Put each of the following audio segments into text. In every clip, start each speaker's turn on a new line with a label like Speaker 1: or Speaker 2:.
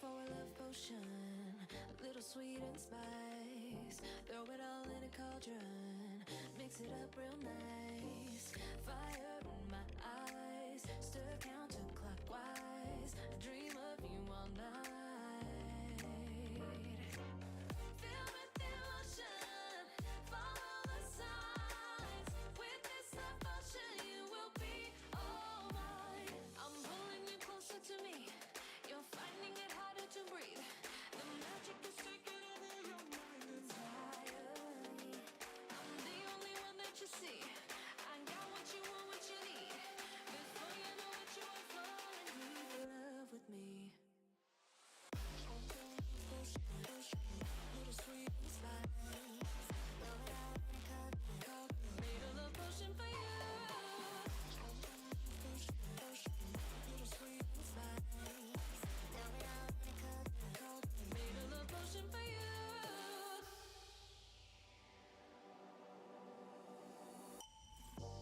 Speaker 1: For a love potion, a little sweet and spice. Throw it all in a cauldron, mix it up real nice. Fire in my eyes, stir counterclockwise. I dream of you all night. Feel with emotion, follow the signs. With this love potion, you will be all mine. I'm pulling you closer to me. You're finding it harder to breathe. The magic is taking over your mind entirely. I'm the only one that you see. I got what you want, what you need. Before you know it, you are falling deep in love with me. Little sweet spice. Made a love potion for you. Little sweet spice. Made a love potion for you.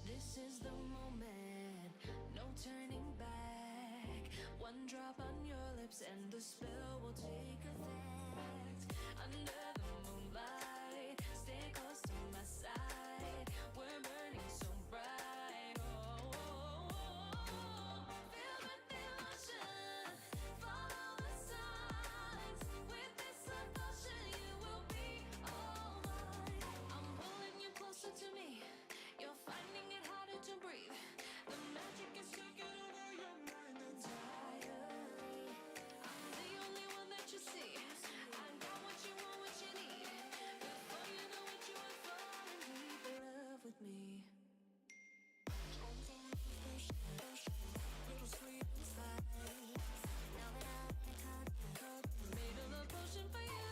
Speaker 1: This is the moment, no turning back. One drop on your lips and the spell will take effect. Under the moonlight, stay close to my side. We're burning so bright. Oh, oh, oh. Feel the emotion, follow the signs. With this love potion, you will be all mine. I'm pulling you closer to me. You're finding it harder to breathe. The magic is taking over your mind entirely. I'm the only one that you see. I got what you want, what you need. Before you know it, you are falling deep in love with me. Little sweet spice. Made a love potion for you.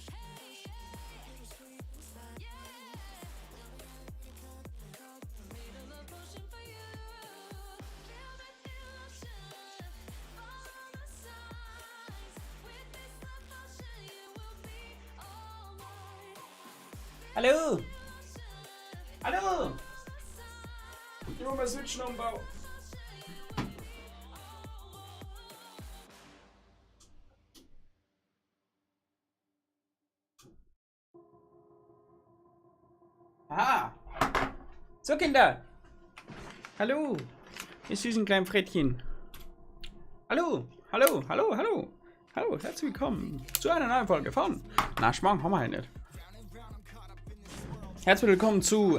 Speaker 1: Hey, yeah. Yeah. Made a love potion for you. Feel the emotion, follow the signs. With this love potion, you will be all mine.
Speaker 2: Hallo! Hallo! Ich muss mal Switch umbauen. Aha! So, Kinder! Hallo! Ihr süßen kleinen Frettchen. Hallo! Hallo! Hallo! Hallo! Hallo! Herzlich willkommen zu einer neuen Folge von. Na, Schmarrn haben wir halt nicht. Herzlich willkommen zu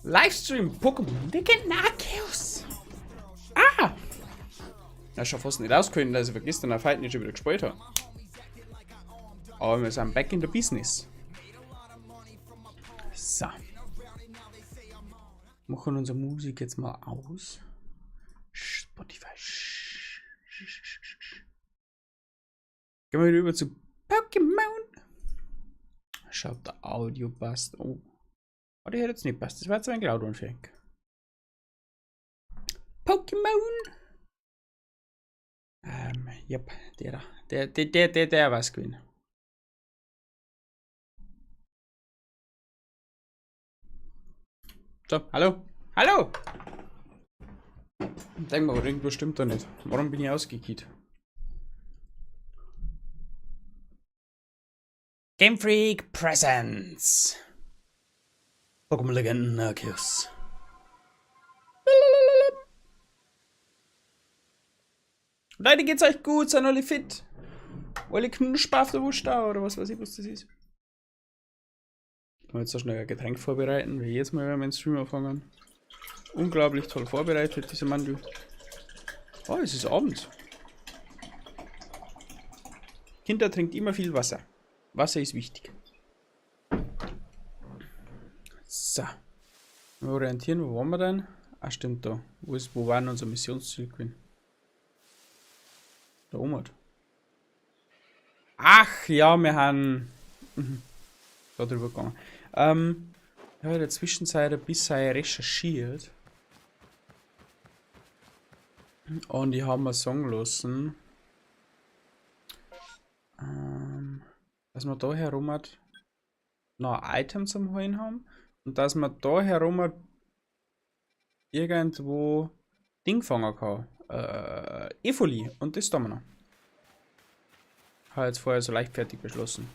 Speaker 2: Livestream Pokémon Legenden Arceus. Ah! Ja, schon fast nicht auskönnen, dass ich vergisst, dass ich heute nicht schon wieder gespielt habe. Aber wir sind back in the business. So. Machen unsere Musik jetzt mal aus. Spotify. Gehen wir wieder über zu Pokémon. Schaut, der Audio passt. Oh. Oh, die hätte jetzt nicht passt. Das war jetzt ein Cloud Fake. Pokémon! Yep, der da. Der war's gewesen. So, hallo? Hallo! Denk mal, irgendwas stimmt da nicht. Warum bin ich ausgekickt? Game Freak Presents! Pokémon Legenden Arceus. Leute, geht's euch gut? Seid alle fit? Alle knusper auf der Wurst da oder was weiß ich, was das ist? Ich muss jetzt so schnell ein Getränk vorbereiten, wie jedes Mal, wenn wir einen Stream anfangen. Unglaublich toll vorbereitet, diese Mandel. Oh, es ist Abend. Kinder trinkt immer viel Wasser. Wasser ist wichtig. So. Wir orientieren, wo waren wir denn? Ah, stimmt da. Wo war denn unser Missionsziel gewesen? Da oben halt. Ach ja, wir haben da drüber gegangen. Ich habe in der Zwischenzeit ein bisschen recherchiert. Und ich habe mir sagen lassen, dass wir da herum hat noch ein Item zum Holen haben. Und dass man da herum hat irgendwo Ding fangen kann. Evoli. Und das tun wir noch. Habe jetzt vorher so leichtfertig beschlossen.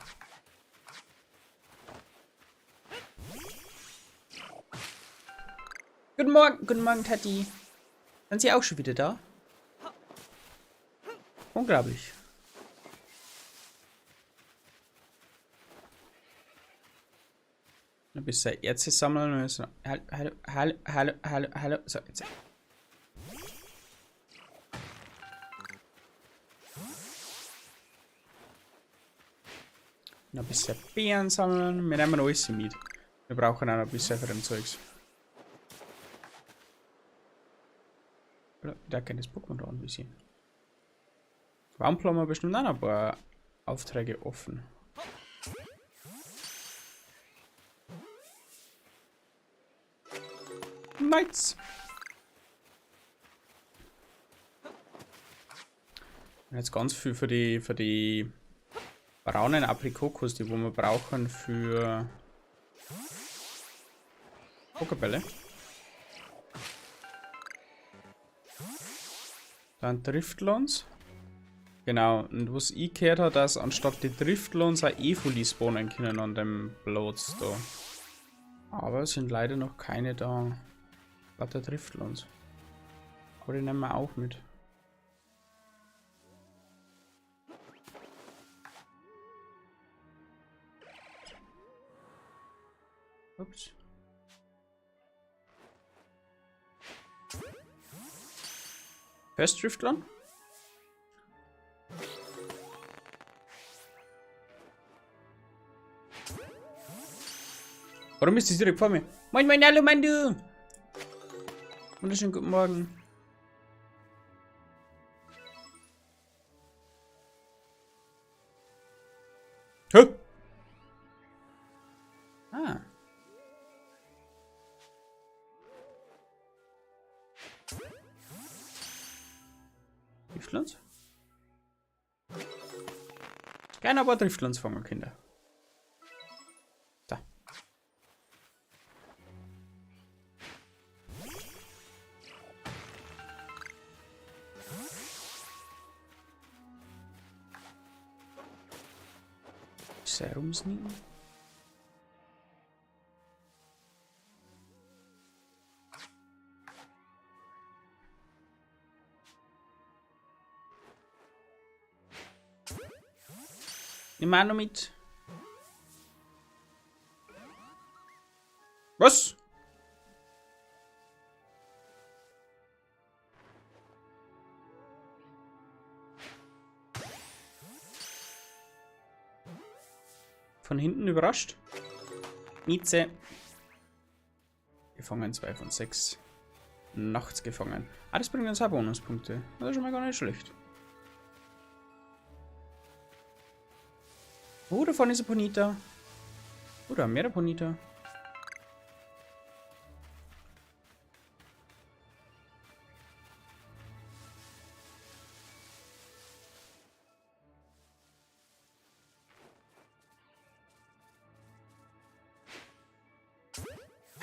Speaker 2: Guten Morgen, Tati. Sind Sie auch schon wieder da? Unglaublich. Ein bisschen Erze sammeln müssen. Hallo, hallo, hallo, hallo, hallo, hallo. So, jetzt. Noch ein bisschen Beeren sammeln. Wir nehmen alles mit. Wir brauchen auch noch ein bisschen für dem Zeugs. Da kann das Pokémon da anvisieren. Warum planen wir bestimmt auch noch ein paar Aufträge offen? Nice! Und jetzt ganz viel für die braunen Aprikokos, die wo wir brauchen für Pokébälle. Dann Driftlons. Genau, und was ich gehört habe, dass anstatt die Driftlons auch Evoli spawnen können an dem Platz da. Aber es sind leider noch keine da. Lauter Driftlons. Aber die nehmen wir auch mit. Ups. First Driftlon? Warum ist das direkt vor mir? Moin moin, hallo Mandu! Wunderschönen guten Morgen. Hä? Ah. Driftlons? Keiner aber Driftlons fangen, Kinder. Da. Serumsneaken. Nimm mal noch mit. Was? Von hinten überrascht. Mieze. Gefangen, 2 von 6. Nachts gefangen. Ah, das bringt uns auch Bonuspunkte. Das ist schon mal gar nicht schlecht. Oh, da vorne ist ein Ponita. Oder mehrere Ponita.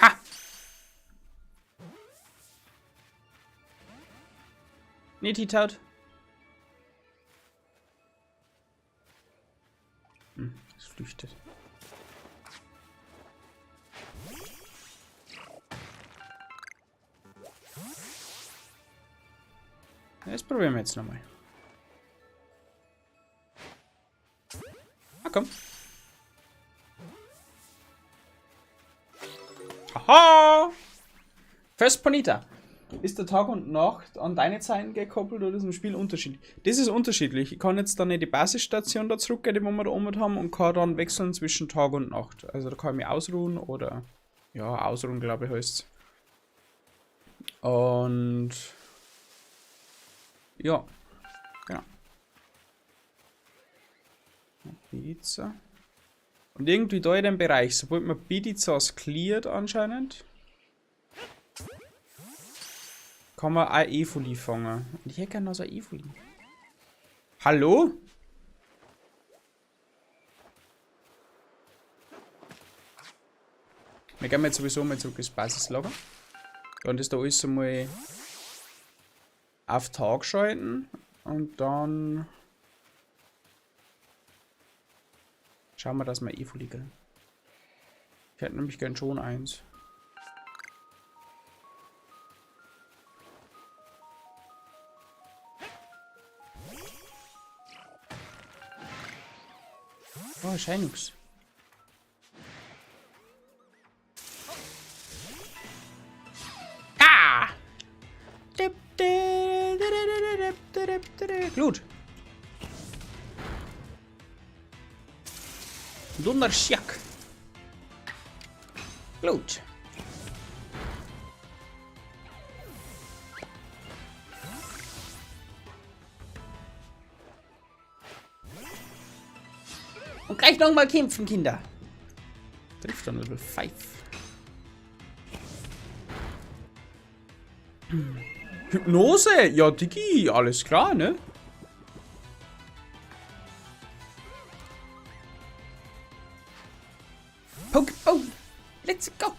Speaker 2: Ha! Nee, Titat. Es flüchtet. Das probieren wir jetzt nochmal. Ah, komm. Haha! First Ponita. Ist der Tag und Nacht an deine Zeiten gekoppelt oder ist im Spiel unterschiedlich? Das ist unterschiedlich. Ich kann jetzt dann in die Basisstation da zurückgehen, die wir da oben haben, und kann dann wechseln zwischen Tag und Nacht. Also da kann ich mich ausruhen oder... Ja, ausruhen, glaube ich, heißt's. Und... Ja. Genau. Pizza. Und irgendwie da in dem Bereich, sobald man Pizzas cleart anscheinend, kann man auch Evoli fangen. Und ich hätte gerne noch so ein Evoli. Hallo? Wir gehen jetzt sowieso mal zurück ins Basislager. Dann ist da alles einmal Auf Tag schalten und dann schauen wir, dass wir Evoli kriegen. Ich hätte nämlich gern schon eins. Oh, Shinux. Ah! Glut. Donnerschiak. Glut. Und gleich nochmal kämpfen, Kinder. Trifft dann Level 5. Hypnose? Ja, Diggi, alles klar, ne? Pokéball! Let's go!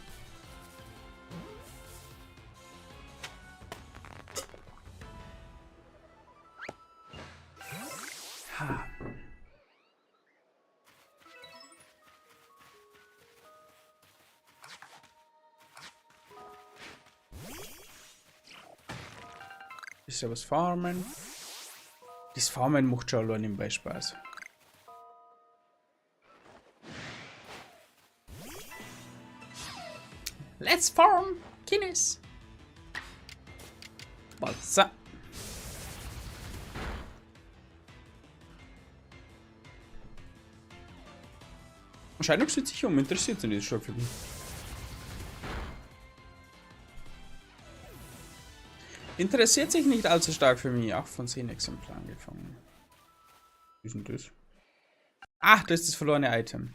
Speaker 2: Ha. Ist ja was farmen. Das Farmen macht schon allein nebenbei Spaß. Let's farm, Kinnis. What's up? Anscheinend sieht sich um, interessiert sich nicht stark für mich. Interessiert sich nicht allzu stark für mich. 8 von 10 Exemplaren gefangen. Wie ist denn das? Ach, das ist das verlorene Item.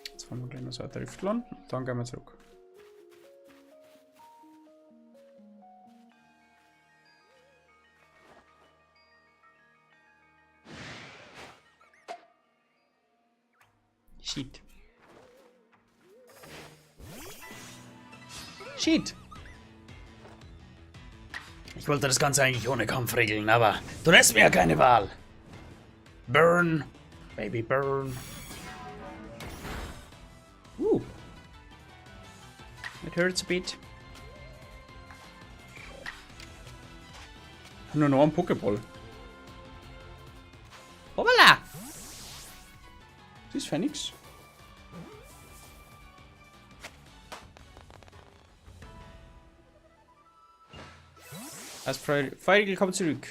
Speaker 2: Jetzt fahren wir gleich noch so ein Driftlon. Dann gehen wir zurück. Shit. Shit. Ich wollte das Ganze eigentlich ohne Kampf regeln, aber du lässt mir ja keine Wahl. Burn, baby, burn. It hurts a bit. Nur noch einen Pokéball. Hoppala! Das ist Phoenix. Das Feurigel kommt zurück.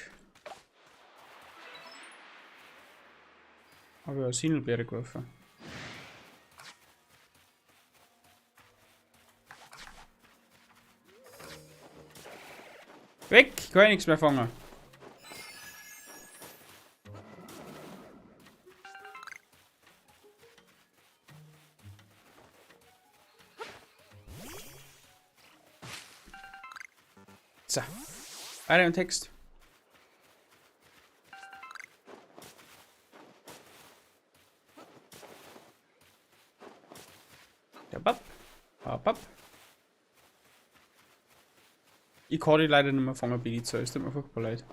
Speaker 2: Habe ich eine Sinelbeere geworfen. Weg! Ich kann ja nichts mehr fangen. So. Weiter im Text. Ja, bap. Bap, bap. Ich kann die leider nicht mehr fangen, Bidiza. Es tut mir furchtbar leid.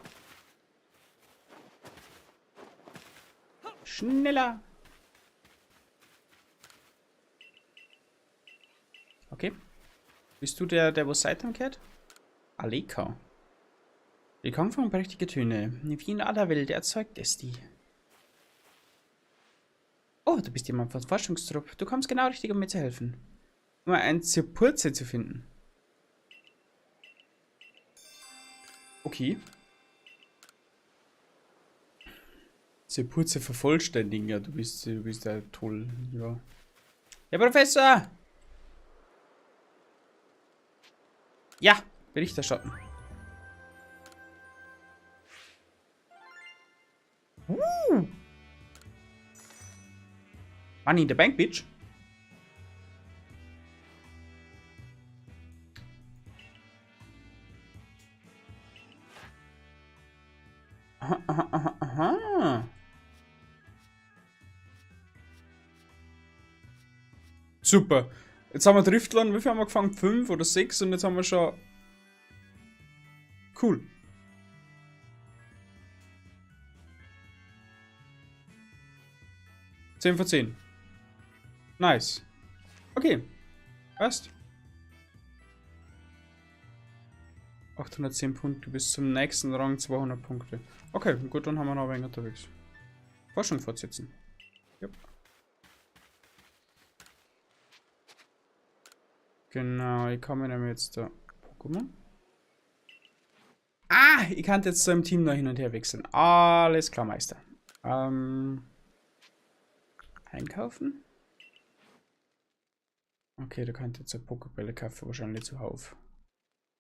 Speaker 2: Schneller! Okay. Bist du der, der was Item kehrt? Aleka. Willkommen von prächtige Töne. Wie in aller Welt erzeugt es die. Oh, du bist jemand vom Forschungstrupp. Du kommst genau richtig, um mir zu helfen. Um ein Zirpurze zu finden. Okay. Zirpurze vervollständigen. Ja, du bist ja toll. Ja. Ja, Professor! Ja, Bericht erstatten. Money in the bank, bitch. Aha, aha, aha, aha. Super. Jetzt haben wir Driftlon. Wie viel haben wir gefangen? 5 oder 6 und jetzt haben wir schon... Cool. 10 von 10. Nice. Okay. Passt. 810 Punkte bis zum nächsten Rang 200 Punkte. Okay, gut, dann haben wir noch ein wenig unterwegs. Forschung fortsetzen. Jupp. Genau, ich komme nämlich jetzt da. Pokémon. Ah, ich kann jetzt so im Team noch hin und her wechseln. Alles klar, Meister. Einkaufen? Okay, da kann ich jetzt eine Pokébälle kaufen, wahrscheinlich zuhauf.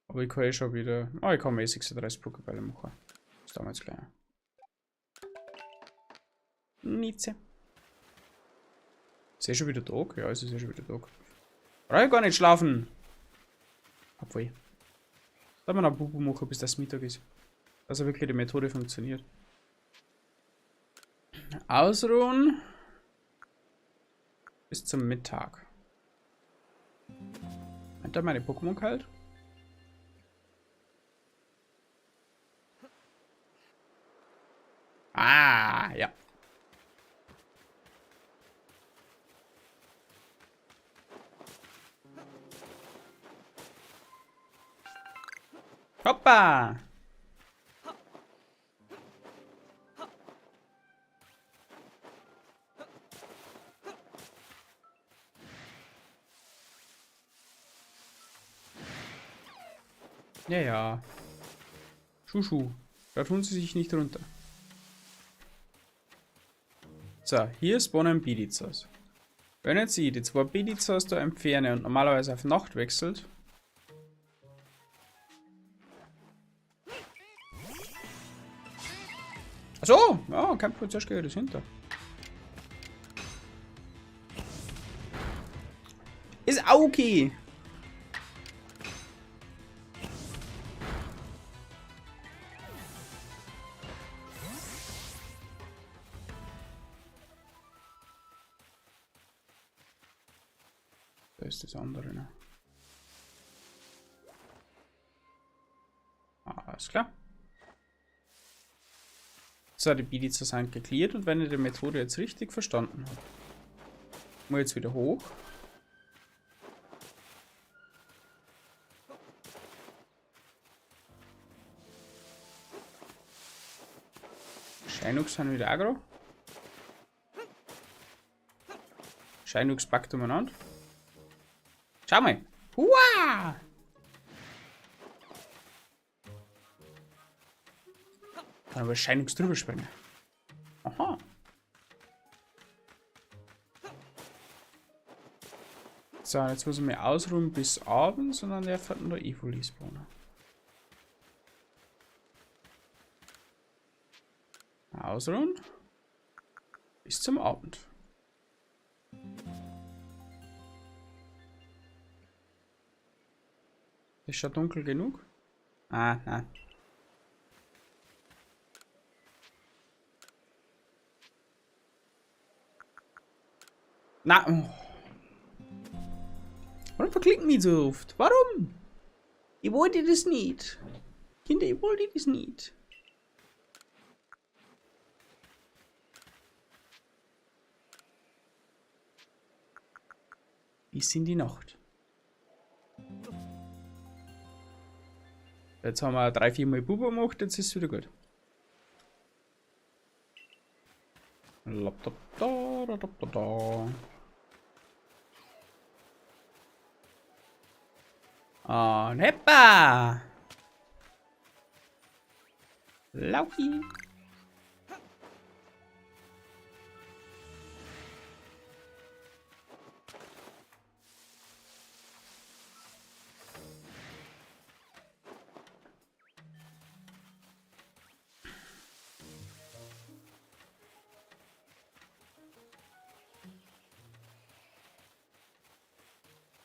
Speaker 2: Aber ich kann eh schon wieder. Oh, ich kann mir eh 36 Pokébälle machen. Das dauert jetzt gleich. Nietzsche. Ist eh schon wieder Tag? Ja, es ist eh schon wieder Tag. Brauch ich gar nicht schlafen. Obwohl. Darf man noch Bubu machen, bis das Mittag ist. Also wirklich die Methode funktioniert. Ausruhen. Bis zum Mittag. Hat da meine Pokémon kalt? Ah, ja. Hoppa! Ja, ja. Schuschu. Da tun sie sich nicht runter. So, hier spawnen Bidizas. Wenn jetzt ich die zwei Bidizas da entferne und normalerweise auf Nacht wechselt. Achso, ja, kein Problem, zuerst gehe ich das hinter. Ist auch okay. Da ist das andere, ne? Alles klar. So, die Bidiza sind geklärt und wenn ich die Methode jetzt richtig verstanden habe, muss ich jetzt wieder hoch. Scheinux sind wieder aggro. Scheinux packt umeinander. Schau mal. Hua! Kann aber Scheinux drüber springen. Aha. So, jetzt muss ich mich ausruhen bis abends und dann darf ich noch Evoli spawnen. Ausruhen. Bis zum Abend. Ist schon dunkel genug? Ah, nein. Na, oh. Warum verklicken die so oft? Warum? Ich wollte das nicht. Kinder, ich wollte das nicht. Bis in die Nacht. Jetzt haben wir 3, 4 Mal Bubu gemacht, jetzt ist es wieder gut. Und heppa! Lauchi!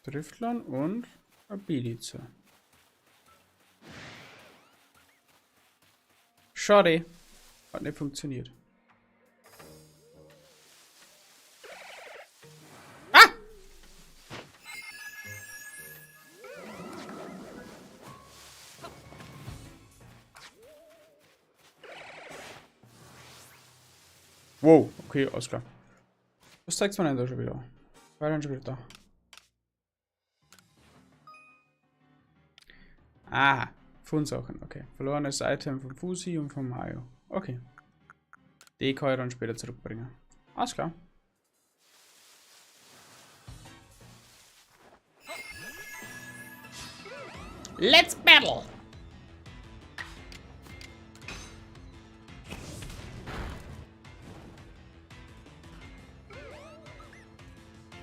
Speaker 2: Driftlon und Abiliza. Schade. Hat nicht funktioniert. Ah! Wow, okay, alles klar. Was zeigt's mir denn da schon wieder? War denn schon wieder da? Ah, Fundsachen, okay. Verlorenes Item vom Fusi und vom Mario. Okay. Die kann ich dann später zurückbringen. Alles klar. Let's battle!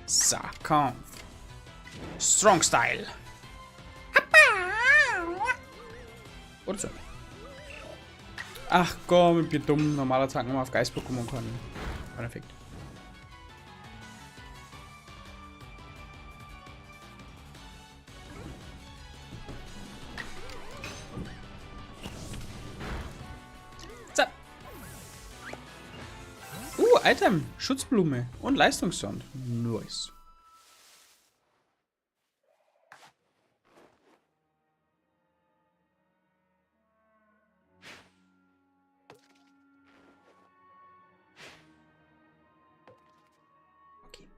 Speaker 2: So, Kampf. Strong Style. Oder so. Ach komm, ich bin dumm. Normaler Attacken auf Geist-Pokémon kann. Perfekt. So. Item. Schutzblume und Leistungssand. Nice. Okay.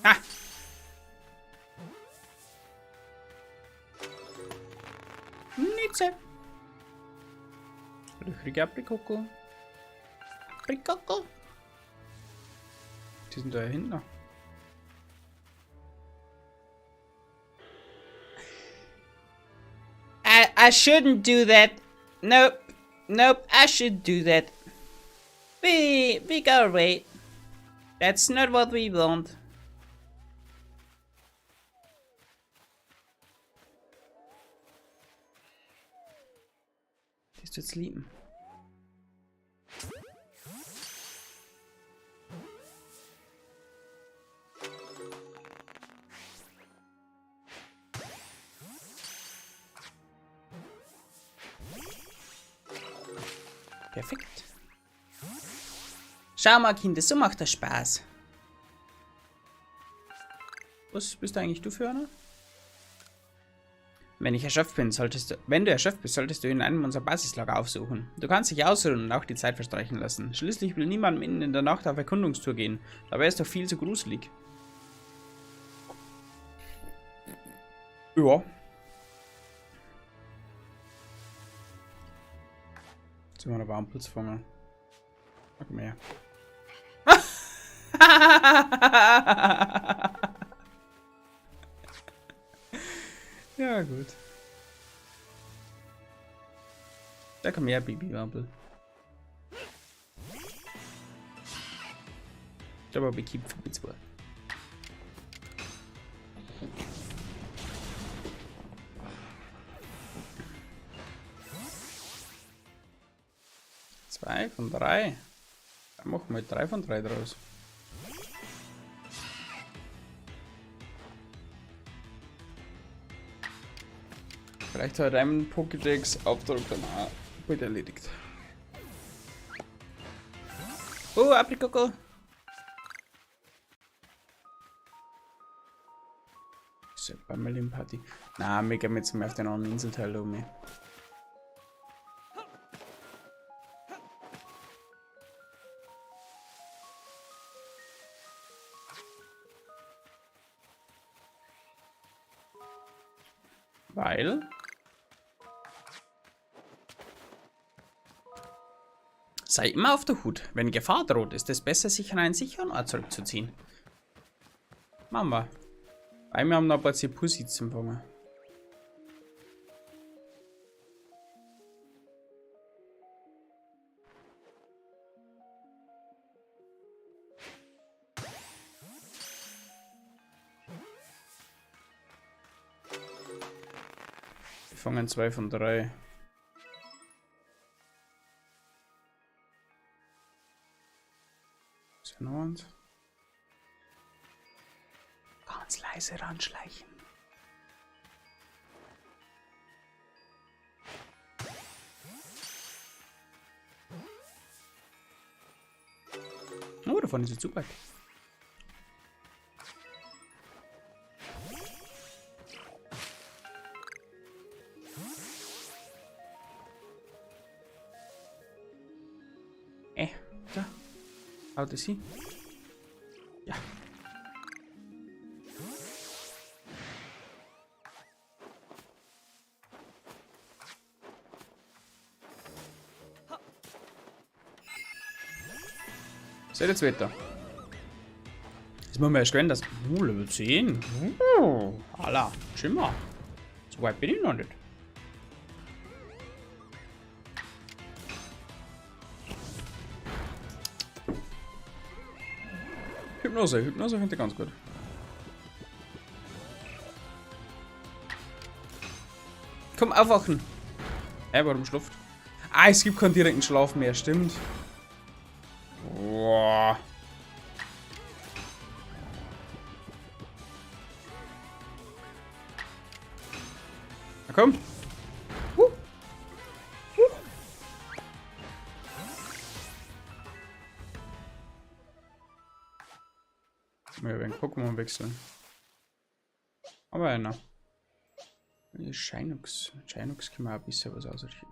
Speaker 2: Ah! Nitze. Löchrige Aprikoko. Aprikoko. Die sind da hinten. I shouldn't do that. Nope. Nope, I should do that. We go away. That's not what we want. Das tut's lieben. Perfekt. Schau mal, Kinder, so macht das Spaß. Was bist du eigentlich du für einer? Wenn ich erschöpft bin, solltest du, wenn du erschöpft bist, solltest du in einem unserer Basislager aufsuchen. Du kannst dich ausruhen und auch die Zeit verstreichen lassen. Schließlich will niemand mitten in der Nacht auf Erkundungstour gehen. Dabei ist doch viel zu gruselig. Ja. Jetzt sind wir noch Warmpilz fangen. Ach, komm her. Ja, gut. Da komm her, Baby Wampel. Ich glaube, wir keep 2. 2 von 3. Dann machen wir 3 von 3 draus. Vielleicht hat ein Pokédex-Auftrag dann auch bald erledigt. Oh, Aprikoko! Ist ja Party. Na, wir gehen jetzt mal auf den anderen Inselteil um. Weil sei immer auf der Hut. Wenn Gefahr droht, ist es besser, sich an einen sicheren Ort zurückzuziehen. Machen wir. Weil wir haben noch ein paar Pussy zum Fangen. Wir fangen 2 von 3. Ist ja noch eins. Ganz leise ranschleichen. Oh, davon ist es zu weit. Haut es hin? Ja. So, jetzt weiter. Das muss man erst gewöhnen, dass. Level 10. Alla, Schimmer. So weit bin ich noch nicht. Hypnose, Hypnose finde ich ganz gut. Komm, aufwachen! Hä, warum schlaft? Ah, es gibt keinen direkten Schlaf mehr, stimmt. Boah. Na komm. Wir werden Pokémon wechseln. Aber einer. Shinux. Shinux können wir auch ein bisschen was ausrichten.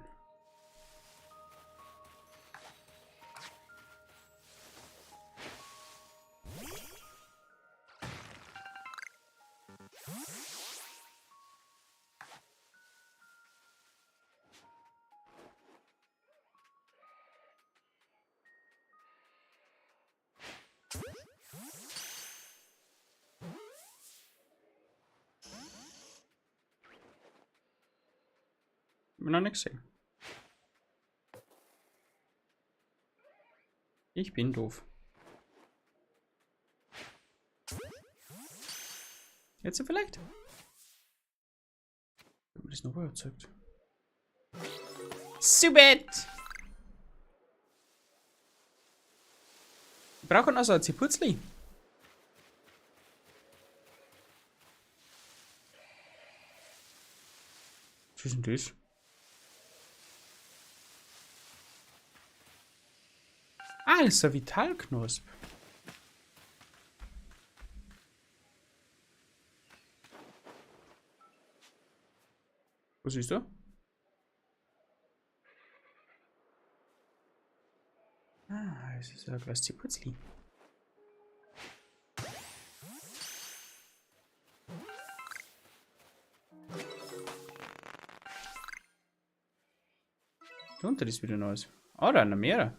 Speaker 2: Hab ich noch nicht gesehen. Ich bin doof. Jetzt vielleicht? Wenn mir das noch überzeugt. Subet! Ich brauche noch so ein Ziputzli. Was ist denn das? Ah, das ist ein Vitalknosp. Was ist da? Ah, es ist ein kleines Ziputzli. Da unten ist wieder neues. Oh, da noch mehrere.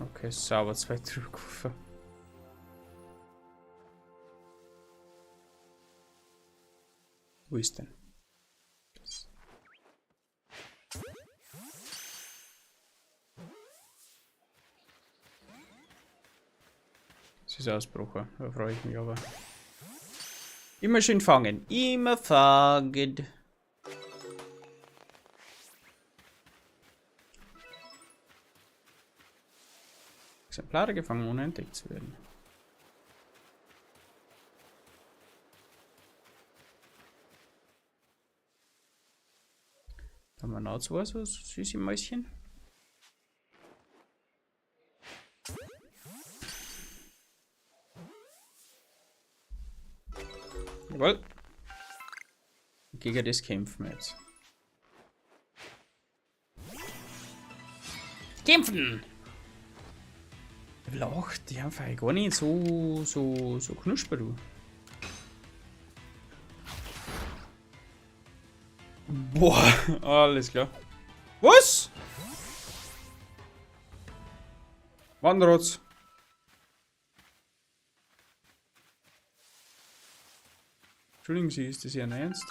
Speaker 2: Okay, sauber, 2 Druckkoffer. Wo ist denn? Das. Das ist Ausbruch, da freue ich mich aber. Immer schön fangen. Immer fangen. Exemplare gefangen, ohne entdeckt zu werden. Da haben wir noch zwei so süße Mäuschen. Jawohl. Gegen das kämpfen wir jetzt. Kämpfen! Level 8, die haben vielleicht gar nicht so knusper, du. Boah, alles klar. Was? Wanderrotz. Entschuldigen Sie, ist das Ihr Ernst?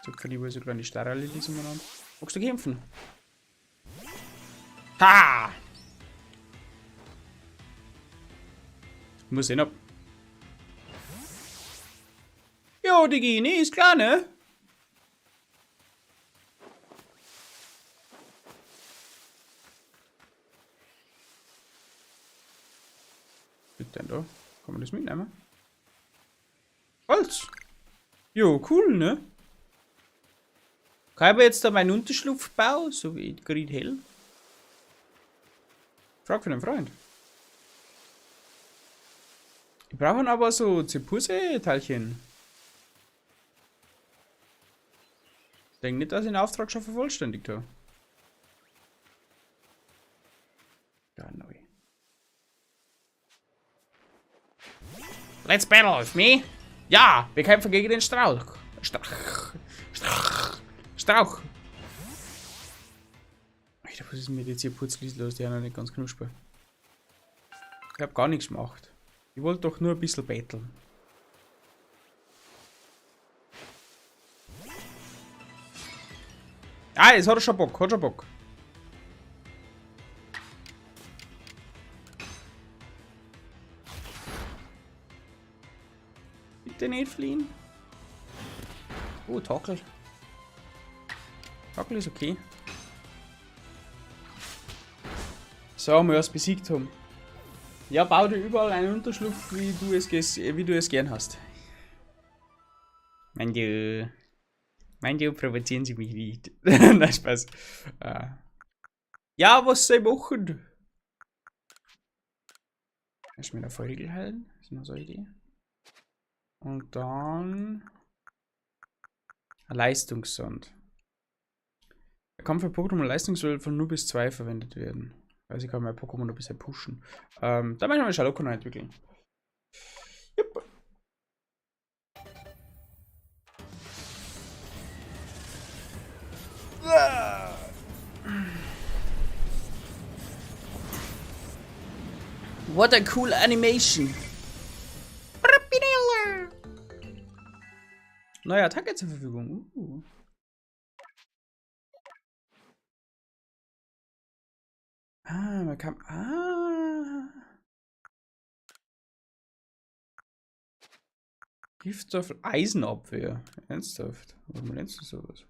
Speaker 2: So, für die wohl so kleine Starralillis umeinander. Magst du kämpfen? Ha! Ich muss sehen, ob. Jo, Digi, nee, ist klar, ne? Was ist denn da? Kann man das mitnehmen? Holz! Jo, cool, ne? Kann ich aber jetzt da meinen Unterschlupf bauen, so wie Green Hell? Frag für einen Freund. Ich Wir brauchen aber so Zepuse-Teilchen. Ich denke nicht, dass ich den Auftrag schon vervollständigt habe. Ja, neu. Let's battle with me! Ja, wir kämpfen gegen den Strauch. Strauch. Strauch. Strauch. Alter, was ist denn mit jetzt hier Putzlis los? Die haben noch nicht ganz knusper. Ich hab gar nichts gemacht. Ich wollte doch nur ein bisschen betteln. Ah, jetzt hat er schon Bock, hat schon Bock. Bitte nicht fliehen. Oh, Tackle. Tackle ist okay. So, wir was besiegt haben. Ja, bau dir überall einen Unterschlupf, wie du es gern hast. Mein du, provozieren Sie mich nicht. Nein, Spaß. Ja, was soll ich machen? Erst mit der Feurigel heilen. Das ist noch so eine Idee. Und dann ein Leistungssand. Er kann für Pokémon Leistungswert von 0 bis 2 verwendet werden. Also ich kann mein Pokémon ein bisschen pushen. Da möchte ich mal Schaloko noch entwickeln. Jupp. What a cool animation. Neue Attacke zur Verfügung. Ah, man kann... Ah. Giftteufel Eisenabwehr. Ernsthaft? Warum nennst du sowas?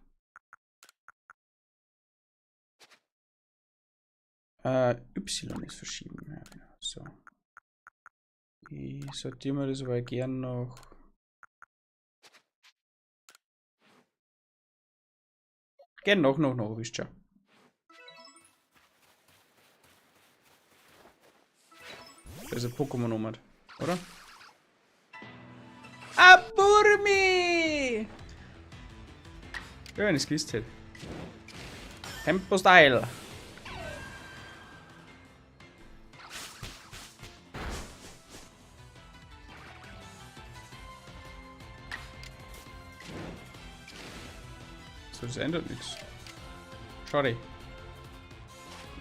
Speaker 2: Y ist verschieben. Ja, genau. So. Ich sortiere mir das aber gern noch. Gern noch, wisst schon. Da ist ein Pokémon-Nomad, oder? Aburmi! Ja, wenn ich's gewusst hätte. Tempo-Style! So, das ändert nichts. Schade.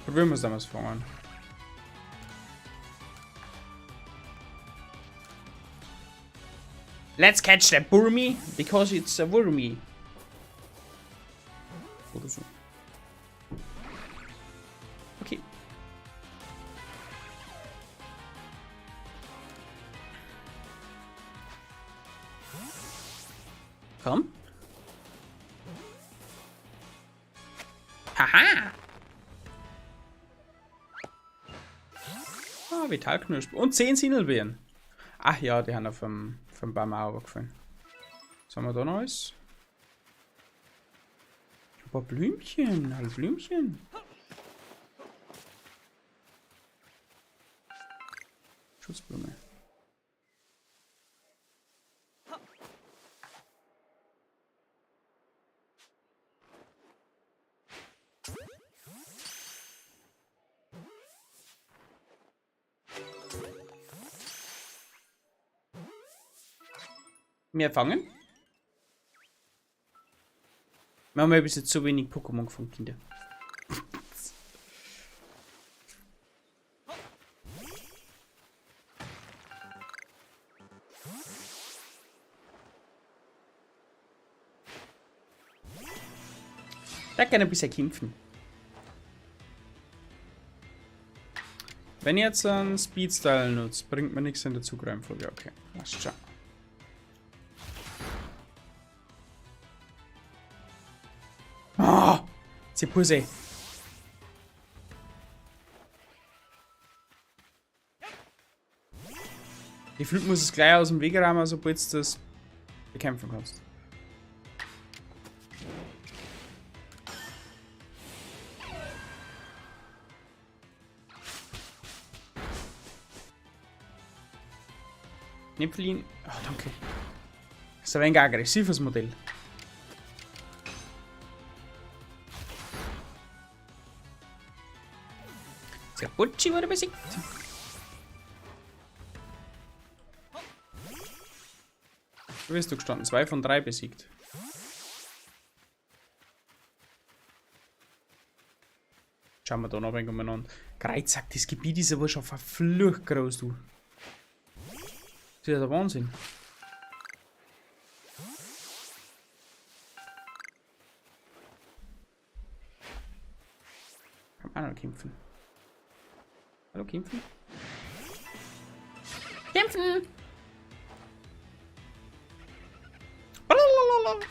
Speaker 2: Probieren wir es damals fangen. Let's catch that Burmy, because it's a Wurmy. Oder so. Okay. Komm. Haha! Ah, Vitalknusp. Und 10 Sinelbeeren. Ach ja, die haben ja vom Baum auch gefallen. Was haben wir da noch alles? Ein paar Blümchen. Hallo Blümchen. Schutzblume. Mehr fangen? Wir haben ja bis jetzt so wenig Pokémon gefangen, Kinder. Da kann ich ein bisschen kämpfen. Wenn ich jetzt einen Speedstyle nutze, bringt mir nichts in der Zugreihenfolge. Okay, passt schon. Zipuse. Die Flügel muss es gleich aus dem Weg räumen, sobald du das bekämpfen kannst. Nicht fliehen. Oh, danke. Das ist ein wenig aggressives Modell. Zerputschi wurde besiegt. Wo bist du gestanden? 2 von 3 besiegt. Schauen wir da noch ein wenig umeinander. Kreuzsack, das Gebiet ist aber schon verflucht groß, du. Das ist ja der Wahnsinn. Kann man auch noch kämpfen. Hallo, kämpfen? Kämpfen! Blablabla.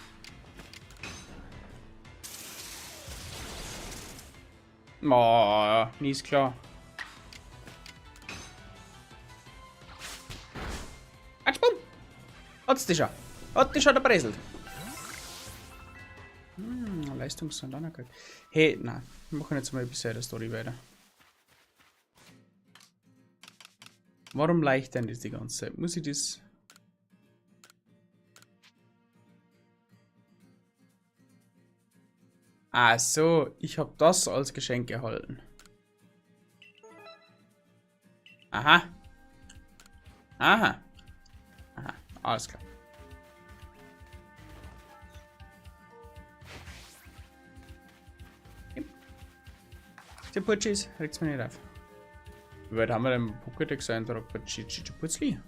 Speaker 2: Oh, nie ist klar. Atsch, bumm! Hat's dich schon. Hat dich schon erpresselt. Leistungssandana. Hey, nein. Wir machen jetzt mal ein bisschen der Story weiter. Warum leicht denn das die ganze Zeit? Muss ich das... Ach so, ich hab das als Geschenk erhalten. Aha. Aha. Aha, alles klar. Die Putschis, regt's mir nicht auf. Wie weit haben wir denn im Pokédex-Eintrag bei Chichiputzli?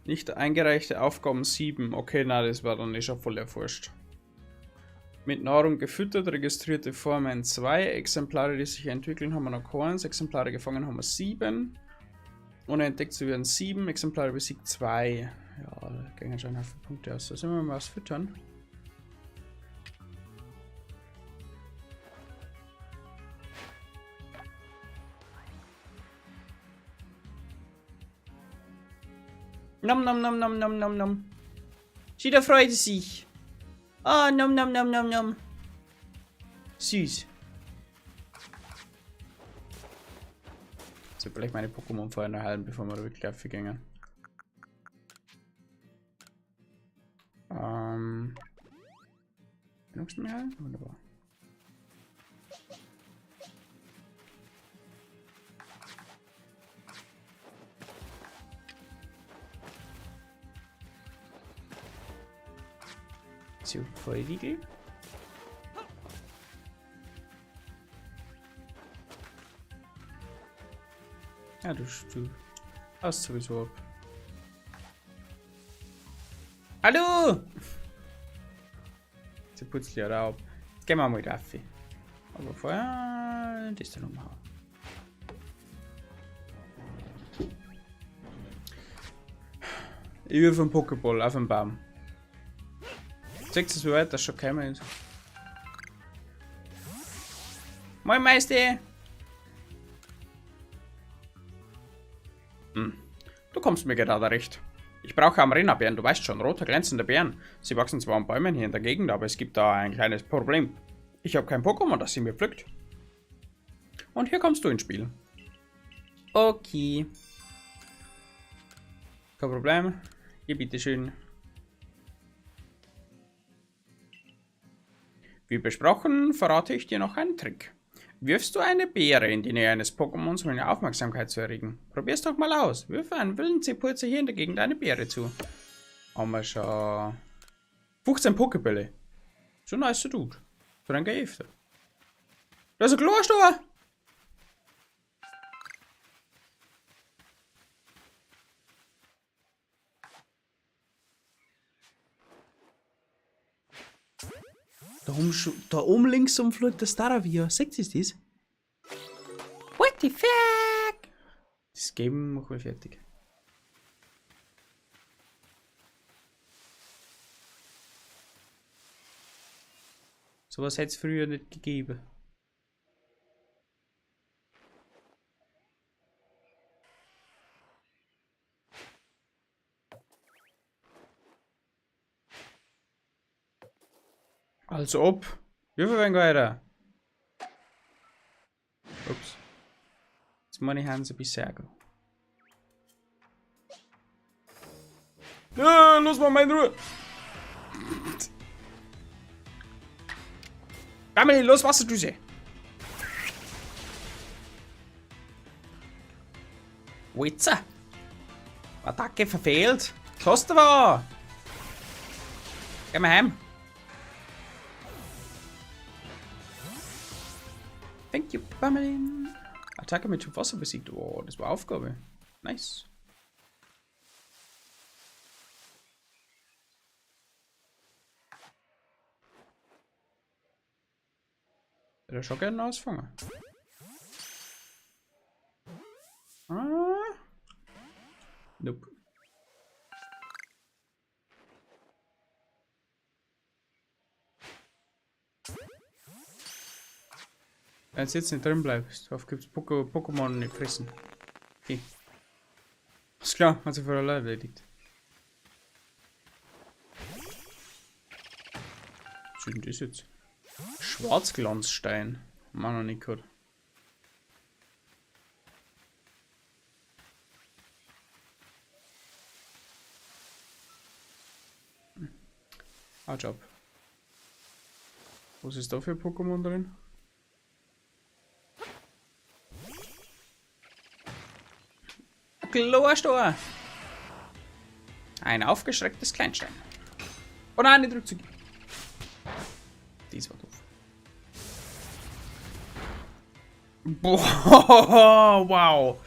Speaker 2: Nicht eingereichte Aufgaben 7. Okay, na, das war dann eh schon voll erforscht. Mit Nahrung gefüttert, registrierte Formen 2. Exemplare, die sich entwickeln, haben wir noch keins. Exemplare gefangen haben wir 7. Ohne entdeckt zu werden 7. Exemplare besiegt 2. Ja, da gehen schon ein Haufen Punkte aus. Da sollen wir mal was füttern. Nom nom nom nom nom nom nom. Sie, da freut es sich. Ah, nom nom nom nom nom. Süß. So, vielleicht meine Pokémon vorher noch heilen, bevor wir da wirklich aufgehen. Genug mehr heilen? Wunderbar. So, Vollriegel. Ja, du hast sowieso ab. Hallo! Sie putzt ja ab. Jetzt gehen wir mal rauf. Aber vorher das da noch mal. Ich wirf einen Pokéball auf den Baum. Seht ihr, wie weit das schon gekommen ist? Moin Meister! Du kommst mir gerade recht. Ich brauche Amarena-Beeren, du weißt schon, rote glänzende Beeren. Sie wachsen zwar an Bäumen hier in der Gegend, aber es gibt da ein kleines Problem. Ich habe kein Pokémon, das sie mir pflückt. Und hier kommst du ins Spiel. Okay. Kein Problem. Hier, bitteschön. Wie besprochen, verrate ich dir noch einen Trick. Wirfst du eine Beere in die Nähe eines Pokémons, um eine Aufmerksamkeit zu erregen? Probier's doch mal aus. Wirf einen wilden Zepurze hier in der Gegend eine Beere zu. Haben wir schon 15 Pokébälle. So nice Dude. So ein Geifter. Da ist ein Kloster! Da oben links umflog das Staravia. Seht ihr das? What the fuck? Das Game machen wir fertig. Sowas hätte es früher nicht gegeben. Als ob. Wie viel weiter? Ups. Jetzt meine Hand ein bisschen aggro. Ja, los mal meine Ruhe! Family, los, Wasserdüse! Witze! Attacke verfehlt! Klosterwa! Geh mal heim! Thank you, Bamelin! Attacke mit Typ Wasser besiegt. Oh, das war Aufgabe. Nice. Hätte schon gerne ausfangen. Ah. Nope. Wenn du jetzt nicht drin bleibst, auf gibt's Pokémon nicht fressen. Okay. Ist klar, hat sich für alle erledigt. Was ist denn das jetzt? Schwarzglanzstein. Haben wir noch nicht gehört. Ah, Job. Was ist da für Pokémon drin? Klorstor! Ein aufgeschrecktes Kleinstein. Oh nein, nicht Rückzug. Dies war doof. Boah, wow.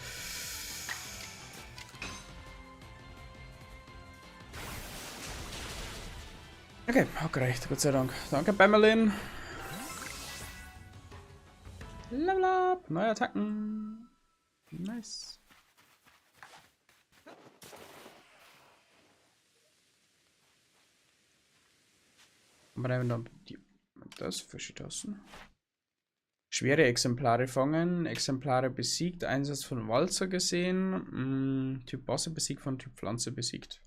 Speaker 2: Okay, hat gereicht, Gott sei Dank. Danke, Bamelin. Level up, neue Attacken. Nice. Das verschieden. Schwere Exemplare fangen, Exemplare besiegt, Einsatz von Walzer gesehen, Typ Wasser besiegt, von Typ Pflanze besiegt.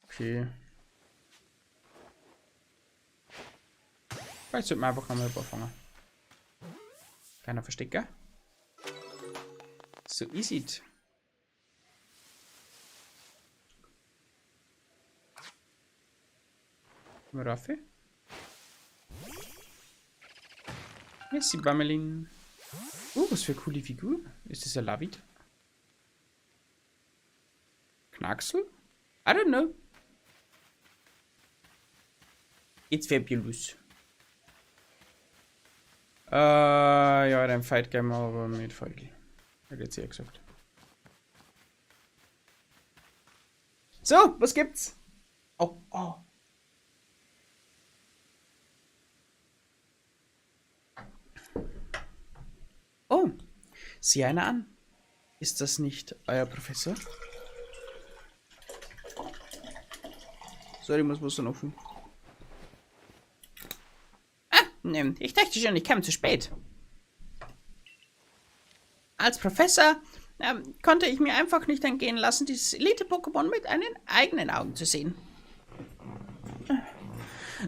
Speaker 2: Okay. Vielleicht sollten wir einfach nochmal ein paar fangen. Kleiner Verstecker. So ist it. Raffi? Merci, Bamelin. Was für eine coole Figur. Ist das ein Lavid? Knacksel? I don't know. It's fabulous. Ja, ein Fight Game aber mit Feigl. Hätte jetzt eher gesagt. So, was gibt's? Oh, oh. Oh, sieh einer an. Ist das nicht euer Professor? Sorry, ich muss was noch offen. Ah, ne, ich dachte schon, ich kam zu spät. Als Professor konnte ich mir einfach nicht entgehen lassen, dieses Elite-Pokémon mit einen eigenen Augen zu sehen.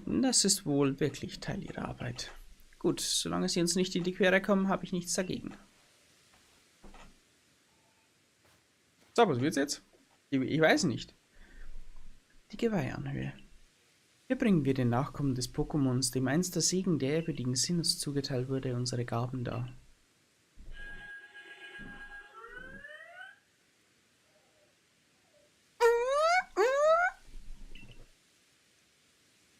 Speaker 2: Das ist wohl wirklich Teil ihrer Arbeit. Gut, solange sie uns nicht in die Quere kommen, habe ich nichts dagegen. So, was wird's jetzt? Ich weiß nicht. Die Geweihanhöhe. Hier bringen wir den Nachkommen des Pokémons, dem einst der Segen der ehrwürdigen Sinnohs zugeteilt wurde, unsere Gaben dar.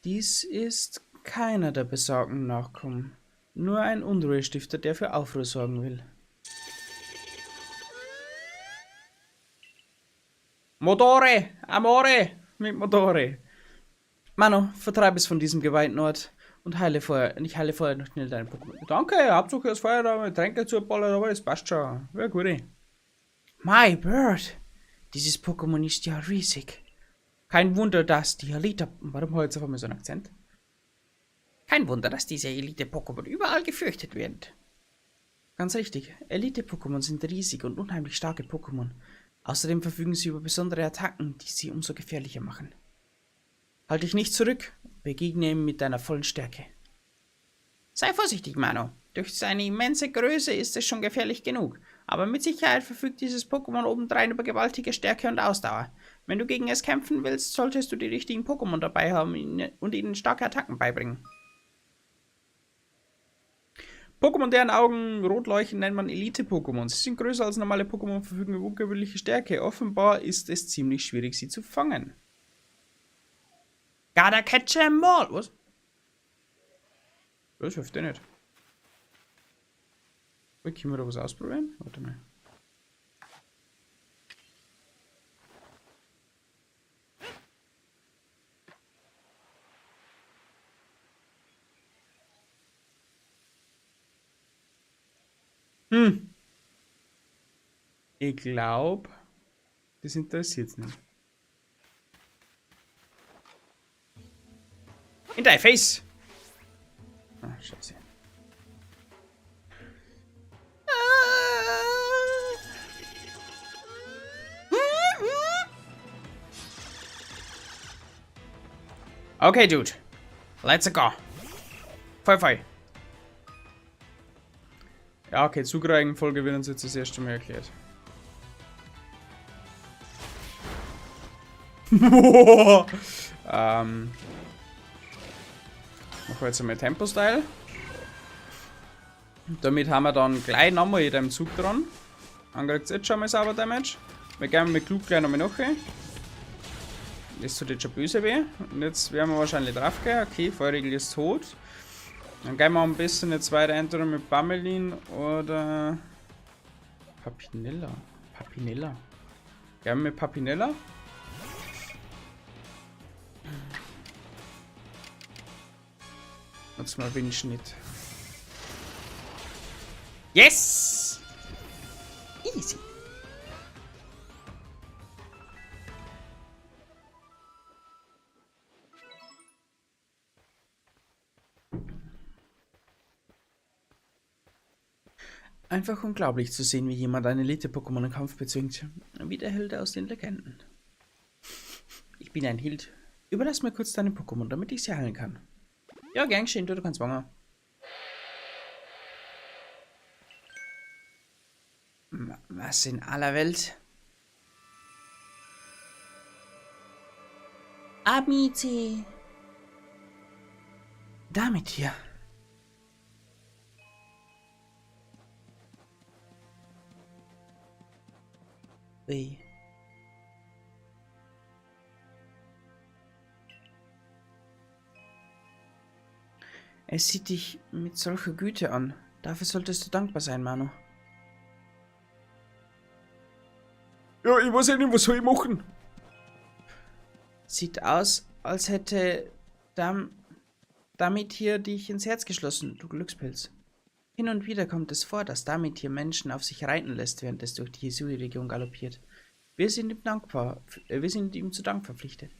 Speaker 2: Dies ist keiner der besorgten Nachkommen, nur ein Unruhestifter, der für Aufruhr sorgen will. Motore! Amore! Mit Motore! Mano, vertreib es von diesem geweihten Ort und heile vorher, ich heile vorher noch schnell dein Pokémon. Danke, Hauptsache das Feuer da, Tränke zu ballern, aber das passt schon. Wär gut. My bird! Dieses Pokémon ist ja riesig. Kein Wunder, dass die Elite... Warum habe ich jetzt auf einmal so einen Akzent? Kein Wunder, dass diese Elite-Pokémon überall gefürchtet werden. Ganz richtig. Elite-Pokémon sind riesig und unheimlich starke Pokémon. Außerdem verfügen sie über besondere Attacken, die sie umso gefährlicher machen. Halt dich nicht zurück, begegne ihm mit deiner vollen Stärke. Sei vorsichtig, Mano. Durch seine immense Größe ist es schon gefährlich genug. Aber mit Sicherheit verfügt dieses Pokémon obendrein über gewaltige Stärke und Ausdauer. Wenn du gegen es kämpfen willst, solltest du die richtigen Pokémon dabei haben und ihnen starke Attacken beibringen. Pokémon, deren Augen rot leuchten, nennt man Elite-Pokémon. Sie sind größer als normale Pokémon, verfügen über ungewöhnliche Stärke. Offenbar ist es ziemlich schwierig, sie zu fangen. Gotta catch 'em all! Was? Das hilft dir nicht. Können wir da was ausprobieren? Warte mal. Hm. Ich glaube, das interessiert's nicht. In dein Face! Ah, scheiße. Okay, Dude. Let's go. Voll, voll. Ja, okay, Zugreihenfolge wird uns jetzt das erste Mal erklärt. Machen wir jetzt einmal Tempo-Style. Damit haben wir dann gleich nochmal in dem Zug dran. Angekriegt jetzt schon mal sauber Damage. Wir gehen mit Klug gleich nochmal nach. Das tut jetzt schon böse weh. Und jetzt werden wir wahrscheinlich drauf gehen. Okay, Feuerriegel ist tot. Dann gehen wir ein bisschen jetzt weiter entweder mit Bamelin oder Papinella. Papinella. Gehen wir mit Papinella. Jetzt mal Windschnitt. Yes! Easy. Einfach unglaublich zu sehen, wie jemand ein Elite-Pokémon im Kampf bezwingt. Wie der Held aus den Legenden. Ich bin ein Held. Überlass mir kurz deine Pokémon, damit ich sie heilen kann. Ja, gern geschehen, du kannst wangen. Was in aller Welt? Amici. Damit hier. Ui. Es sieht dich mit solcher Güte an. Dafür solltest du dankbar sein, Manu. Ja, ich weiß ja nicht, was soll ich machen? Sieht aus, als hätte damit hier dich ins Herz geschlossen, du Glückspilz. Hin und wieder kommt es vor, dass damit hier Menschen auf sich reiten lässt, während es durch die Hisui-Region galoppiert. Wir sind ihm dankbar, wir sind ihm zu Dank verpflichtet.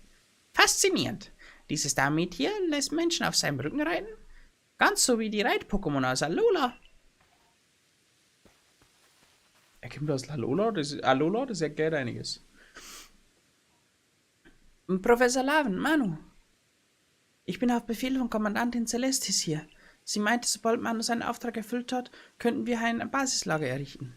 Speaker 2: Faszinierend! Dieses damit hier lässt Menschen auf seinem Rücken reiten? Ganz so wie die Reit-Pokémon aus Alola. Er kommt aus Alola? Das ist, Alola, das erklärt einiges. Professor Laven, Manu. Ich bin auf Befehl von Kommandantin Celestis hier. Sie meinte, sobald Manu seinen Auftrag erfüllt hat, könnten wir ein Basislager errichten.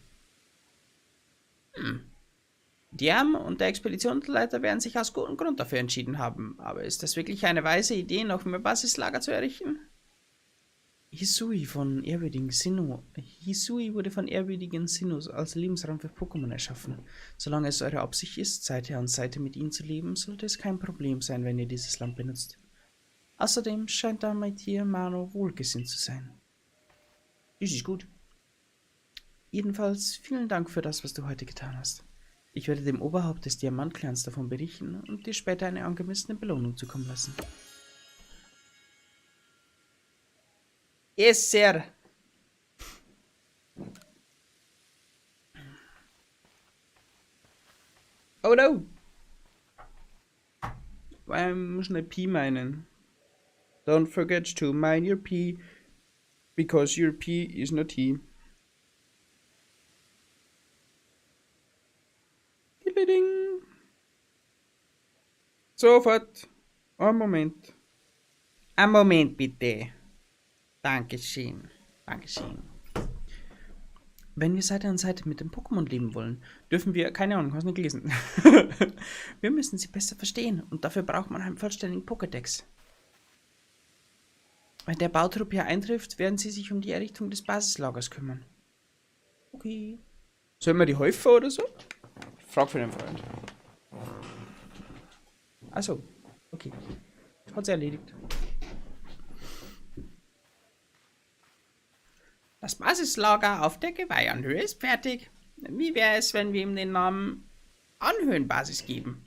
Speaker 2: Diam und der Expeditionsleiter werden sich aus gutem Grund dafür entschieden haben. Aber ist das wirklich eine weise Idee, noch mehr Basislager zu errichten? Hisui von ehrwürdigen Sinnoh. Hisui wurde von ehrwürdigen Sinnohs als Lebensraum für Pokémon erschaffen. Solange es eure Absicht ist, Seite an Seite mit ihnen zu leben, sollte es kein Problem sein, wenn ihr dieses Land benutzt. Außerdem scheint damit hier Manu wohlgesinnt zu sein. Das ist gut. Jedenfalls vielen Dank für das, was du heute getan hast. Ich werde dem Oberhaupt des Diamantclans davon berichten und dir später eine angemessene Belohnung zukommen lassen. Yes, sir. Oh no. Ich muss schnell P meinen. Don't forget to mine your P, because your P is not T. Ding. Sofort. Einen Moment. Einen Moment bitte. Dankeschön. Dankeschön. Wenn wir Seite an Seite mit dem Pokémon leben wollen, dürfen wir, keine Ahnung, hast nicht gelesen. Wir müssen sie besser verstehen und dafür braucht man einen vollständigen Pokédex. Wenn der Bautrupp hier eintrifft, werden sie sich um die Errichtung des Basislagers kümmern. Okay. Sollen wir die helfen oder so? Frag für den Freund. Achso, okay. Hat sich erledigt. Das Basislager auf der Geweihanhöhe ist fertig. Wie wäre es, wenn wir ihm den Namen Anhöhenbasis geben?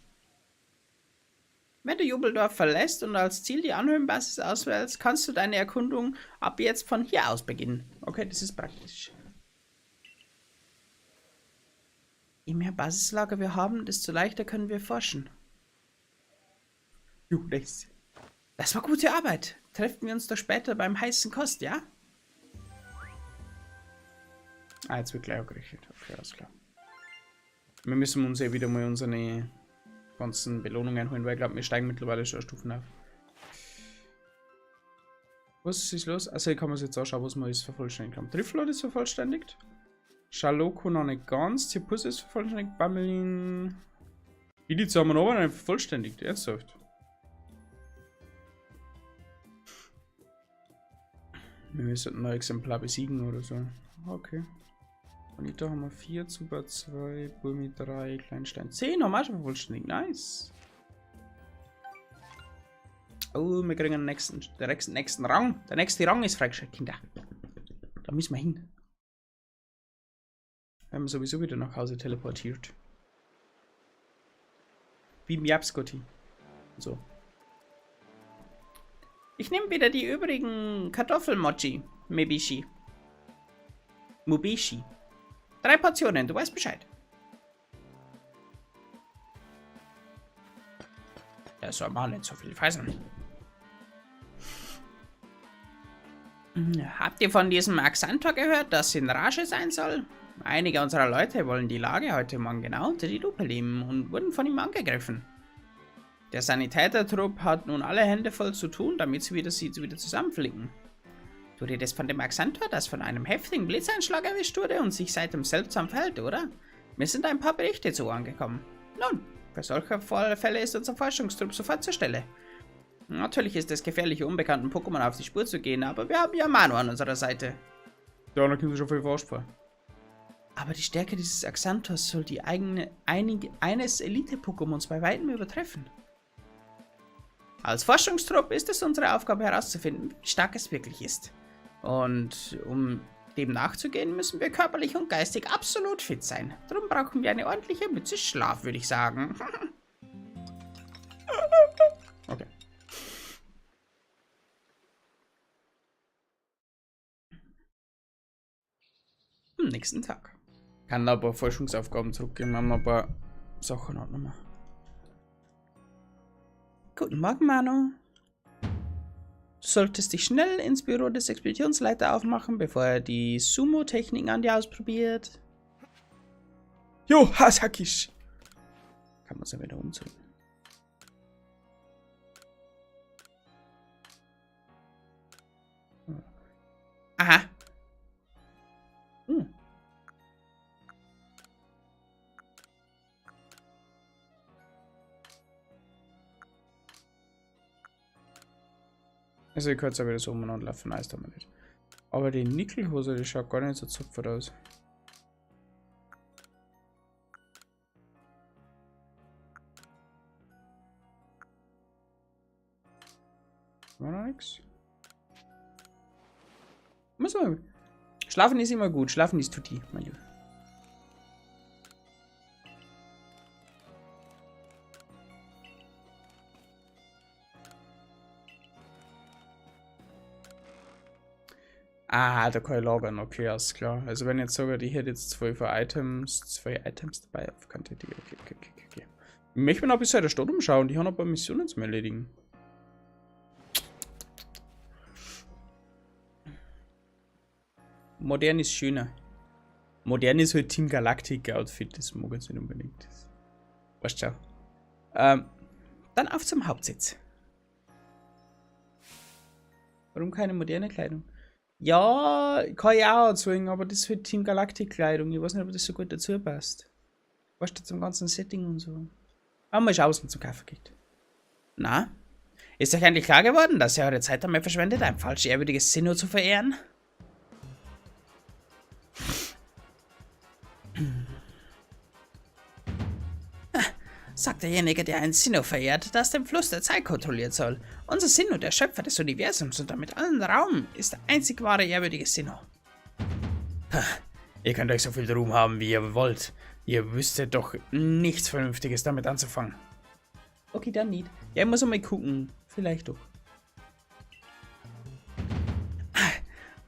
Speaker 2: Wenn du Jubeldorf verlässt und als Ziel die Anhöhenbasis auswählst, kannst du deine Erkundung ab jetzt von hier aus beginnen. Okay, das ist praktisch. Je mehr Basislager wir haben, desto leichter können wir forschen. Jules. Das war gute Arbeit. Treffen wir uns doch später beim heißen Kost, ja? Ah, jetzt wird gleich angerichtet. Okay, alles klar. Wir müssen uns ja wieder mal unsere ganzen Belohnungen holen, weil ich glaube, wir steigen mittlerweile schon Stufen auf. Was ist los? Also, ich kann mir jetzt anschauen, was wir alles vervollständigt haben. Triflord ist vervollständigt. Schaloko noch nicht ganz. Zirpus ist vervollständigt. Bammelin. Biliza haben wir noch nicht vervollständigt. Ernsthaft. Wir müssen ein Exemplar besiegen oder so. Okay. Bonita haben wir 4, Zubat 2, Burmi 3, Kleinstein 10 haben wir auch schon vervollständigt. Nice. Oh, wir kriegen den nächsten Rang. Der nächste Rang ist freigeschaltet, Kinder. Da müssen wir hin. Wir haben sowieso wieder nach Hause teleportiert. Wie im Japsgotti. So. Ich nehme wieder die übrigen Kartoffelmochi. Mebishi. Mubishi. 3 Portionen, du weißt Bescheid. Der soll mal nicht so viel fressen. Habt ihr von diesem Axantor gehört, das in Rage sein soll? Einige unserer Leute wollen die Lage heute Morgen genau unter die Lupe nehmen und wurden von ihm angegriffen. Der Sanitätertrupp hat nun alle Hände voll zu tun, damit sie wieder zusammenflicken. Du redest von dem Axantor, das von einem heftigen Blitzeinschlag erwischt wurde und sich seitdem seltsam verhält, oder? Mir sind ein paar Berichte zu Ohren gekommen. Nun, für solche Fälle ist unser Forschungstrupp sofort zur Stelle. Natürlich ist es gefährlich, unbekannten Pokémon auf die Spur zu gehen, aber wir haben ja Manu an unserer Seite. Ja, da kommt schon viel verarscht vor. Aber die Stärke dieses Axantors soll die eigene eines Elite-Pokémons bei weitem übertreffen. Als Forschungstrupp ist es unsere Aufgabe herauszufinden, wie stark es wirklich ist. Und um dem nachzugehen, müssen wir körperlich und geistig absolut fit sein. Darum brauchen wir eine ordentliche Mütze Schlaf, würde ich sagen. Okay. Am nächsten Tag. Kann da ein paar Forschungsaufgaben zurückgeben, haben wir ein paar Sachen noch mal. Guten Morgen, Manu. Du solltest dich schnell ins Büro des Expeditionsleiters aufmachen, bevor er die Sumo-Techniken an dir ausprobiert. Jo, Hasakisch. Kann man es ja wieder umziehen. Aha. Hm. Also ich kann es auch wieder so umeinander laufen, nice damit nicht. Aber die Nickelhose, die schaut gar nicht so zupfert aus. War noch nix. Muss man. Schlafen ist immer gut, schlafen ist tutti, mein Lieber. Ah, da kann ich lagern, okay, alles klar. Also wenn ich jetzt sage, die hätte jetzt 12 Items dabei, auf könnte die, okay. Ich möchte mir noch ein bisschen in der Stadt umschauen, die haben noch ein paar Missionen zum Erledigen. Modern ist schöner. Modern ist halt Team Galactic Outfit, das mag ich jetzt nicht unbedingt. Das weißt schon. Dann auf zum Hauptsitz. Warum keine moderne Kleidung? Ja, kann ich auch anziehen, aber das wird Team Galactic Kleidung. Ich weiß nicht, ob das so gut dazu passt. Weißt du, zum ganzen Setting und so. Aber mal schauen, was man zum Kaufen gibt. Na? Ist euch eigentlich klar geworden, dass ihr eure Zeit damit verschwendet, ein falsch ehrwürdiges Sinnoh zu verehren? Sagt derjenige, der ein Sinnoh verehrt, das den Fluss der Zeit kontrollieren soll. Unser Sinnoh, der Schöpfer des Universums und damit allen Raum, ist der einzig wahre ehrwürdige Sinnoh. Ihr könnt euch so viel Ruhm haben, wie ihr wollt. Ihr wüsstet doch nichts Vernünftiges damit anzufangen. Okay, dann nicht. Ja, ich muss mal gucken. Vielleicht doch.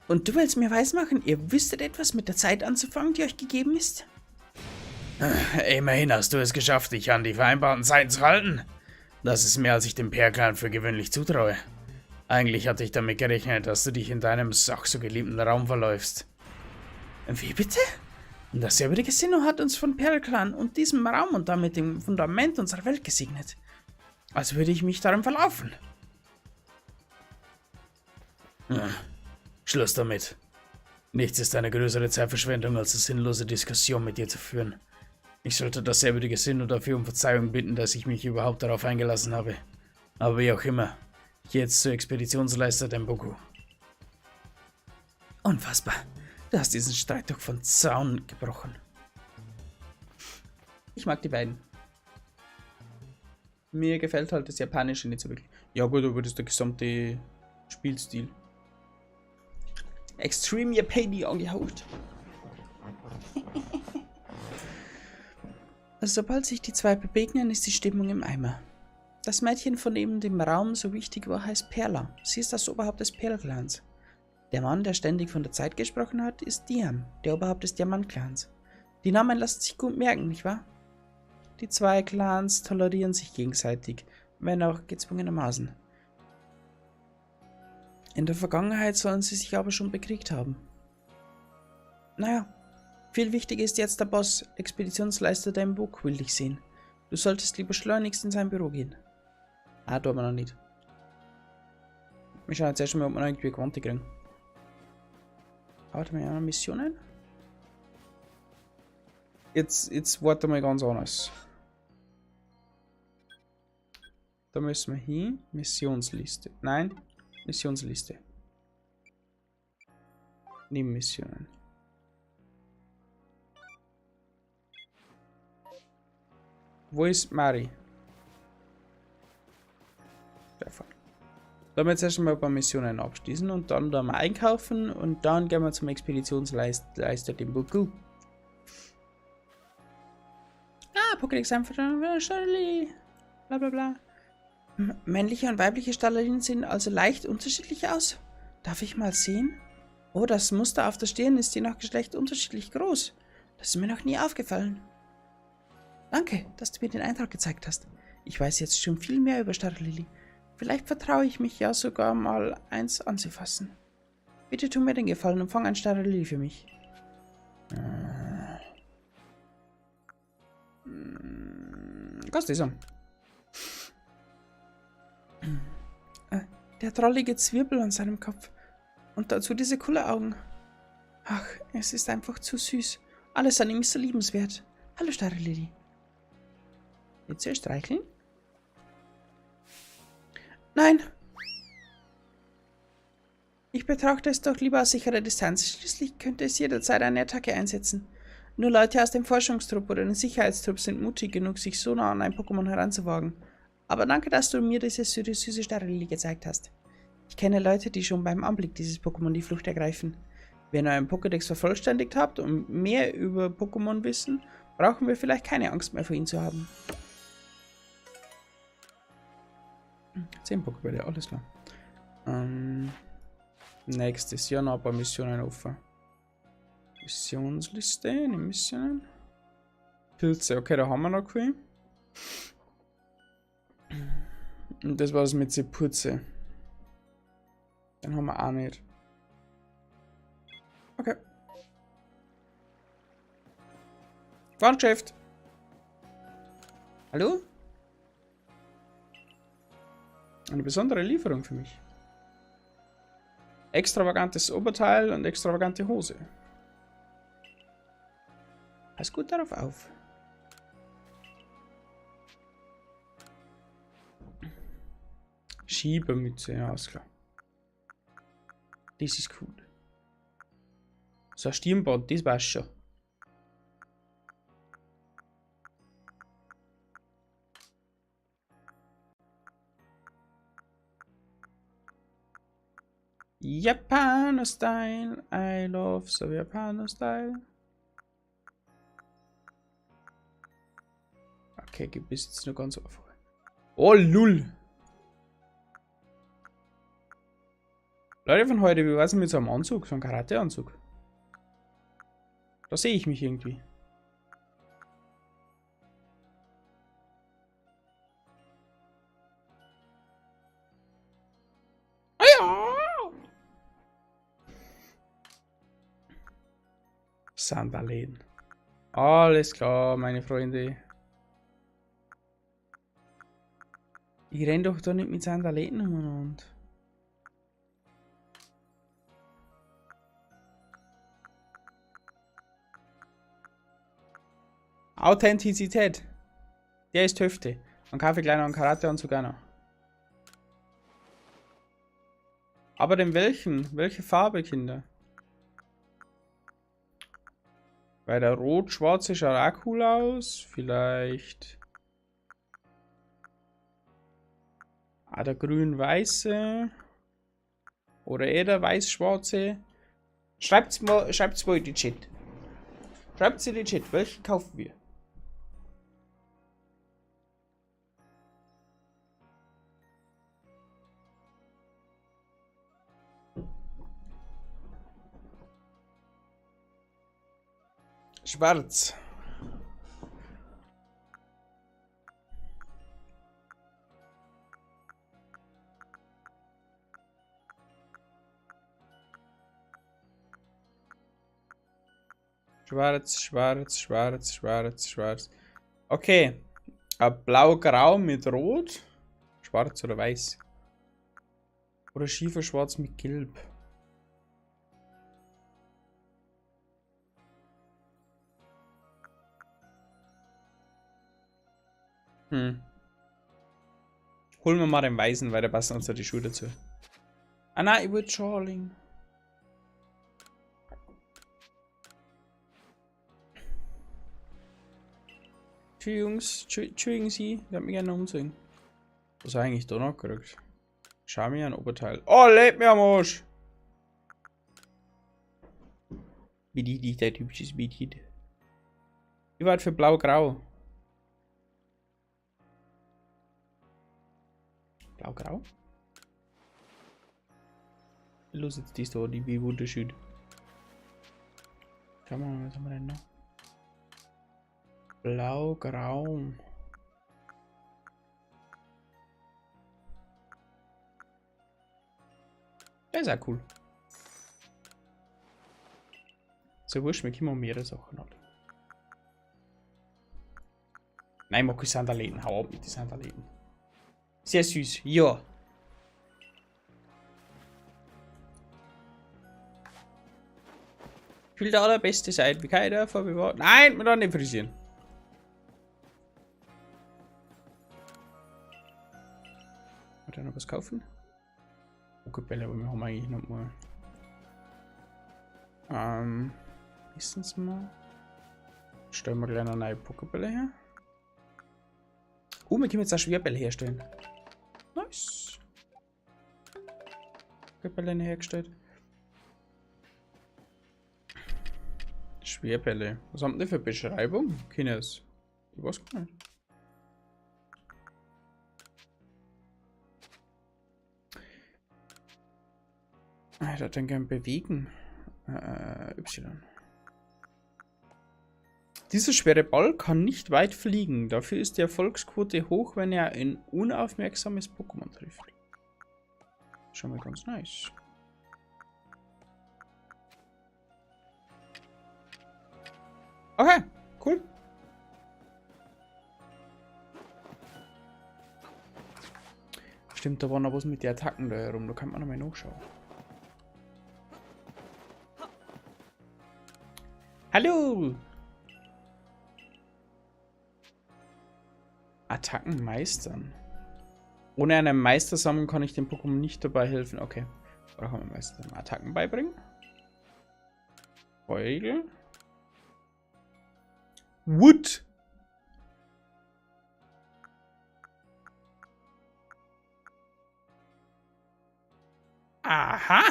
Speaker 2: Und du willst mir weismachen, ihr wüsstet etwas mit der Zeit anzufangen, die euch gegeben ist? Immerhin hast du es geschafft, dich an die vereinbarten Zeiten zu halten. Das ist mehr, als ich dem Perlclan für gewöhnlich zutraue. Eigentlich hatte ich damit gerechnet, dass du dich in deinem ach so geliebten Raum verläufst. Wie bitte? Das ehrwürdige Sinnoh hat uns von Perlclan und diesem Raum und damit dem Fundament unserer Welt gesegnet. Als würde ich mich darin verlaufen. Ja, Schluss damit. Nichts ist eine größere Zeitverschwendung, als eine sinnlose Diskussion mit dir zu führen. Ich sollte das ehrwürdige Sinnoh dafür um Verzeihung bitten, dass ich mich überhaupt darauf eingelassen habe. Aber wie auch immer, ich gehe jetzt zur Expeditionsleister Demboku. Unfassbar. Du hast diesen Streit doch von Zaun gebrochen. Ich mag die beiden. Mir gefällt halt das Japanische nicht so wirklich. Ja gut, aber das ist der gesamte Spielstil. Extreme Japani angehaucht. Sobald sich die zwei begegnen, ist die Stimmung im Eimer. Das Mädchen, von dem dem Raum so wichtig war, heißt Perla. Sie ist das Oberhaupt des Perlclans. Der Mann, der ständig von der Zeit gesprochen hat, ist Diam, der Oberhaupt des Diamantclans. Die Namen lassen sich gut merken, nicht wahr? Die zwei Clans tolerieren sich gegenseitig, wenn auch gezwungenermaßen. In der Vergangenheit sollen sie sich aber schon bekriegt haben. Naja, viel wichtiger ist jetzt der Boss, Expeditionsleister Demboku will dich sehen. Du solltest lieber schleunigst in sein Büro gehen. Ah, da haben wir noch nicht. Wir schauen jetzt erst mal, ob wir noch irgendwie Quante kriegen. Warte mal, Missionen? Jetzt warte mal ganz anders. Da müssen wir hin. Missionsliste. Nein, Missionsliste. Nebenmissionen. Wo ist Mari? Stefan. Da wir jetzt erstmal ein paar Missionen abschließen und dann da mal einkaufen und dann gehen wir zum Expeditionsleister Demboku. Ah, Pokédex einfach bla bla bla. Männliche und weibliche Staralili sehen also leicht unterschiedlich aus. Darf ich mal sehen? Oh, das Muster auf der Stirn ist je nach Geschlecht unterschiedlich groß. Das ist mir noch nie aufgefallen. Danke, dass du mir den Eintrag gezeigt hast. Ich weiß jetzt schon viel mehr über Staralili. Vielleicht vertraue ich mich ja sogar mal eins anzufassen. Bitte tu mir den Gefallen und fang ein Staralili für mich. Kannst du sagen? Der drollige Zwirbel an seinem Kopf. Und dazu diese Kulleraugen. Ach, es ist einfach zu süß. Alles an ihm ist so liebenswert. Hallo, Staralili. Willst du streicheln? Nein! Ich betrachte es doch lieber aus sicherer Distanz. Schließlich könnte es jederzeit eine Attacke einsetzen. Nur Leute aus dem Forschungstrupp oder dem Sicherheitstrupp sind mutig genug, sich so nah an ein Pokémon heranzuwagen. Aber danke, dass du mir diese süße Staralili gezeigt hast. Ich kenne Leute, die schon beim Anblick dieses Pokémon die Flucht ergreifen. Wenn ihr euren Pokédex vervollständigt habt und mehr über Pokémon wissen, brauchen wir vielleicht keine Angst mehr vor ihnen zu haben. 10 Pokébälle, alles klar. Nächstes Jahr noch ein paar Missionen offen. Missionsliste, eine Missionen. Pilze, okay, da haben wir noch viel. Und das war's mit Sepurze. Den haben wir auch nicht. Okay. Warengeschäft. Hallo? Eine besondere Lieferung für mich. Extravagantes Oberteil und extravagante Hose. Pass gut darauf auf. Schiebermütze, ja, ist klar. Das ist cool. So ein Stirnband, das war's schon. Japaner-Style, I love so Japaner-Style. Okay, gibt es jetzt nur ganz einfach. Oh, lul! Leute von heute, wie war's denn mit so einem Anzug? So einem Karate-Anzug? Da sehe ich mich irgendwie. Ah ja! Sandalen. Alles klar, meine Freunde. Ich renn doch da nicht mit Sandalen umeinander. Authentizität. Der ist Hüfte. Und Kaffee kleiner und Karateanzug auch noch. Aber denn welchen? Welche Farbe, Kinder? Weil der rot-schwarze schaut auch cool aus. Vielleicht. Ah, der grün-weiße. Oder eher der weiß-schwarze. Schreibt's mal in den Chat. Schreibt's in den Chat. Welchen kaufen wir? Schwarz. Schwarz, schwarz, schwarz, schwarz, schwarz. Okay. Blau-grau mit rot. Schwarz oder weiß. Oder schieferschwarz mit gelb. Holen wir mal den Weißen, weil der passt uns ja die Schuhe dazu. Ah nein, ich wollte Charling. Tschüss Jungs, entschuldigen Sie, ich würde mich gerne umsehen. Was habe ich eigentlich da noch gekriegt? Schau mir ein Oberteil. Oh, leck mir am Arsch! Wie die, die, der typisches Mädchen. Ich war für blau-grau. Blau-grau? Los, jetzt die Story, wie wunderschön. Schauen wir mal, was haben wir denn noch? Blau-grau. Der ist auch cool. So wurscht, wir können auch mehrere Sachen an. Nein, ich mag die Sandalen. Hau ab mit den Sandalen. Sehr süß, ja. Ich will der allerbeste sein. Wie kann ich da vorbewahren? Nein, wir nicht frisieren. Hat er noch was kaufen? Okay, Bälle, aber wir haben eigentlich noch mal. Erstens mal. Stellen wir gleich eine neue Pokébälle her. Oh, wir können jetzt auch Schwerbälle herstellen. Nice. Pokébälle hergestellt. Schwerbälle. Was haben die für Beschreibung? Kinders. Ich weiß gar nicht. Ich würde den gern bewegen. Y. Dieser schwere Ball kann nicht weit fliegen. Dafür ist die Erfolgsquote hoch, wenn er ein unaufmerksames Pokémon trifft. Schon mal ganz nice. Okay, cool. Stimmt, da war noch was mit den Attacken da herum. Da kann man nochmal nachschauen. Hallo! Attacken meistern. Ohne einen Meistersamen kann ich dem Pokémon nicht dabei helfen. Okay. Brauchen wir Meistersamen. Attacken beibringen. Feugel. Wood! Aha!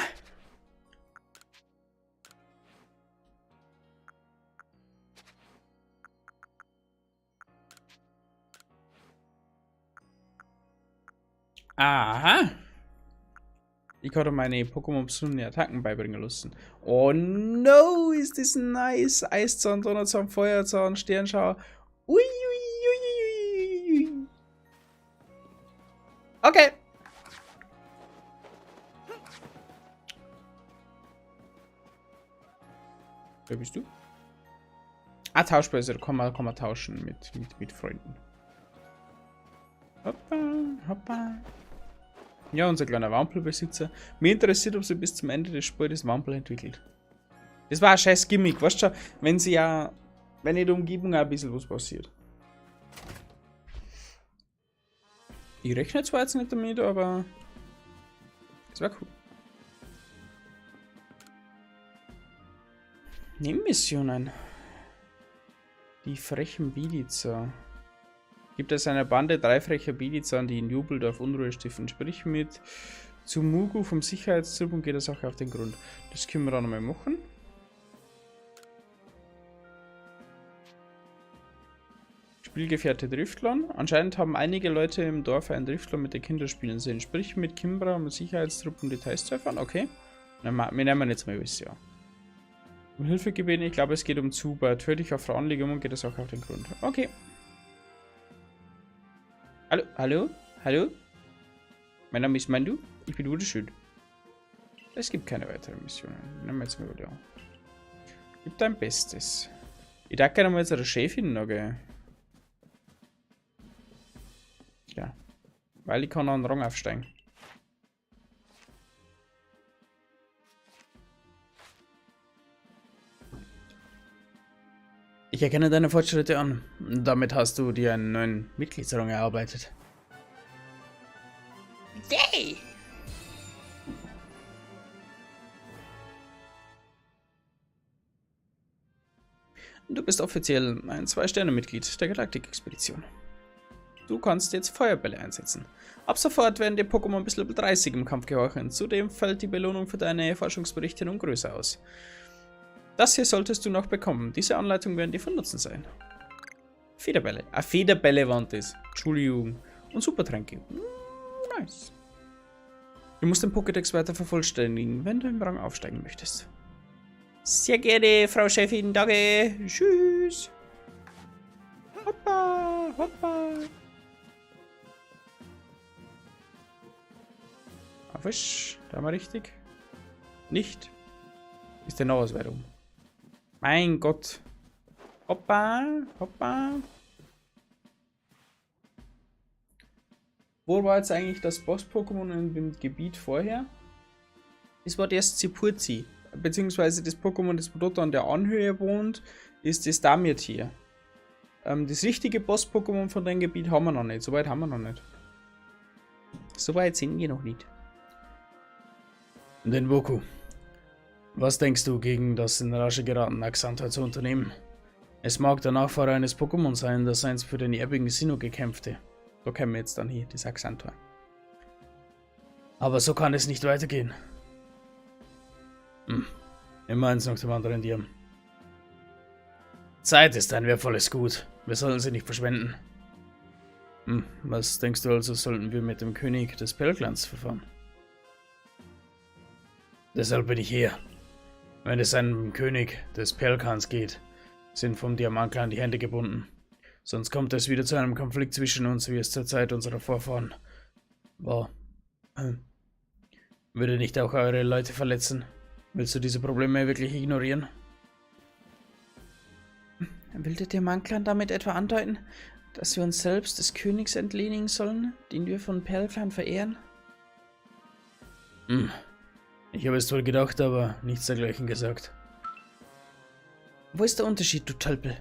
Speaker 2: Aha! Ich konnte meine Pokémon besondere Attacken beibringen lassen. Oh no, ist das nice! Eiszahn, Donnerzahn, Feuerzahn, Sternschauer. Ui, ui, ui, ui, ui. Okay. Wer bist du? Ah, Tauschbörse, da kann man tauschen mit Freunden. Hoppa, hoppa. Ja, unser kleiner Wampelbesitzer. Mir interessiert, ob sie bis zum Ende des Spiels das Wampel entwickelt. Das war ein scheiß Gimmick, weißt du schon, wenn sie ja, wenn in der Umgebung auch ein bisschen was passiert. Ich rechne zwar jetzt nicht damit, aber das war cool. Nebenmissionen. Die frechen Bidiza. Gibt es eine Bande 3 frecher Bidiza, die in Jubeldorf Unruhe stiften. Sprich mit Tsumugu vom Sicherheitstrupp und geht der Sache auf den Grund. Das können wir dann nochmal machen. Spielgefährte Driftlon. Anscheinend haben einige Leute im Dorf einen Driftlon mit den Kindern spielen sehen. Sprich mit Kimbra und Sicherheitstrupp, um Details zu erfahren. Okay. Wir nehmen jetzt mal was, ja. Um Hilfe gebeten, ich glaube, es geht um Zubat. Hör dich auf Frau Anliegen und geht das auch auf den Grund. Okay. Hallo, hallo, hallo? Mein Name ist Mandu, ich bin wunderschön. Es gibt keine weiteren Missionen. Nehmen wir jetzt mal wieder. Gib dein Bestes. Ich darf gerne mal jetzt eine Chefin noch, gell? Ja. Weil ich kann noch einen Rang aufsteigen. Ich erkenne deine Fortschritte an. Damit hast du dir einen neuen Mitgliedsrang erarbeitet. Yay! Du bist offiziell ein 2-Sterne-Mitglied der Galaktik-Expedition. Du kannst jetzt Feuerbälle einsetzen. Ab sofort werden dir Pokémon bis Level 30 im Kampf gehorchen. Zudem fällt die Belohnung für deine Forschungsberichte nun größer aus. Das hier solltest du noch bekommen. Diese Anleitung werden dir von Nutzen sein. Federbälle. Ah, Federbälle waren das. Entschuldigung. Und Supertränke. Nice. Du musst den Pokédex weiter vervollständigen, wenn du im Rang aufsteigen möchtest. Sehr gerne, Frau Chefin. Danke. Tschüss. Hoppa, hoppa. Fisch. Da haben wir richtig. Nicht. Ist denn noch was weiter um? Mein Gott. Hoppa, hoppa. Wo war jetzt eigentlich das Boss-Pokémon in dem Gebiet vorher? Das war das Zipurzi. Beziehungsweise das Pokémon, das dort an der Anhöhe wohnt, ist das Damirtier. Das richtige Boss-Pokémon von dem Gebiet haben wir noch nicht. Soweit haben wir noch nicht. Soweit sind wir noch nicht.
Speaker 3: Denboku, was denkst du, gegen das in Rage geratene Axantor zu unternehmen? Es mag der Nachfahre eines Pokémon sein, das einst für den erbigen Sinnoh gekämpfte.
Speaker 2: Da kommen wir jetzt dann hier, das Axantor.
Speaker 3: Aber so kann es nicht weitergehen. Immer eins nach dem anderen, Diam. Zeit ist ein wertvolles Gut. Wir sollen sie nicht verschwenden. Was denkst du also, sollten wir mit dem König des Perlclans verfahren? Deshalb bin ich hier. Wenn es einem König des Perlclans geht, sind vom Diamantclan die Hände gebunden. Sonst kommt es wieder zu einem Konflikt zwischen uns, wie es zur Zeit unserer Vorfahren war. Würde nicht auch eure Leute verletzen? Willst du diese Probleme wirklich ignorieren?
Speaker 2: Will der Diamantclan damit etwa andeuten, dass wir uns selbst des Königs entledigen sollen, den wir von Perlclan verehren?
Speaker 3: Ich habe es wohl gedacht, aber nichts dergleichen gesagt.
Speaker 2: Wo ist der Unterschied, du Tölpel?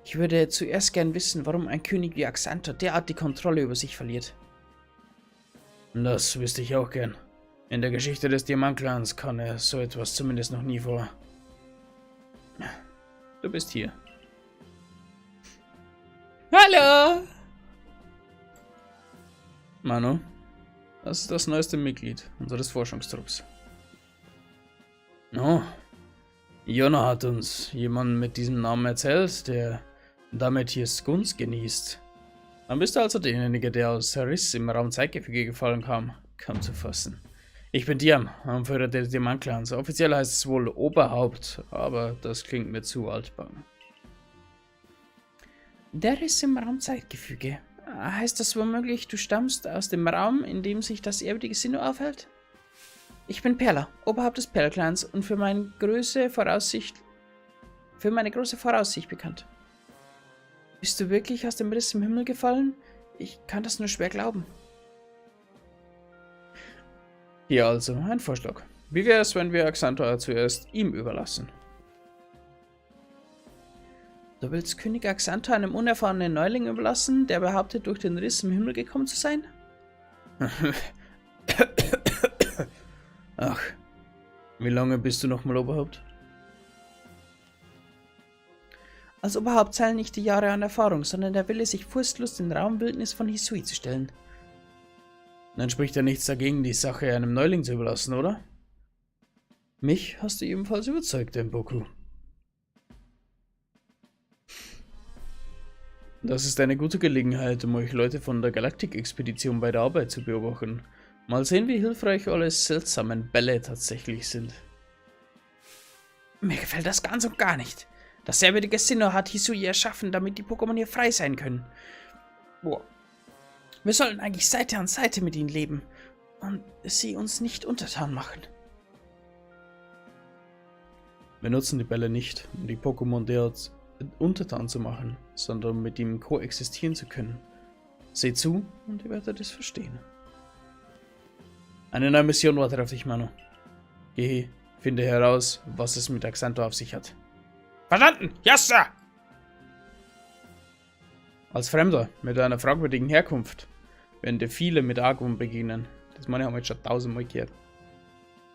Speaker 2: Ich würde zuerst gern wissen, warum ein König wie Axantor derart die Kontrolle über sich verliert.
Speaker 3: Das wüsste ich auch gern. In der Geschichte des Diamantclans kam er so etwas zumindest noch nie vor. Du bist hier.
Speaker 2: Hallo!
Speaker 3: Manu, das ist das neueste Mitglied unseres Forschungstrupps. Oh, Jonna hat uns jemanden mit diesem Namen erzählt, der damit hier Gunst genießt. Dann bist du also derjenige, der aus Riss im Raum Zeitgefüge gefallen kam. Kaum zu fassen. Ich bin Diam, Anführer der Diamantclans. Offiziell heißt es wohl Oberhaupt, aber das klingt mir zu altbacken.
Speaker 2: Der Riss im Raumzeitgefüge. Heißt das womöglich, du stammst aus dem Raum, in dem sich das ehrwürdige Sinnoh aufhält? Ich bin Perla, Oberhaupt des Perlclans und für meine große Voraussicht bekannt. Bist du wirklich aus dem Riss im Himmel gefallen? Ich kann das nur schwer glauben.
Speaker 3: Hier also ein Vorschlag. Wie wäre es, wenn wir Axantor zuerst ihm überlassen?
Speaker 2: Du willst König Axantor einem unerfahrenen Neuling überlassen, der behauptet, durch den Riss im Himmel gekommen zu sein?
Speaker 3: Ach, wie lange bist du nochmal Oberhaupt?
Speaker 2: Als Oberhaupt zählen nicht die Jahre an Erfahrung, sondern der Wille, sich furchtlos den Raumwildnis von Hisui zu stellen.
Speaker 3: Dann spricht ja nichts dagegen, die Sache einem Neuling zu überlassen, oder? Mich hast du ebenfalls überzeugt, Mboku. Das ist eine gute Gelegenheit, um euch Leute von der Galaktik-Expedition bei der Arbeit zu beobachten. Mal sehen, wie hilfreich eure seltsamen Bälle tatsächlich sind.
Speaker 2: Mir gefällt das ganz und gar nicht. Das ehrwürdige Sinnoh hat Hisui erschaffen, damit die Pokémon hier frei sein können. Boah. Wir sollten eigentlich Seite an Seite mit ihnen leben und sie uns nicht untertan machen.
Speaker 3: Wir nutzen die Bälle nicht, um die Pokémon derart untertan zu machen, sondern um mit ihm koexistieren zu können. Seht zu und ihr werdet es verstehen. Eine neue Mission wartet auf dich, Manu. Geh, finde heraus, was es mit Axantor auf sich hat.
Speaker 2: Verstanden! Yes, Sir!
Speaker 3: Als Fremder mit einer fragwürdigen Herkunft werden dir viele mit Argwohn begegnen. Das meine haben wir jetzt schon 1000-mal gehört.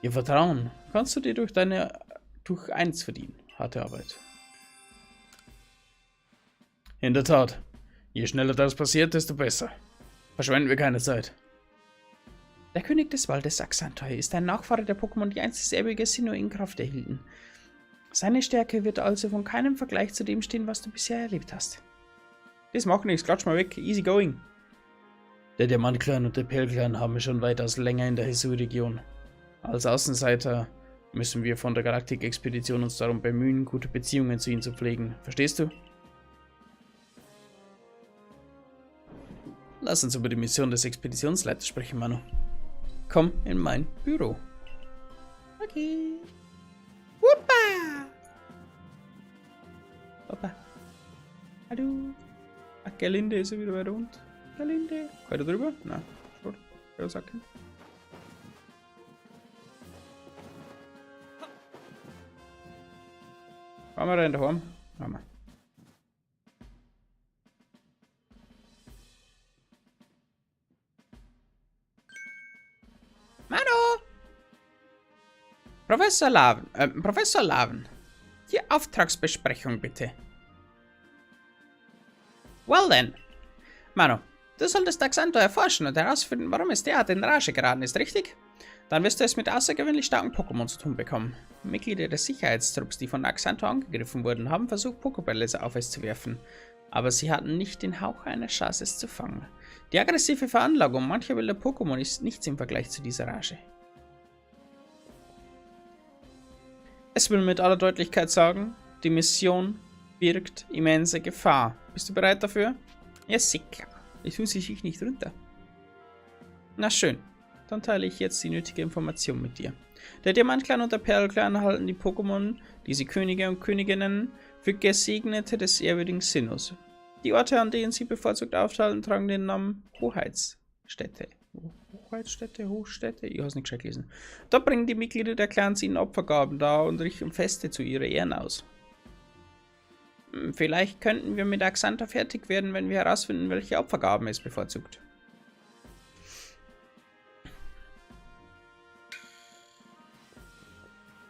Speaker 3: Ihr Vertrauen kannst du dir durch eins verdienen. Harte Arbeit. In der Tat. Je schneller das passiert, desto besser. Verschwenden wir keine Zeit.
Speaker 2: Der König des Waldes Axantoi ist ein Nachfahre der Pokémon, die einst das ehrwürdige Sinnoh in Kraft erhielten. Seine Stärke wird also von keinem Vergleich zu dem stehen, was du bisher erlebt hast.
Speaker 3: Das macht nichts, klatsch mal weg, easy going. Der Diamantclan und der Perlclan haben schon weitaus länger in der Hisui-Region. Als Außenseiter müssen wir von der Galaktik-Expedition uns darum bemühen, gute Beziehungen zu ihnen zu pflegen. Verstehst du? Lass uns über die Mission des Expeditionsleiters sprechen, Manu. Komm in mein Büro.
Speaker 2: Okay. Wuppa!
Speaker 3: Papa. Hallo. Ach, Gerlinde ist ja wieder weiter unten. Gerlinde. Kann ich da drüber? Nein. Schade. Kann ich sacken? Fahren wir rein daheim? Fahren wir.
Speaker 2: Manu! Professor Laven, die Auftragsbesprechung bitte. Well then. Manu, du solltest Axantor erforschen und herausfinden, warum es derart in Rage geraten ist, richtig? Dann wirst du es mit außergewöhnlich starken Pokémon zu tun bekommen. Mitglieder des Sicherheitstrupps, die von Axantor angegriffen wurden, haben versucht, Pokébälle auf es zu werfen. Aber sie hatten nicht den Hauch einer Chance, es zu fangen. Die aggressive Veranlagung mancher wilder Pokémon ist nichts im Vergleich zu dieser Rage. Es will mit aller Deutlichkeit sagen, die Mission birgt immense Gefahr. Bist du bereit dafür? Ja, sicher. Ich tue sie sich nicht runter. Na schön. Dann teile ich jetzt die nötige Information mit dir. Der Diamantclan und der Perlclan halten die Pokémon, die sie Könige und Königinnen, für Gesegnete des ehrwürdigen Sinnohs. Die Orte, an denen sie bevorzugt auftauchen, tragen den Namen Hoheitsstädte. Hoheitsstädte, Hochstädte? Ich hab's nicht gescheit gelesen. Dort bringen die Mitglieder der Clans ihnen Opfergaben dar und richten Feste zu ihrer Ehren aus. Vielleicht könnten wir mit Axantor fertig werden, wenn wir herausfinden, welche Opfergaben es bevorzugt.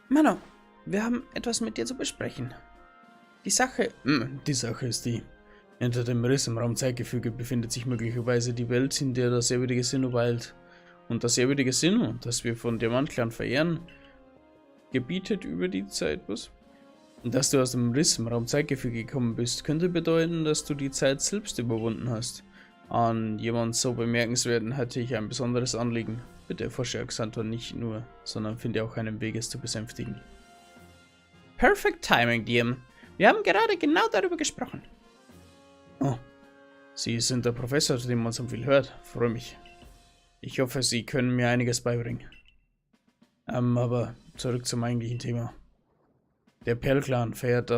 Speaker 2: Mano, wir haben etwas mit dir zu besprechen. Die Sache...
Speaker 3: Die Sache ist die. Hinter dem Riss im Raumzeitgefüge befindet sich möglicherweise die Welt, in der das ehrwürdige Sinnoh weilt. Und das ehrwürdige Sinnoh, das wir von Diamantclan verehren, gebietet über die Zeit, was? Und dass du aus dem Riss im Raumzeitgefüge gekommen bist, könnte bedeuten, dass du die Zeit selbst überwunden hast. An jemand so bemerkenswerten hatte ich ein besonderes Anliegen. Bitte erforsche Axantor nicht nur, sondern finde auch einen Weg, es zu besänftigen.
Speaker 2: Perfect Timing, Diem. Wir haben gerade genau darüber gesprochen.
Speaker 3: Oh, Sie sind der Professor, zu dem man so viel hört. Freue mich. Ich hoffe, Sie können mir einiges beibringen. Aber zurück zum eigentlichen Thema. Der Perlclan verehrt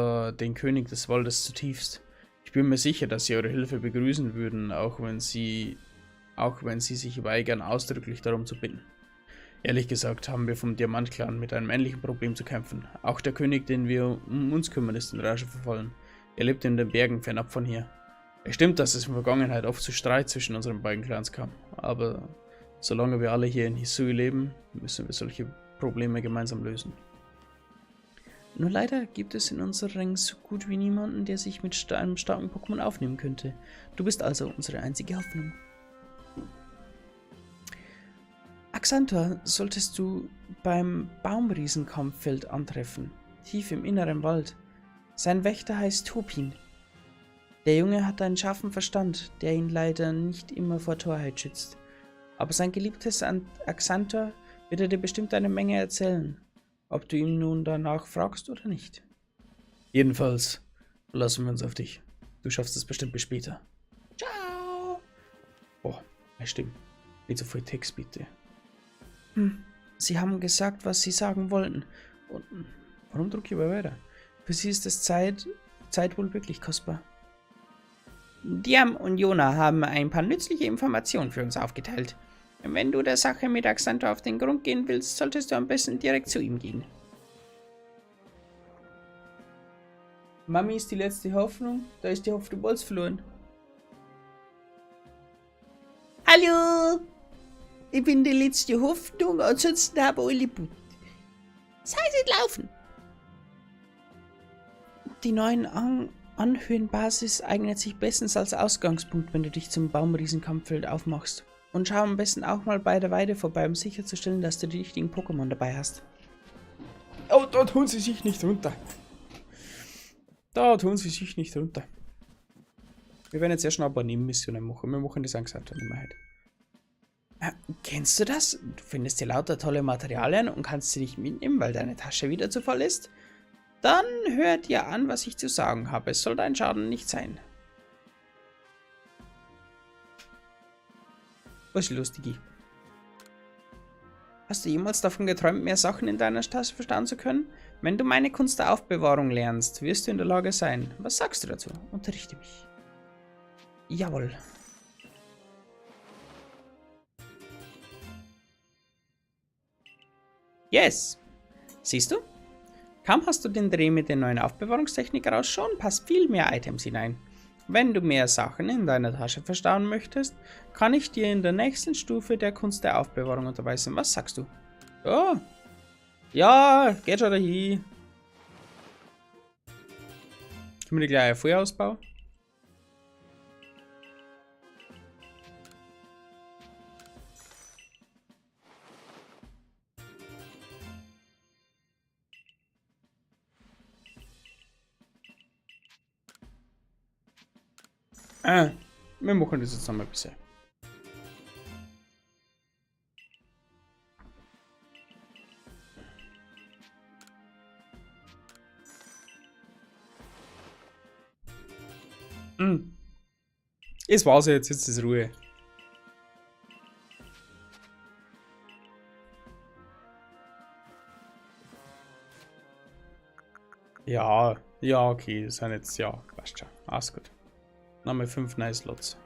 Speaker 3: den König des Waldes zutiefst. Ich bin mir sicher, dass sie eure Hilfe begrüßen würden, auch wenn sie sich weigern, ausdrücklich darum zu bitten. Ehrlich gesagt haben wir vom Diamantclan mit einem ähnlichen Problem zu kämpfen. Auch der König, den wir um uns kümmern, ist in Rage verfallen. Er lebt in den Bergen fernab von hier. Es stimmt, dass es in der Vergangenheit oft zu Streit zwischen unseren beiden Clans kam, aber solange wir alle hier in Hisui leben, müssen wir solche Probleme gemeinsam lösen.
Speaker 2: Nur leider gibt es in unseren Rängen so gut wie niemanden, der sich mit einem starken Pokémon aufnehmen könnte. Du bist also unsere einzige Hoffnung. Axantor solltest du beim Baumriesenkampffeld antreffen, tief im inneren Wald. Sein Wächter heißt Topin. Der Junge hat einen scharfen Verstand, der ihn leider nicht immer vor Torheit schützt. Aber sein geliebtes Axantor wird er dir bestimmt eine Menge erzählen, ob du ihn nun danach fragst oder nicht.
Speaker 3: Jedenfalls lassen wir uns auf dich. Du schaffst es bestimmt bis später.
Speaker 2: Ciao!
Speaker 3: Boah, stimmt. Nicht so viel Text, bitte.
Speaker 2: Sie haben gesagt, was sie sagen wollten. Und warum drücke ich aber weiter? Für sie ist das Zeit wohl wirklich kostbar. Diam und Jona haben ein paar nützliche Informationen für uns aufgeteilt. Wenn du der Sache mit Axantor auf den Grund gehen willst, solltest du am besten direkt zu ihm gehen.
Speaker 3: Mami ist die letzte Hoffnung. Da ist die Hoffnung Bolz verloren.
Speaker 2: Hallo! Ich bin die letzte Hoffnung, ansonsten habe ich alle But. Sei sie laufen! Die neuen Anhöhenbasis eignet sich bestens als Ausgangspunkt, wenn du dich zum Baumriesenkampffeld aufmachst. Und schau am besten auch mal bei der Weide vorbei, um sicherzustellen, dass du die richtigen Pokémon dabei hast.
Speaker 3: Oh, da tun sie sich nicht runter. Da tun sie sich nicht runter. Wir werden jetzt erst noch ein paar Nebenmissionen machen. Wir machen das Angst nicht mehr heute.
Speaker 2: Kennst du das? Du findest dir lauter tolle Materialien und kannst sie nicht mitnehmen, weil deine Tasche wieder zu voll ist? Dann hör dir an, was ich zu sagen habe. Es soll dein Schaden nicht sein. Was ist los, Digi? Hast du jemals davon geträumt, mehr Sachen in deiner Tasche verstauen zu können? Wenn du meine Kunst der Aufbewahrung lernst, wirst du in der Lage sein. Was sagst du dazu? Unterrichte mich. Jawohl. Yes! Siehst du? Kaum hast du den Dreh mit der neuen Aufbewahrungstechnik raus, schon passt viel mehr Items hinein. Wenn du mehr Sachen in deiner Tasche verstauen möchtest, kann ich dir in der nächsten Stufe der Kunst der Aufbewahrung unterweisen. Was sagst du? Oh. Ja, geht schon dahin.
Speaker 3: Können wir die gleich vorher ausbauen? Wir machen das jetzt nochmal ein bisschen. Es war's jetzt, jetzt ist Ruhe. Ja, ja, okay, das sind jetzt, ja, passt schon. Alles gut. Nochmal 5 nice Slots.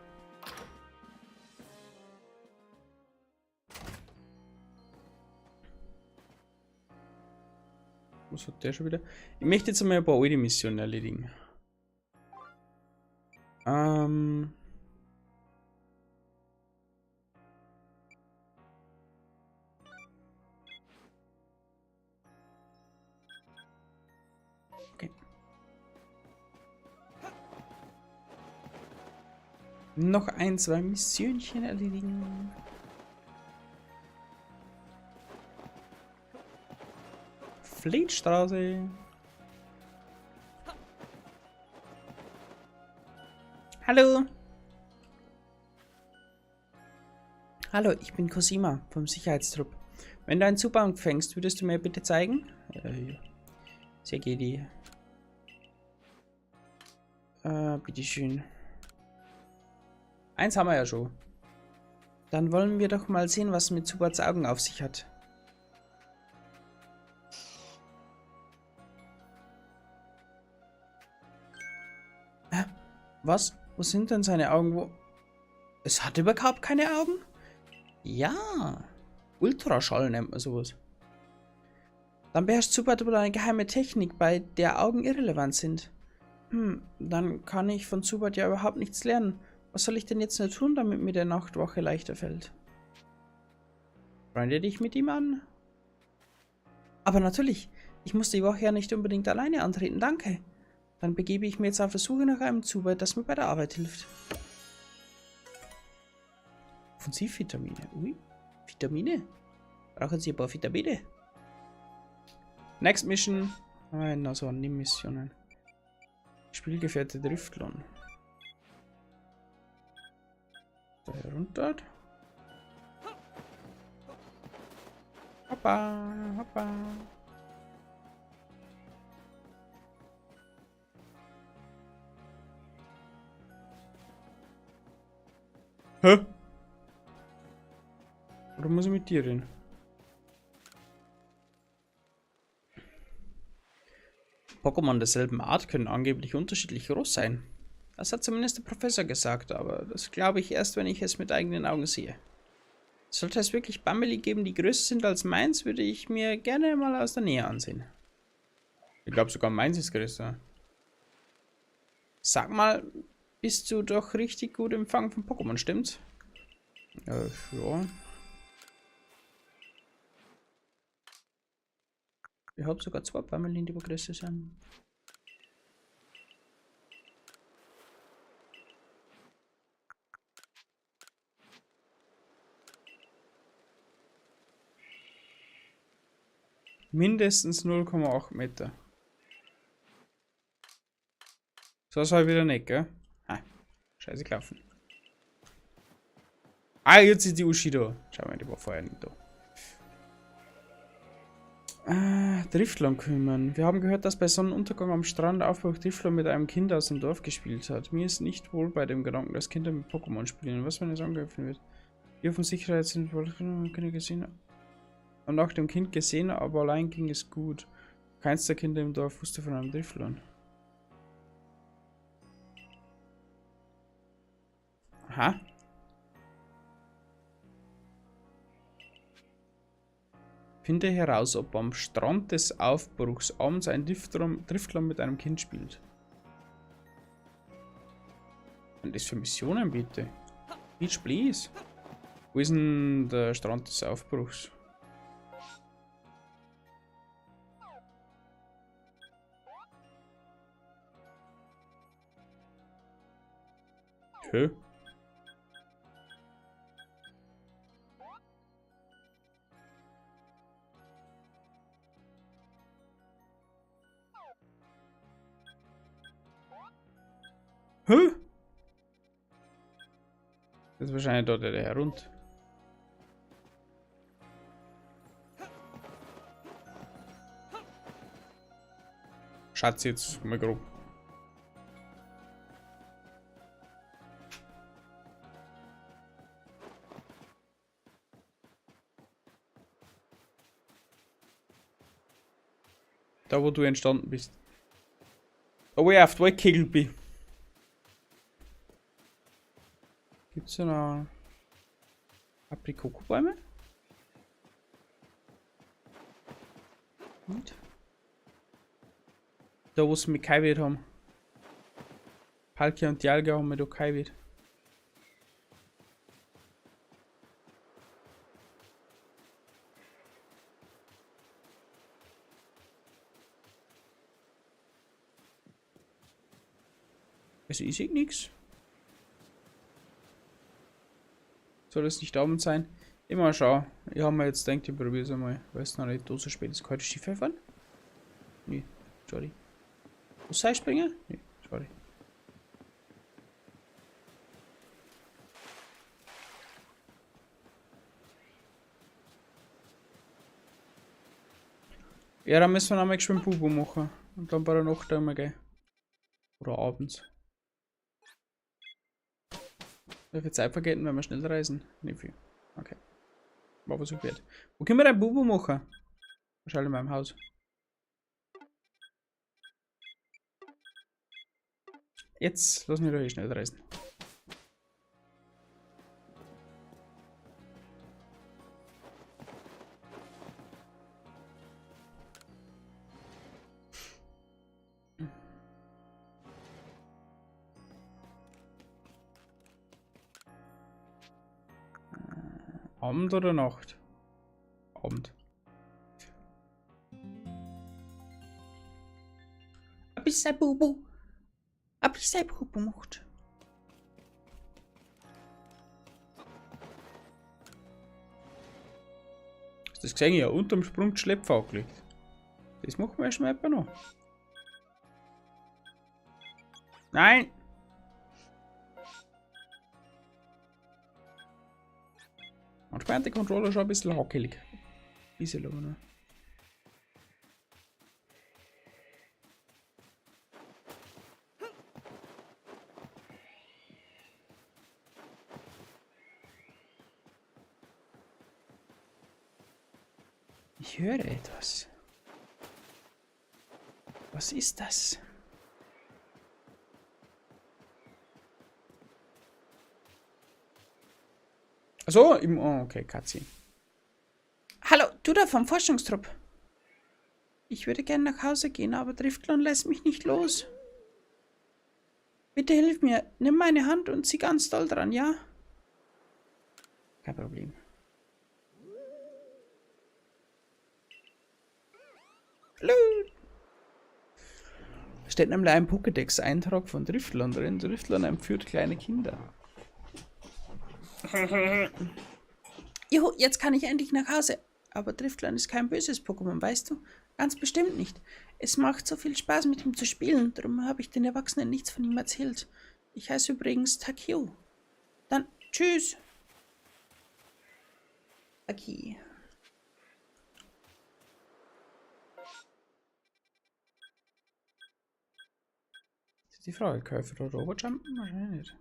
Speaker 3: Was hat der schon wieder? Ich möchte jetzt einmal ein paar alte Missionen erledigen.
Speaker 2: Noch ein, zwei Missionchen erledigen. Fleetstraße. Hallo. Hallo, ich bin Cosima vom Sicherheitstrupp. Wenn du einen Zugang fängst, würdest du mir bitte zeigen? Ja. Sehr gerne. Bitteschön. Eins haben wir ja schon. Dann wollen wir doch mal sehen, was mit Zubats Augen auf sich hat. Hä? Was? Wo sind denn seine Augen? Wo? Es hat überhaupt keine Augen? Ja. Ultraschall nennt man sowas. Dann beherrscht Zubat wohl eine geheime Technik, bei der Augen irrelevant sind. Dann kann ich von Zubat ja überhaupt nichts lernen. Was soll ich denn jetzt nur tun, damit mir der Nachtwache leichter fällt? Freunde dich mit ihm an? Aber natürlich, ich muss die Woche ja nicht unbedingt alleine antreten, danke. Dann begebe ich mir jetzt auf der Suche nach einem Zubat, das mir bei der Arbeit hilft. Offensivvitamine. Ui, Vitamine? Brauchen Sie ein paar Vitamine? Next Mission. Nein, also an die Missionen. Spielgefährte Driftlon. Da herunter. Hoppa, hoppa. Hä? Oder muss ich mit dir reden? Pokémon derselben Art können angeblich unterschiedlich groß sein. Das hat zumindest der Professor gesagt, aber das glaube ich erst, wenn ich es mit eigenen Augen sehe. Sollte es wirklich Bambili geben, die größer sind als meins, würde ich mir gerne mal aus der Nähe ansehen. Ich glaube sogar meins ist größer. Sag mal, bist du doch richtig gut im Fang von Pokémon, stimmt's? Ja. Ich hab sogar zwei Bammelin, die größer sind. Mindestens 0,8 Meter. So ist halt wieder nicht, gell? Ha, scheiße gelaufen. Ah, jetzt ist die Uschi da. Schau mal, die war vorher nicht da. Ah, Driftlon kümmern. Wir haben gehört, dass bei Sonnenuntergang am Strand Aufbruch Driftlon mit einem Kind aus dem Dorf gespielt hat. Mir ist nicht wohl bei dem Gedanken, dass Kinder mit Pokémon spielen. Was, wenn es angegriffen wird? Wir von Sicherheit sind wohl Kinder gesehen. Haben nach dem Kind gesehen, aber allein ging es gut. Keins der Kinder im Dorf wusste von einem Driftlon. Aha. Finde heraus, ob am Strand des Aufbruchs abends ein Driftlon mit einem Kind spielt. Und das für Missionen bitte? Beach, please. Wo ist denn der Strand des Aufbruchs? Hä? Hä? Das ist wahrscheinlich dort der herunter. Schatz jetzt mal grob. Da wo du entstanden bist. Da wo ich auf die Waldkegel bin. Gibt's da noch Aprikokobäume? Gut. Da wo sie mit Kaiwit haben. Palkia und Dialga haben wir da Kaiwit. Also ich seh nix. Soll es nicht Abend sein? Immer schau. Ich habe mir jetzt gedacht, ich probiere es einmal. Weil es noch nicht so spät ist. Kann ich Schiff fahren? Nee, sorry. Muss ich springen? Nee, sorry. Ja, dann müssen wir noch mal geschwind Bubu machen. Und dann bei der Nacht einmal gehen. Oder abends. Wie viel Zeit vergeht, wenn wir schnell reisen? Nicht viel. Okay. War aber so wert. Wo können wir denn Bubu machen? Wahrscheinlich in meinem Haus. Jetzt lass mich doch hier schnell reisen. Abend oder Nacht? Abend. Ein bisschen Bubu. Ein bisschen Bubu macht. Hast du das gesehen? Ja, unterm Sprung die Schleppfahrt angelegt. Das machen wir schon mal noch. Nein! Manchmal hat der Controller schon ein bisschen hackelig. Ein bisschen aber nur. Ich höre etwas. Was ist das? Achso, oh, okay, Katzi. Hallo, du da vom Forschungstrupp. Ich würde gerne nach Hause gehen, aber Driftlon lässt mich nicht los. Bitte hilf mir. Nimm meine Hand und zieh ganz doll dran, ja? Kein Problem. Hallo. Steht nämlich ein Pokédex-Eintrag von Driftlon drin. Driftlon entführt kleine Kinder. Juhu, jetzt kann ich endlich nach Hause. Aber Driftlon ist kein böses Pokémon, weißt du? Ganz bestimmt nicht. Es macht so viel Spaß, mit ihm zu spielen. Darum habe ich den Erwachsenen nichts von ihm erzählt. Ich heiße übrigens Takeo. Dann tschüss. Okay. Das ist die Frage, Käufer oder Robotjumpen? Wahrscheinlich nicht.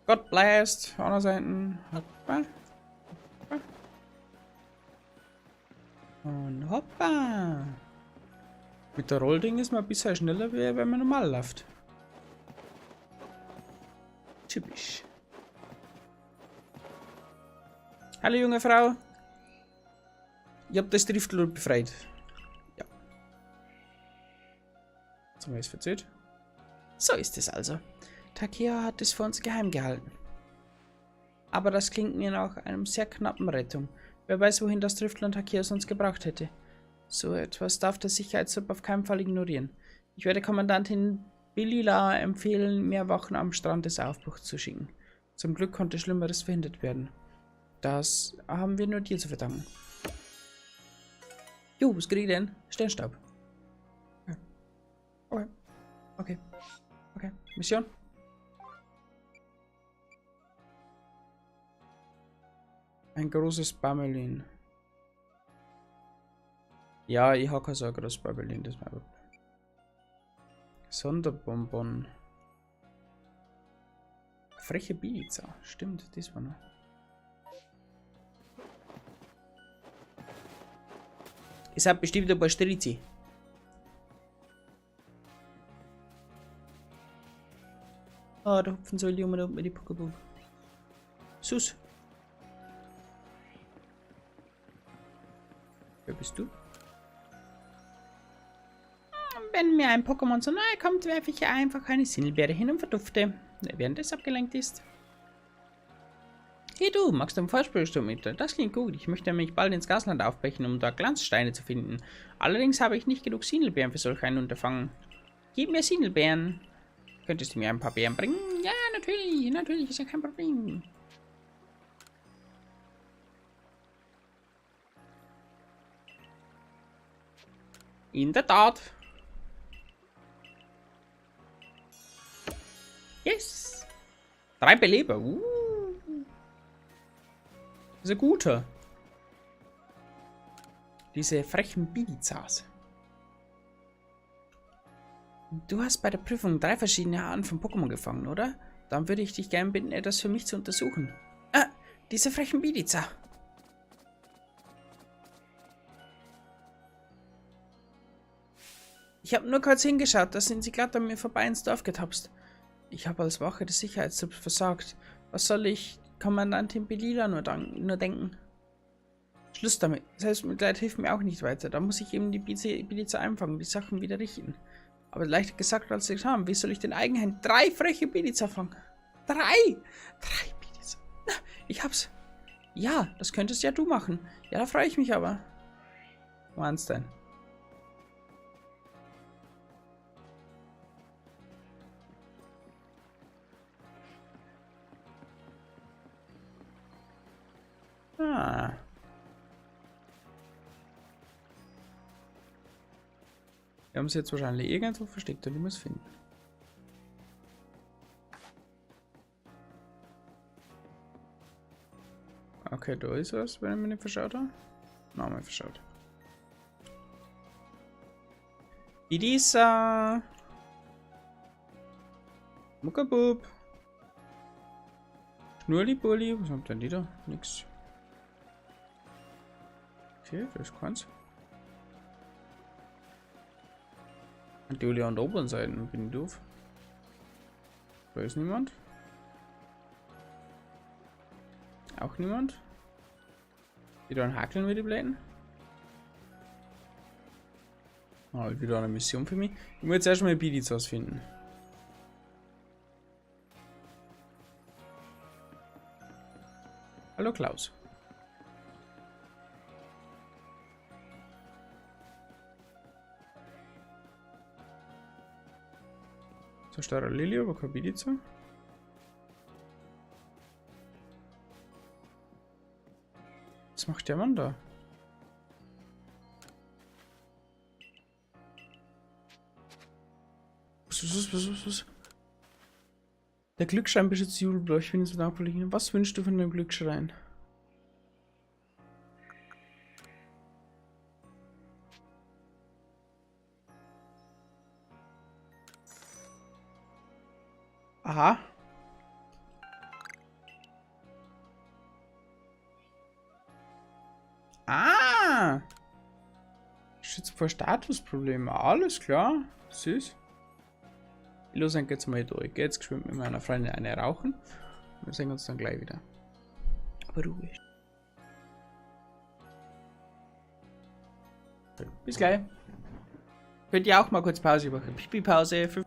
Speaker 2: God bless. Andere Seiten. Hoppa. Hoppa. Und hoppa. Mit der Rollding ist man ein bisschen schneller, wie wenn man normal läuft. Typisch. Hallo junge Frau. Ich hab das Driftlon befreit. Ja. Jetzt haben wir es verzählt. So ist es also. Takeo hat es vor uns geheim gehalten. Aber das klingt mir nach einem sehr knappen Rettung. Wer weiß, wohin das Driftlon Takeo sonst gebracht hätte. So etwas darf der Sicherheitstrupp auf keinen Fall ignorieren. Ich werde Kommandantin Bilila empfehlen, mehr Wachen am Strand des Aufbruchs zu schicken. Zum Glück konnte Schlimmeres verhindert werden. Das haben wir nur dir zu verdanken. Jo, was krieg ich denn? Sternstaub. Ja. Okay. Okay. Okay. Mission. Ein großes Bamelin. Ja, ich habe kein so großes Bamelin, das ist mein Problem. Sonderbonbon. Freche Pizza. Stimmt, das war noch. Es hat bestimmt ein paar Strizi. Ah, da hupfen so die um und mit die Pokéball. Sus. Wer bist du? Wenn mir ein Pokémon so nahe kommt, werfe ich einfach eine Sinelbeere hin und verdufte, während es abgelenkt ist. Hey du, magst du am Vorsprung mit? Das klingt gut. Ich möchte mich bald ins Gasland aufbrechen, um dort Glanzsteine zu finden. Allerdings habe ich nicht genug Sinelbeeren für solch ein Unterfangen. Gib mir Sinelbeeren. Könntest du mir ein paar Beeren bringen? Ja, natürlich. Natürlich, ist ja kein Problem. In der Tat. Yes. 3 Beleber. Das ist ein guter. Diese frechen Bidizas. Du hast bei der Prüfung 3 verschiedene Arten von Pokémon gefangen, oder? Dann würde ich dich gerne bitten, etwas für mich zu untersuchen. Ah, diese frechen Bidiza. Ich habe nur kurz hingeschaut, da sind sie glatt an mir vorbei ins Dorf getapst. Ich habe als Wache des Sicherheitstrupps versagt. Was soll ich Kommandantin Belila nur denken? Schluss damit. Selbstmitleid hilft mir auch nicht weiter. Da muss ich eben die Bidiza einfangen, die Sachen wieder richten. Aber leichter gesagt als getan. Wie soll ich denn eigenhändig 3 freche Bidiza fangen? 3! 3 Bidiza. Na, ich hab's. Ja, das könntest ja du machen. Ja, da freue ich mich aber. Wo waren's denn? Ah. Wir haben es jetzt wahrscheinlich irgendwo versteckt und ich muss finden. Okay, da ist was, wenn ich mich nicht verschaut habe. Nein, mal verschaut. Bidiza! Muckabub! Schnurli-Bulli, was haben denn die da? Nix. Okay, das ist keins. Und die Uli an der oberen Seite, bin ich doof. Da ist niemand. Auch niemand. Die da hakeln mit den Blättern. Ah, wieder eine Mission für mich. Ich muss jetzt erstmal Bidizas finden. Hallo Klaus. Zerstörer Lilio, aber kein Bidiza. Was macht der Mann da? Was? Der Glücksschrein beschützt Jubelblau. Ich bin jetzt mit. Was wünschst du von dem Glücksschrein? Aha. Ah! Schützt vor Statusproblemen. Alles klar. Süß. Los, dann geht's mal durch. Geh jetzt geschwind mit meiner Freundin eine rauchen. Wir sehen uns dann gleich wieder. Aber ruhig. Bis gleich. Könnt ihr auch mal kurz Pause machen. Pipi-Pause.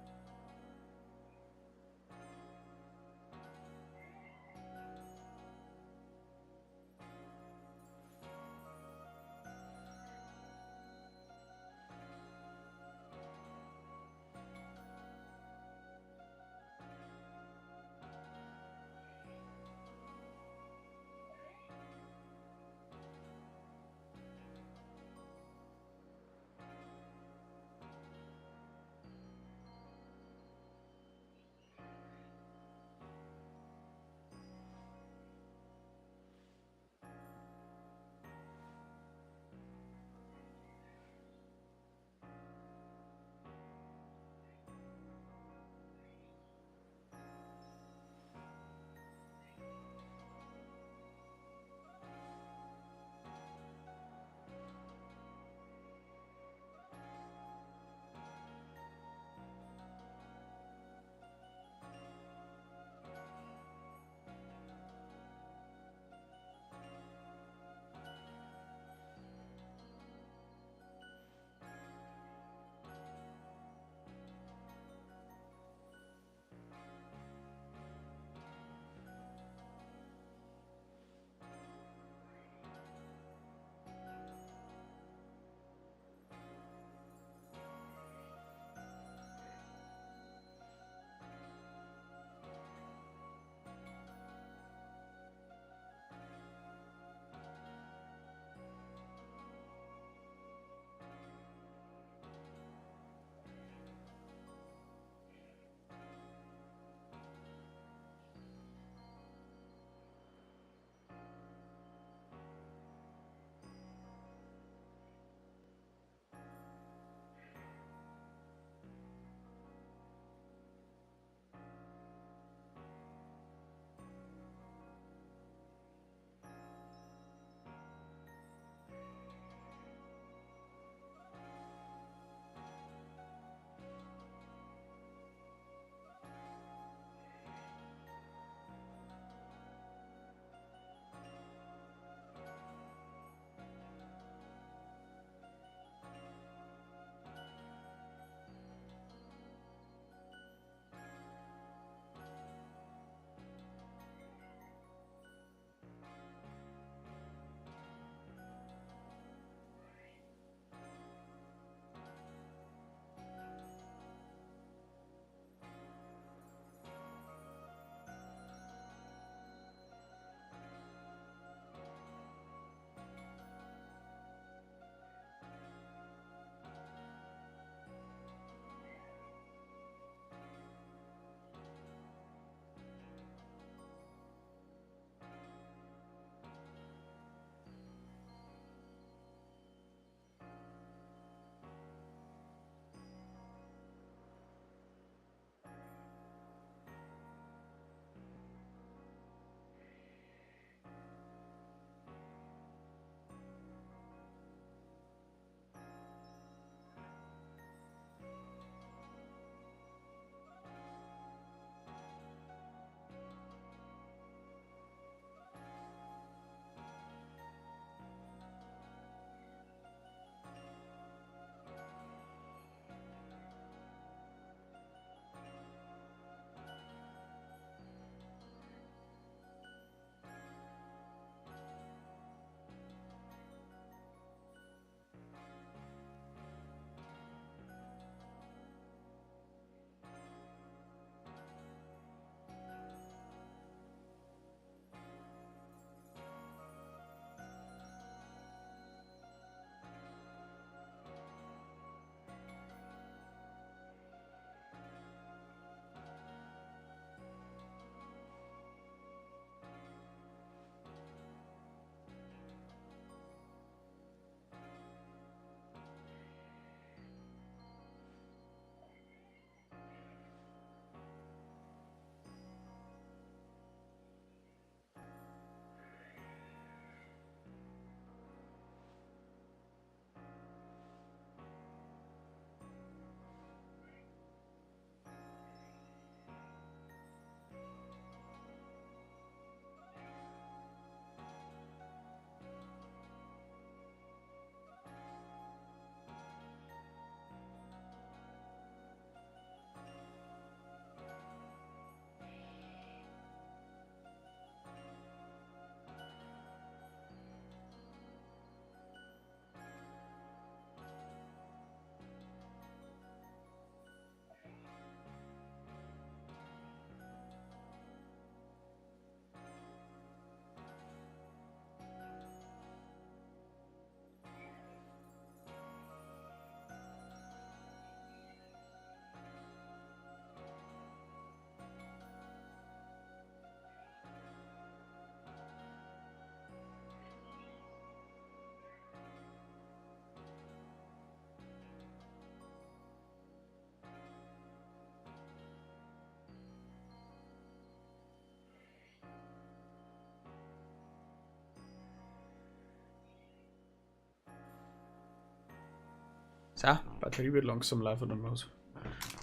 Speaker 2: So, Batterie wird langsam laufen und los.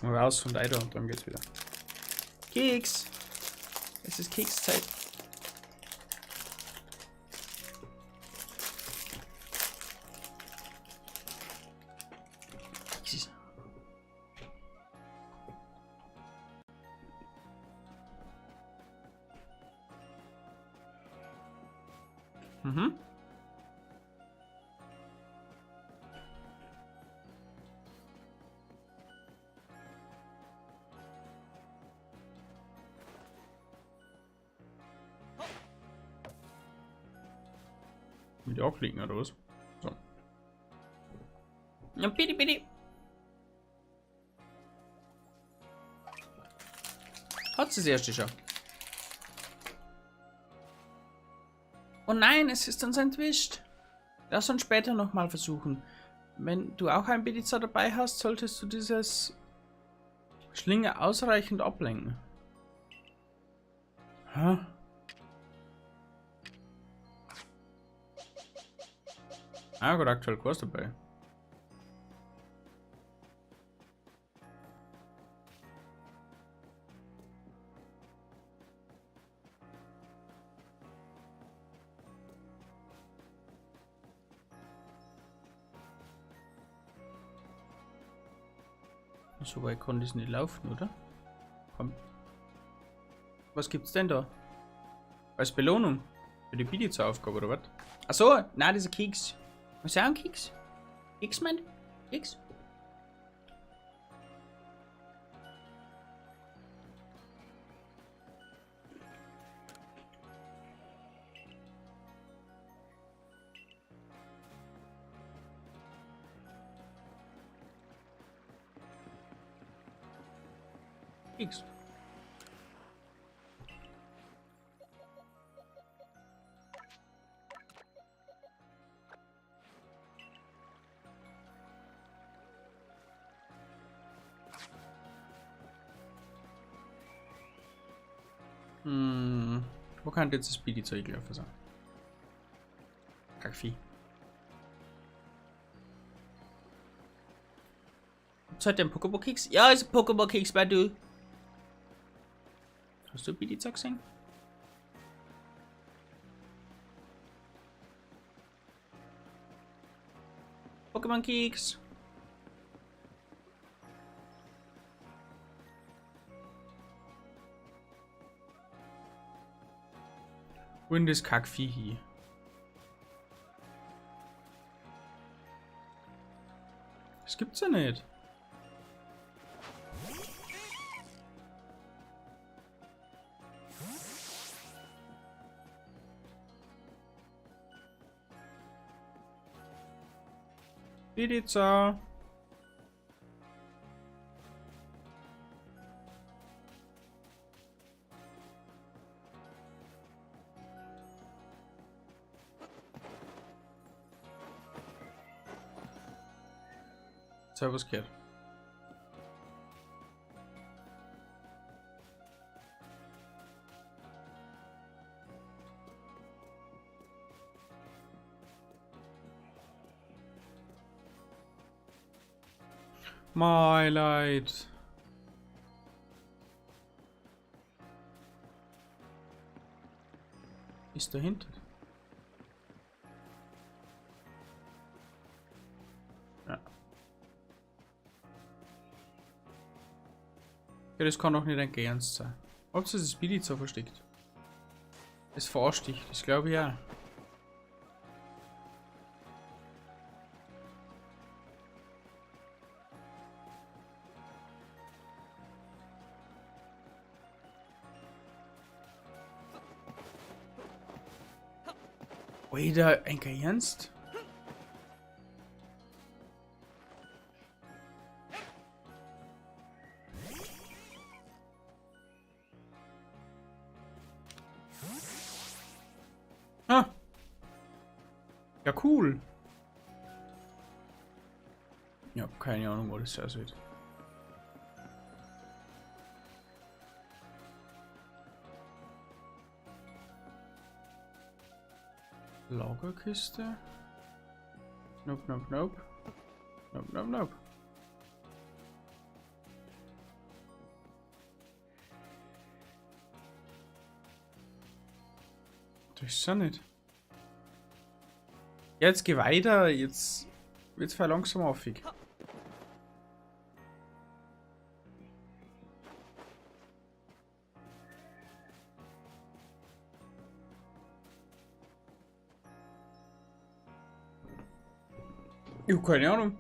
Speaker 2: Mal raus und weiter und dann geht's wieder. Keks! Es ist Kekszeit. Keksis. Mhm. Mit auch klicken oder was? So. Ja, bitte, bitte. Hat's das erste schon. Oh nein, es ist uns entwischt. Lass uns später nochmal versuchen. Wenn du auch ein Bidiza dabei hast, solltest du dieses Schlinge ausreichend ablenken. Hä? Ah, gut, aktuell Kurs dabei. So weit konnte es nicht laufen, oder? Komm. Was gibt's denn da? Als Belohnung? Für die Bidiza-Aufgabe, oder was? Achso, nein, dieser Keks. Was ist auch ein Keks? Keks, mein? Keks? Keks. Wo kann jetzt das Speedy-Zeug laufen sein? Kackvieh. Gibt's heute einen Pokémon-Keks? Ja, ist ein Pokémon-Keks, bei du. Hast du Bidiza gesehen? Pokémon-Keks. Wo ist das Kackvieh hier? Das gibt's ja nicht. Bidiza. Jetzt hab ich was gehört. My light. Ist dahinter. Ja. Ja, das kann doch nicht ein Ernst sein. Ob sie das Bidiza versteckt? Es verarscht dich, das glaube ich auch. Alter, ein Ernst? Ah. Ja, cool. Ich hab keine Ahnung, wo das aussieht. Lagerkiste? Nope, nope, nope. Nope, nope, nope. Das ist ja nicht. Ja, jetzt geh weiter. Jetzt wird's voll langsam affig. Ich hab keine Ahnung.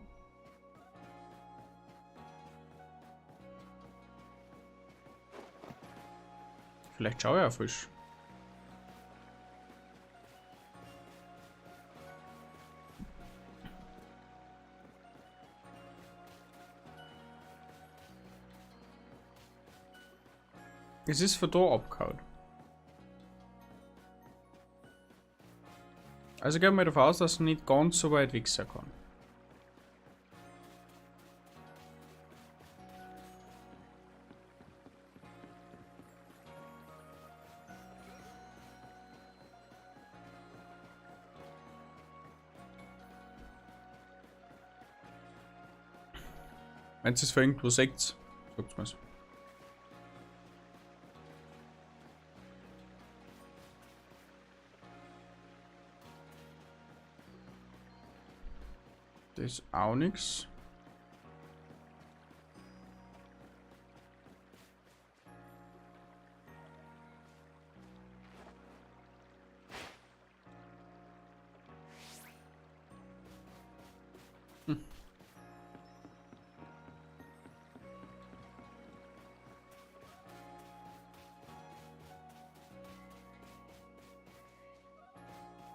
Speaker 2: Vielleicht schaue ich auch frisch. Es ist von da abgehauen. Also gehen wir davon aus, dass es nicht ganz so weit weg sein kann. Wenn es für irgendwo seht, sagt's mir's. Das ist auch nix.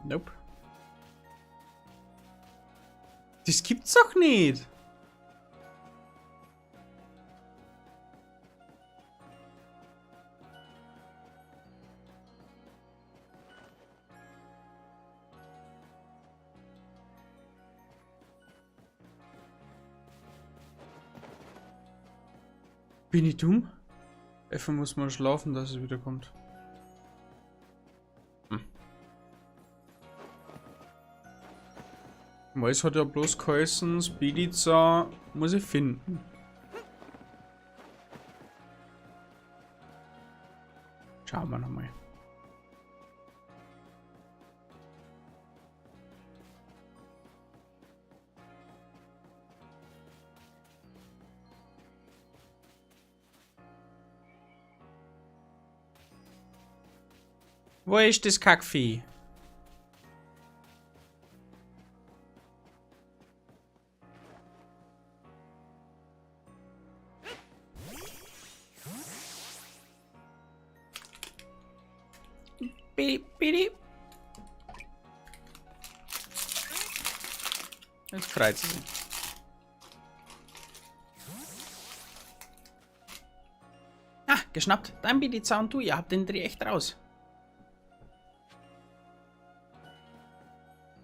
Speaker 2: Nope. Das gibt's doch nicht! Bin ich dumm? Effe muss mal schlafen, dass es wieder kommt. Weil es hat ja bloß geheißen, Speediza muss ich finden. Schauen wir nochmal. Wo ist das Kackvieh? Bidi, bidi. Jetzt freut sie sich. Ah, geschnappt. Dein Bidiza und du, ihr habt den Dreh echt raus.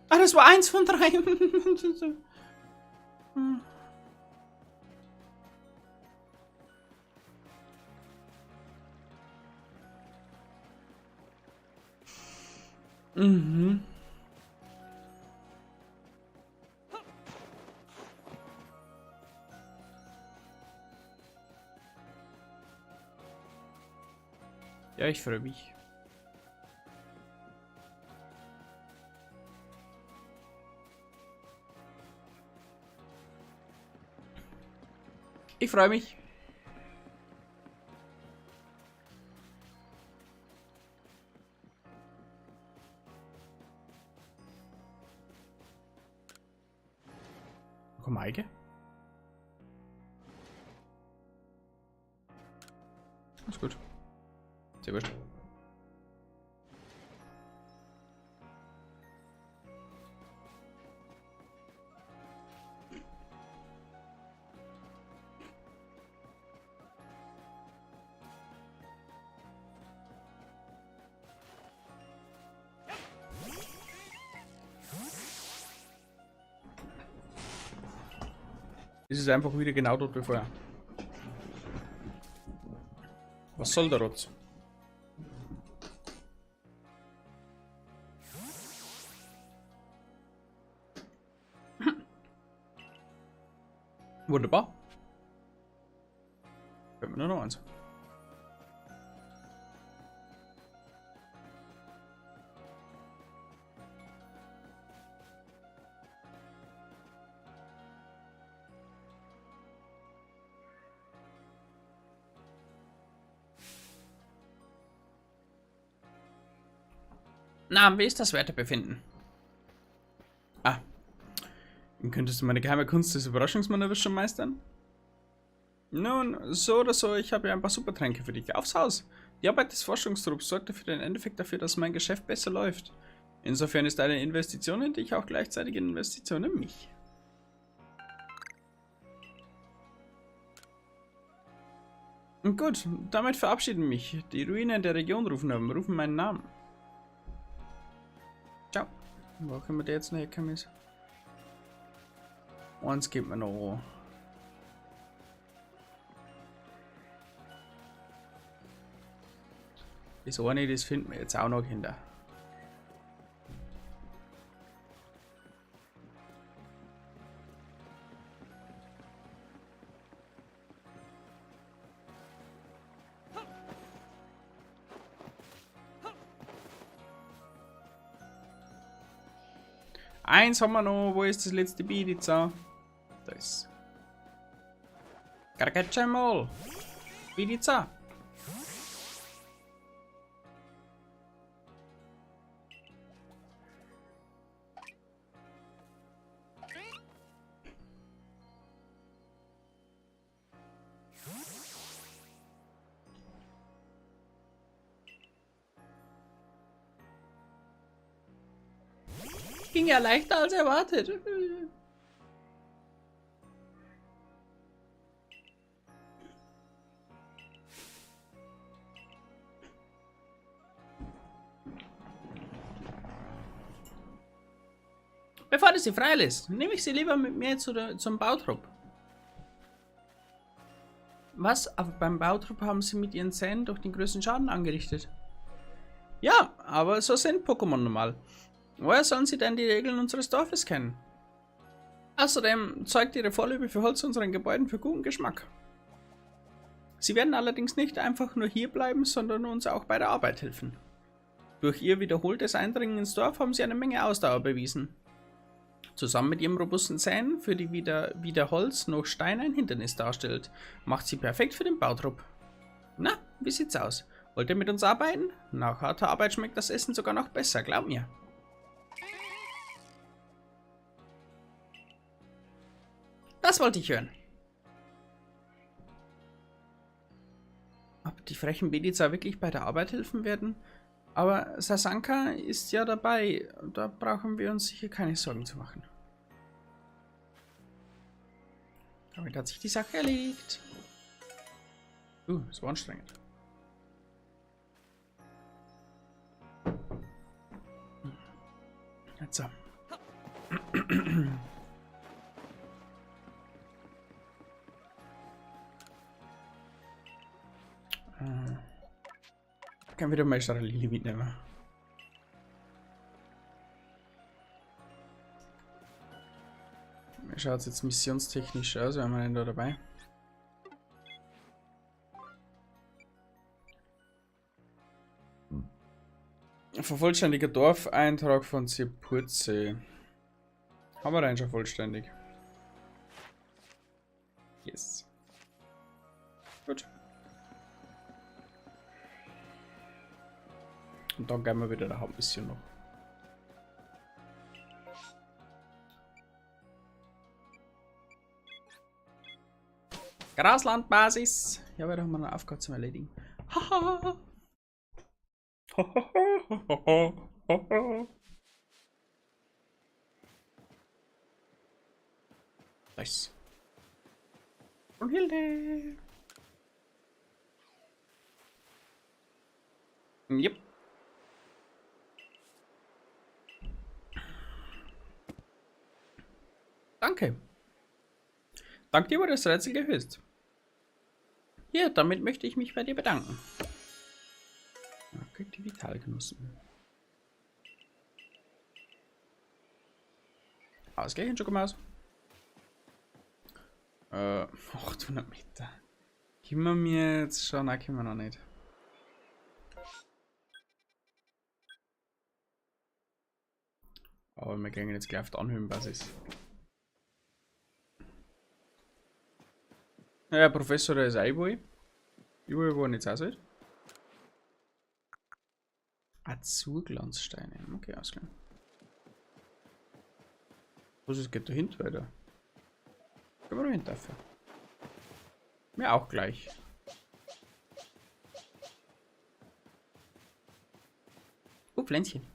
Speaker 2: Ah, das war 1 von 3. Mhm. Ja, ich freue mich. Ich freue mich. Komm, Maike. Ist gut. Sehr gut. Es ist einfach wieder genau dort wie vorher. Was soll der Rotz? Wunderbar. Fällt mir nur noch eins. Na, wie ist das Wertebefinden? Ah. Könntest du meine geheime Kunst des Überraschungsmanövers schon meistern? Nun, so oder so, ich habe ja ein paar Supertränke für dich. Aufs Haus! Die Arbeit des Forschungstrupps sorgte für den Endeffekt dafür, dass mein Geschäft besser läuft. Insofern ist eine Investition in dich auch gleichzeitig eine Investition in mich. Und gut, damit verabschieden mich. Die Ruinen der Region rufen meinen Namen. Ciao. Wo auch immer der jetzt noch hergekommen ist. Eins geht mir noch. Das eine, das finden wir jetzt auch noch hinter. Eins haben wir noch. Wo ist das letzte Bidiza? Da ist. Gotta catch 'em all. Bidiza. Ging ja leichter als erwartet. Bevor du sie freilässt, nehme ich sie lieber mit mir zum Bautrupp. Was? Aber beim Bautrupp haben sie mit ihren Zähnen doch den größten Schaden angerichtet. Ja, aber so sind Pokémon nun mal. Woher sollen sie denn die Regeln unseres Dorfes kennen? Außerdem zeugt ihre Vorliebe für Holz unseren Gebäuden für guten Geschmack. Sie werden allerdings nicht einfach nur hier bleiben, sondern uns auch bei der Arbeit helfen. Durch ihr wiederholtes Eindringen ins Dorf haben sie eine Menge Ausdauer bewiesen. Zusammen mit ihrem robusten Zähnen, für die weder Holz noch Stein ein Hindernis darstellt, macht sie perfekt für den Bautrupp. Na, wie sieht's aus? Wollt ihr mit uns arbeiten? Nach harter Arbeit schmeckt das Essen sogar noch besser, glaub mir. Das wollte ich hören. Ob die frechen Bidiza wirklich bei der Arbeit helfen werden? Aber Sasanka ist ja dabei. Da brauchen wir uns sicher keine Sorgen zu machen. Damit hat sich die Sache erledigt. Das war anstrengend. Jetzt so. Ich kann wieder mal Staralili mitnehmen. Wie schaut es jetzt missionstechnisch aus? Wir haben einen da dabei. Vervollständiger Dorfeintrag von Zirpurze. Haben wir den schon vollständig? Yes. Gut. Und dann gehen wir wieder der Hauptmission noch. Graslandbasis! Ja, aber da haben wir eine Aufgabe zum Erledigen. Haha! Nice. Und Hilde! Yep. Danke. Dank dir wurde das Rätsel gelöst. Hier, damit möchte ich mich bei dir bedanken. Okay, die Vitalgenossen. Ausgleichen, Schokomaus. 800 Meter. Können wir mir jetzt schon? Nein, können wir noch nicht. Aber wir kriegen jetzt gleich auf die Anhöhenbasis. Naja, Professor, der ist auch überall. Überall, wo er nicht sein soll. Azurglanzsteine. Okay, alles klar. Was ist, geht da hinten weiter? Können wir da hinten dafür? Mir auch gleich. Oh, Pflänzchen.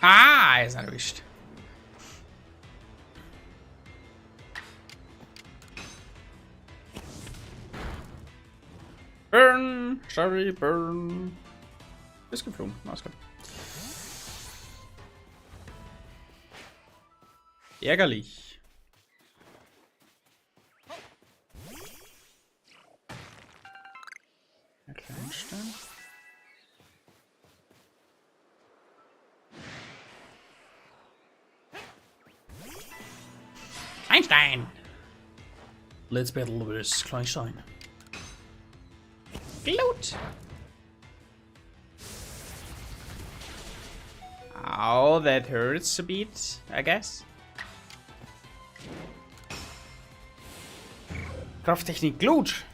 Speaker 2: Ah, er ist erwischt. Burn! Sorry, burn! Ist geflogen, alles klar. Ärgerlich. Der Kleinstein. Kleinstein!
Speaker 3: Let's battle with Kleinstein.
Speaker 2: Glut! Ow, that hurts a bit, I guess. Krafttechnik Glut!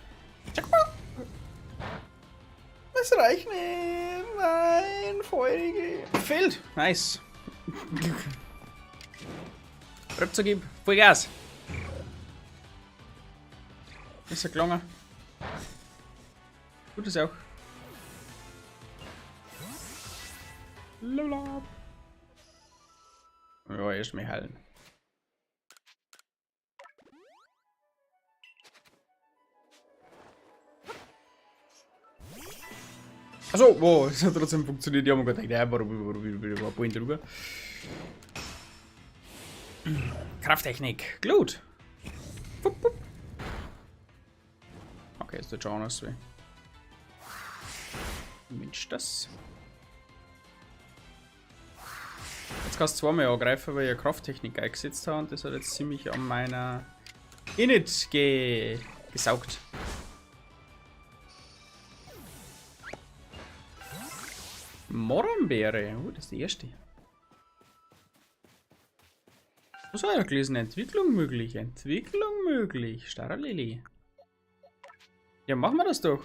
Speaker 2: Das reicht nicht! Nein, feurige. Fehlt! Nice. Rückzug, Vollgas! Ist er gelungen. Gut ist auch. Lala. Ja, erst mal heilen. Achso, wow, es hat trotzdem funktioniert. Ich hab mir gedacht, ja, warum, warum drüber? Krafttechnik, Glut. Wupp, wupp. Okay, ist der Jonas weh. Mensch, das. Jetzt kannst du zweimal angreifen, weil ich eine Krafttechnik eingesetzt habe und das hat jetzt ziemlich an meiner Init gesaugt. Moranbeere, oh, das ist die erste. Was war ja gelesen? Entwicklung möglich. Entwicklung möglich. Staralili. Ja, machen wir das doch.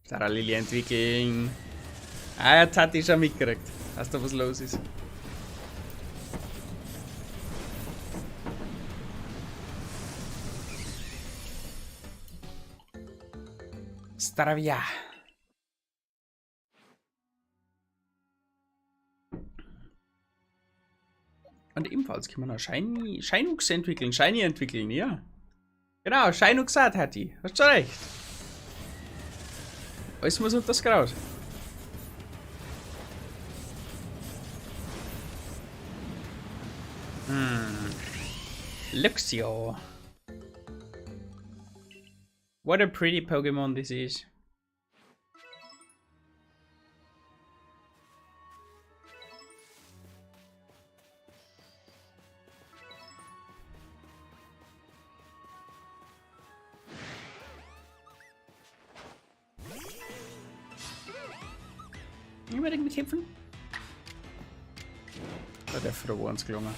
Speaker 2: Staralili entwickeln. Ah, jetzt hat die schon mitgekriegt, dass da was los ist. Staravia. Und ebenfalls kann man auch Shinux entwickeln, Shiny entwickeln, ja. Genau, Shinux hat die. Hast schon recht. Alles muss unter das Kraut. Luxio. What a pretty Pokemon this is. Unbedingt kämpfen? Da darf der uns gelungen.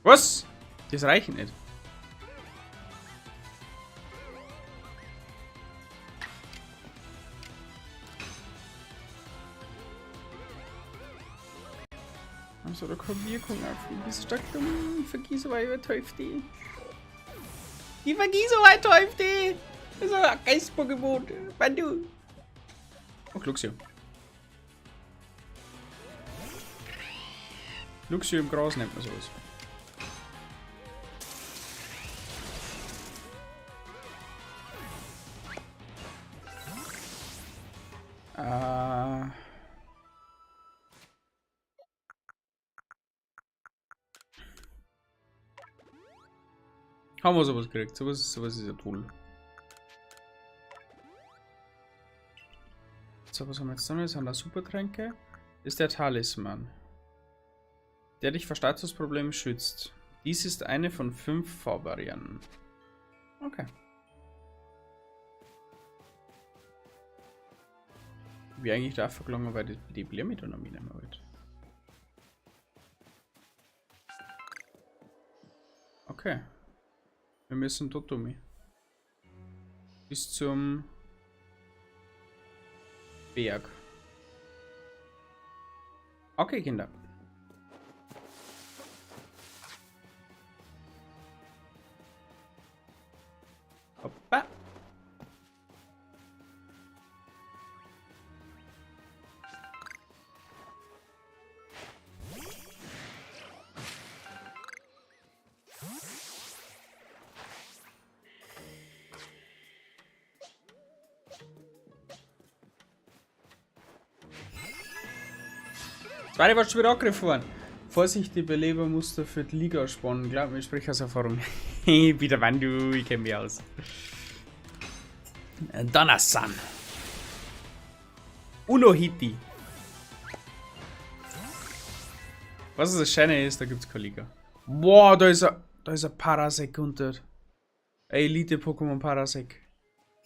Speaker 2: Was? Das reicht nicht. Also da kommt Wirkung auf. Du bist stark dumm. Vergiss aber übertäuft die. Die vergiss aber übertäuft die. Das ist ein Geist-Pokémon. Bandu. Oh, Luxio. Luxio im Gras nennt man sowas. Haben wir sowas gekriegt. Sowas ist ja toll. So, was haben wir jetzt noch? Das sind da Supertränke. Ist der Talisman, der dich vor Statusproblemen schützt. Dies ist eine von 5 Farbvarianten. Okay. Wie eigentlich da verklungen, weil die Blämme da noch nicht mehr alt. Okay. Wir müssen Totomi. Bis zum Berg. Okay, Kinder. Hoppa. Zweite war schon wieder angegriffen worden. Vorsicht, die Belebermuster für die Liga spannen. Glaub mir, ich spreche aus Erfahrung. Hey, bitte, wann du, ich kenn mich aus. Donnersan. Unohiti. Was das Schöne ist, da gibt's keine Liga. Boah, da ist ein Parasek unter. Elite-Pokémon Parasek.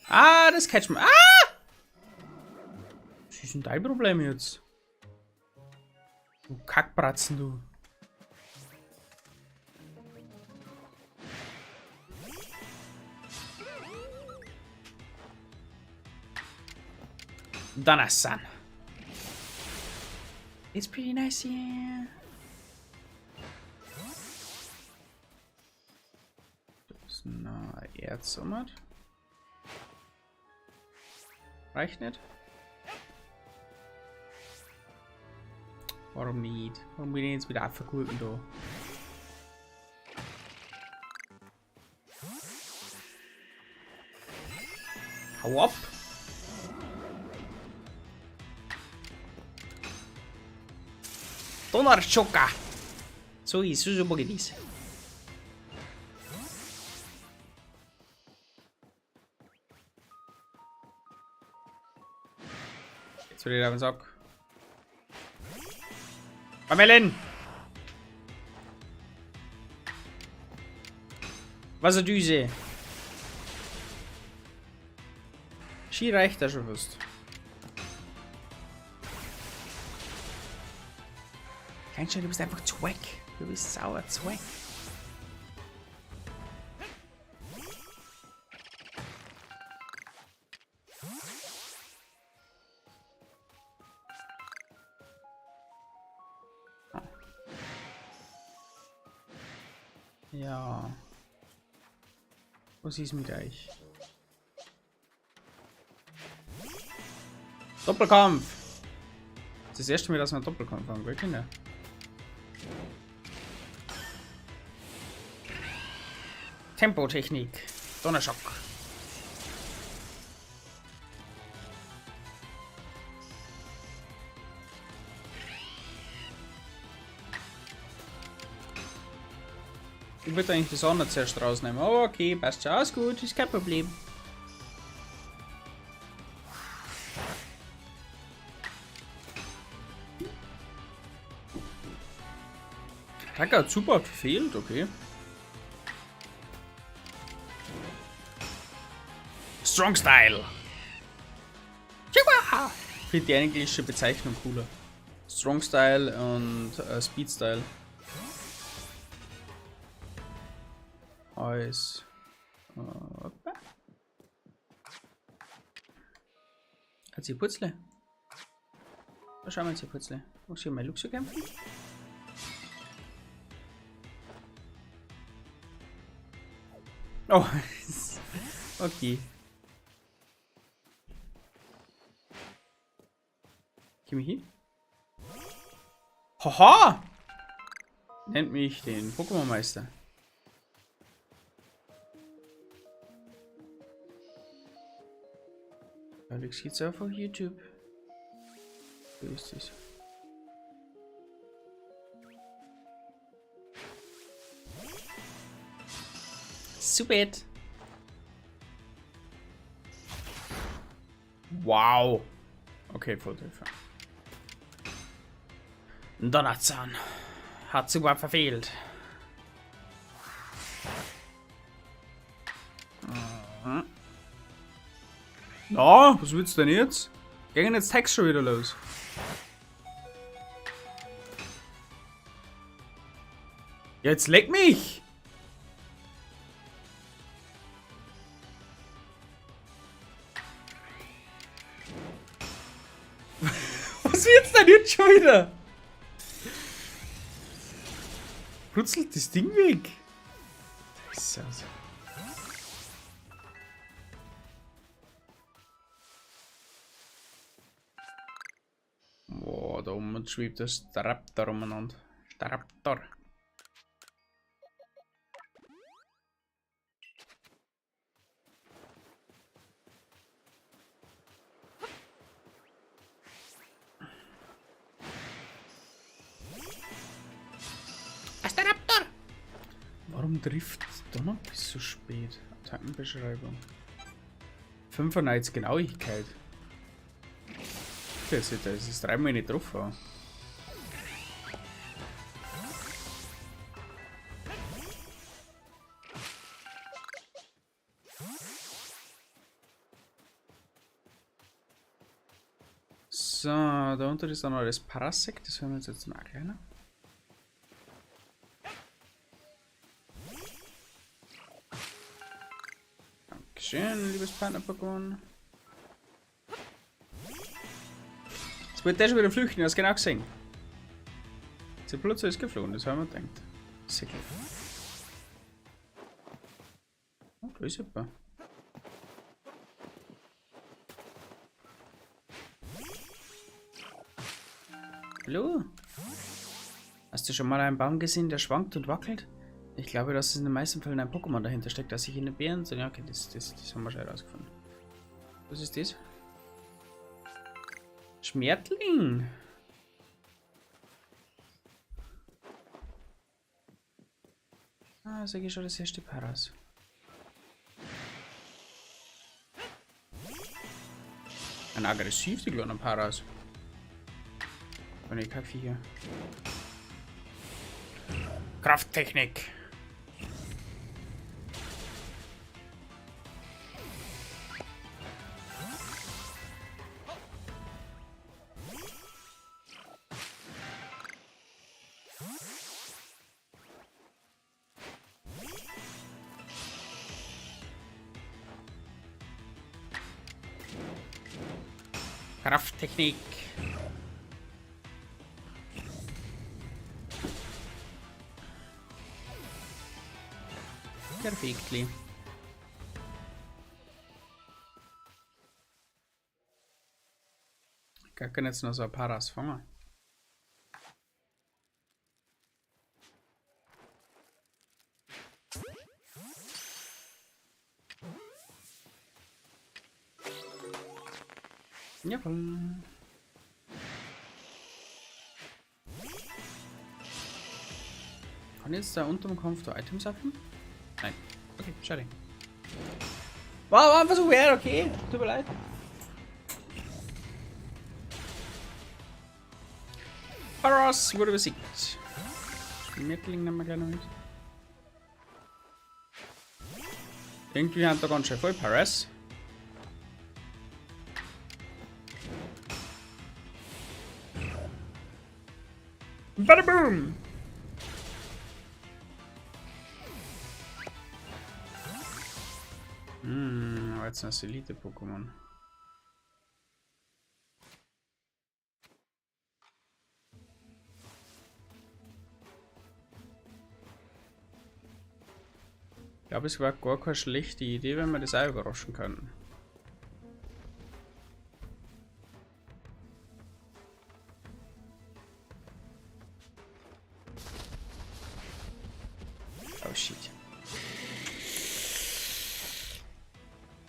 Speaker 2: Ah, das catcht man. Ah! Was ist denn dein Problem jetzt? Du Kackbratzen, du. Donnersan. It's pretty nice here. Das ist ein Erzsommert. Reicht nicht. Warum nicht? Warum bin ich jetzt wieder abvergurken da? Hau ab! Donnerschocker! So ist es, so mag ich das. Jetzt will ich auf den Sack. Kamellen! Wasserdüse! Ski reicht da schon fast. Kleinstein, du bist einfach Zweck. Du bist sauer Zweck. Ja. Was ist mit euch? Doppelkampf! Das ist das erste Mal, dass wir einen Doppelkampf haben, gell, Kinder? Tempotechnik. Donnerschock. Ich würde eigentlich die Sonne zuerst rausnehmen. Oh, okay, passt schon. Alles gut, ist kein Problem. Attacke hat super gefehlt, okay. Strong Style. Ich finde die englische Bezeichnung cooler. Strong Style und Speed Style. Eis. Hat sie Putzle? Da schauen wir jetzt die Putzle. Muss ich mal Luxo kämpfen? Oh, okay. Komm ich hin? Haha! Nennt mich den Pokémon-Meister. Alex geht's auf YouTube. So ist es. Super. Wow. Okay, Volltreffer. Donnerzahn. Hat super verfehlt. Mhm. Na, was willst du denn jetzt? Gehen jetzt Text schon wieder los. Jetzt leck mich! Was wird's denn jetzt schon wieder? Brutzelt das Ding weg? Das ist ja so. Boah, da oben schwebt der Staraptor umeinander. Staraptor. Staraptor! Warum trifft Donnerbiss so spät? Attackenbeschreibung. 95 Genauigkeit. Das ist dreimal nicht drauf. So, da unten ist dann noch das Parasek, das hören wir uns jetzt noch kleiner. Dankeschön, liebes Partner-Pokémon. Jetzt wollte der schon wieder flüchten, ich hab's genau gesehen. Zipplutzer ist geflohen, das haben wir gedacht. Sehr gut. Oh, da ist jemand. Hallo? Hast du schon mal einen Baum gesehen, der schwankt und wackelt? Ich glaube, dass es in den meisten Fällen ein Pokémon dahinter steckt, das sich in den Beeren... Ja, okay, das haben wir schon herausgefunden. Was ist das? Schmertling! Ah, sag ich schon das erste Paras. Ein aggressiv, die kleinen Paras. Oh ne, Kackviecher. Krafttechnik! Krafttechnik. Perfektli. Ich kann jetzt noch so ein Paras fangen. Jawohl. Kann ich jetzt da unter dem Kampf da Items aufheben? Nein. Okay, schade. Wow, war ein Versuch wert, okay. Tut mir leid. Paras wurde besiegt. Schmetterling nehmen wir gleich noch mit. Irgendwie hat da ganz schön voll Paras. Bada boom! Aber jetzt das Elite-Pokémon. Ich glaube, es war gar keine schlechte Idee, wenn wir das auch überraschen könnten. Oh shit.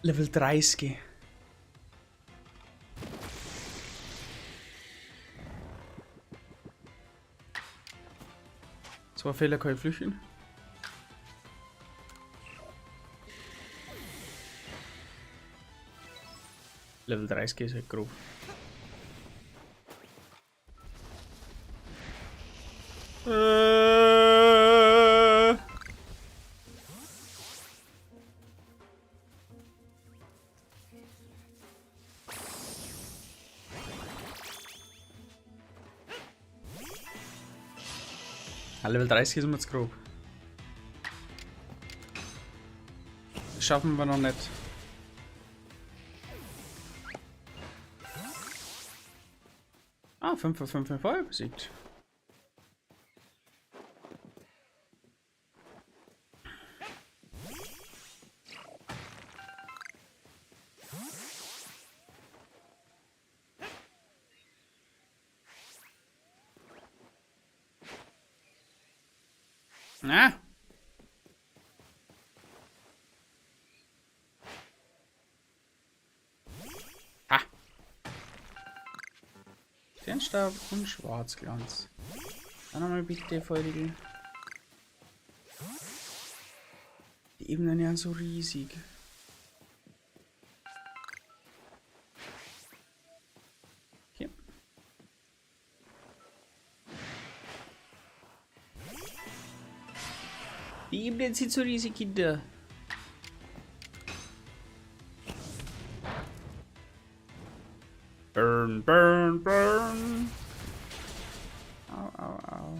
Speaker 2: Level 30. Zwei Fehler kann ich flüchten. Level 30 ist halt grob. Level 30 ist mir zu grob. Das schaffen wir noch nicht. Ah, 5 von 5 vorher besiegt. Na? Ha! Sternstab und Schwarzglanz. Dann nochmal bitte, Feurigel. Die Ebenen ja so riesig. Okay. Die Ebenen sind so riesig, Kinder. Burn, burn, burn. Au, au, au.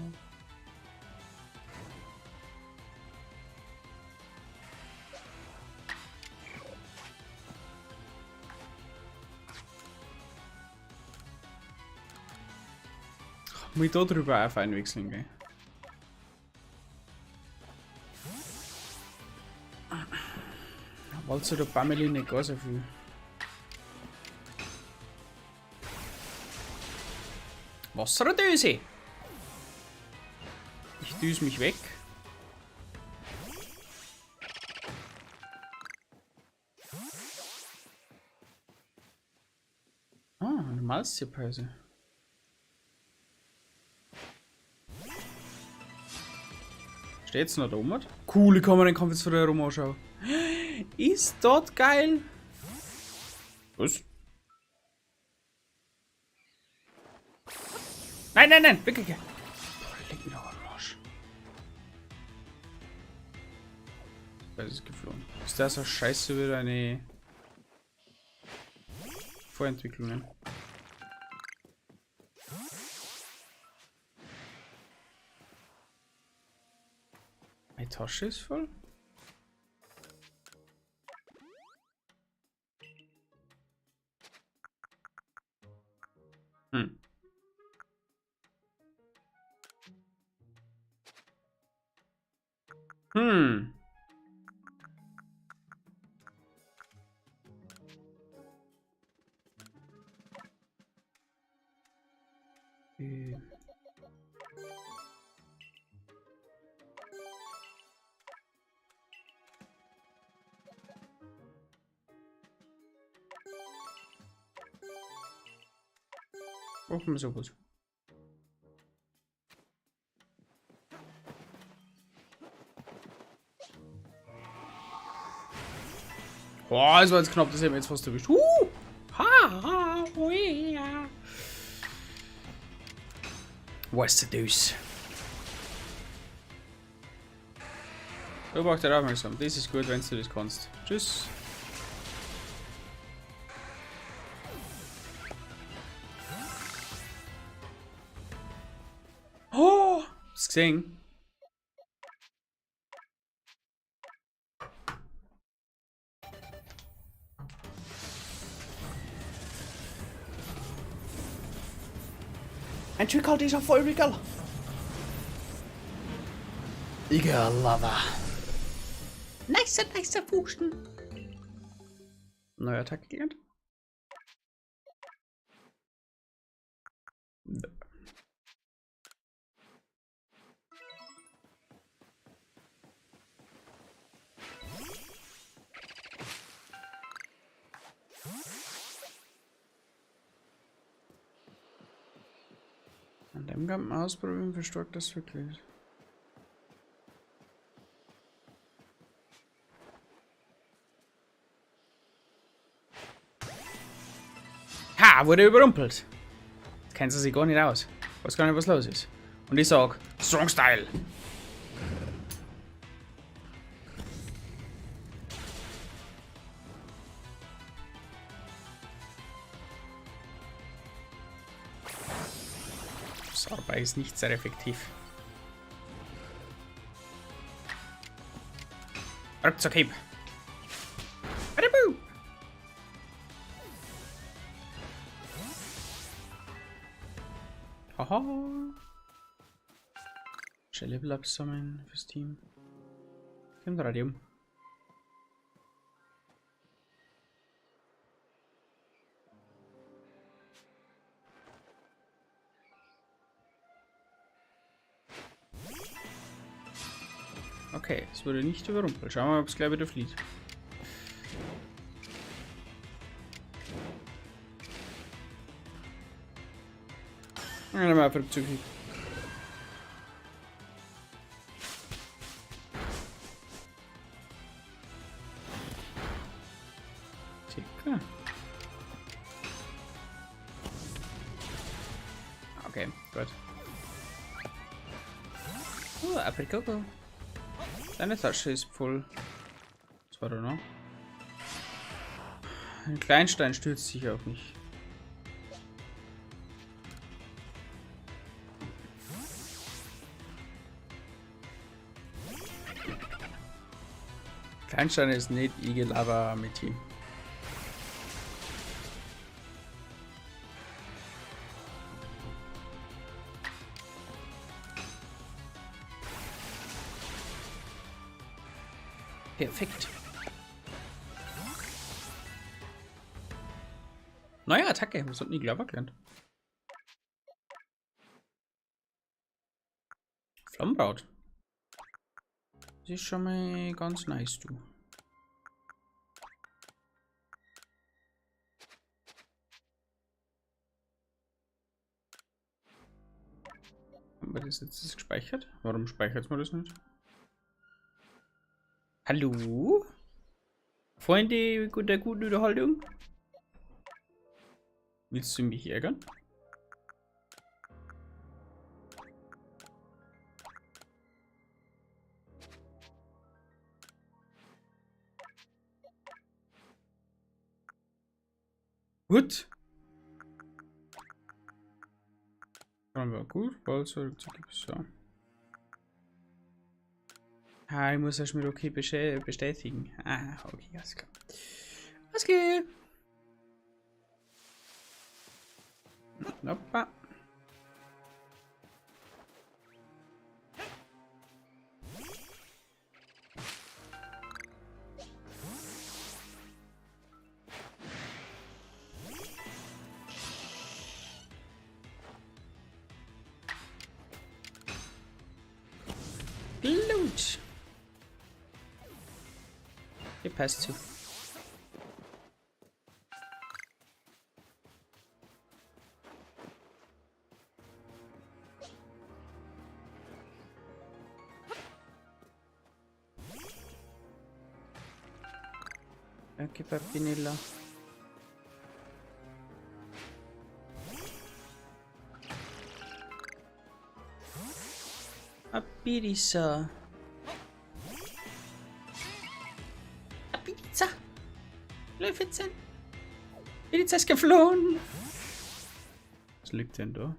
Speaker 2: Muss ich da drüber auch einwechseln, gell? Walzer der Pameli nicht gar so viel. Wasserdöse! Ich düse mich weg. Ah, eine Malztierpause. Steht's noch da oben? Cool, ich kann mir den Kampf jetzt von der rum anschauen. Ist dort geil? Was? Nein, nein, nein, wirklich. Boah, leck mich doch am Arsch. Das ist geflohen. Ist das so scheiße wieder eine Vorentwicklungen? Meine Tasche ist voll. Hm. Hm. Brauchen wir sowas. Boah, das war jetzt knapp, das hätten wir jetzt fast erwischt. Ha, ha, ui, ja. Was the deuce? Beobachte aufmerksam. Das ist gut, wenn du das kannst. Tschüss. Oh, hast du gesehen? Ein Trick ist auf Feurigal. Egal, Lava. Nice, nice Fußen. Neue Attacke gelernt. An dem kann man ausprobieren, wie stark das wirklich ist. Da wurde überrumpelt. Jetzt kennt sie sich gar nicht aus. Weiß gar nicht, was los ist. Und ich sag, Strong Style. Sarba ist nicht sehr effektiv. Ruckzuck-Hieb. Haha. Schnell Level Up sammeln fürs Team. Kommt Radium. Okay, es wurde nicht überrumpelt. Schauen wir mal, ob es gleich wieder flieht. Ja, dann mal Rückzug. Circa. Okay, gut. Oh, Aprikoko. Deine Tasche ist voll. Was war da noch? Ein Kleinstein stürzt sich auf mich. Kleinstein ist nicht Igel, aber mit Team. Perfekt. Neue Attacke. Was hat denn die Glover gelernt? Flammenbraut. Das ist schon mal ganz nice, du. Haben wir das jetzt gespeichert? Warum speichert man das nicht? Hallo? Freunde der guten Unterhaltung? Willst du mich ärgern? Gut. Haben wir gut, so. Ah, ich muss erst mit okay bestätigen. Ah, okay, alles klar. Alles klar. Hoppa. Blut. Hier passt zu. Danke, Papinella. Apirisa. Apiriza. Löffel. Piriza ist geflohen. Was liegt denn da?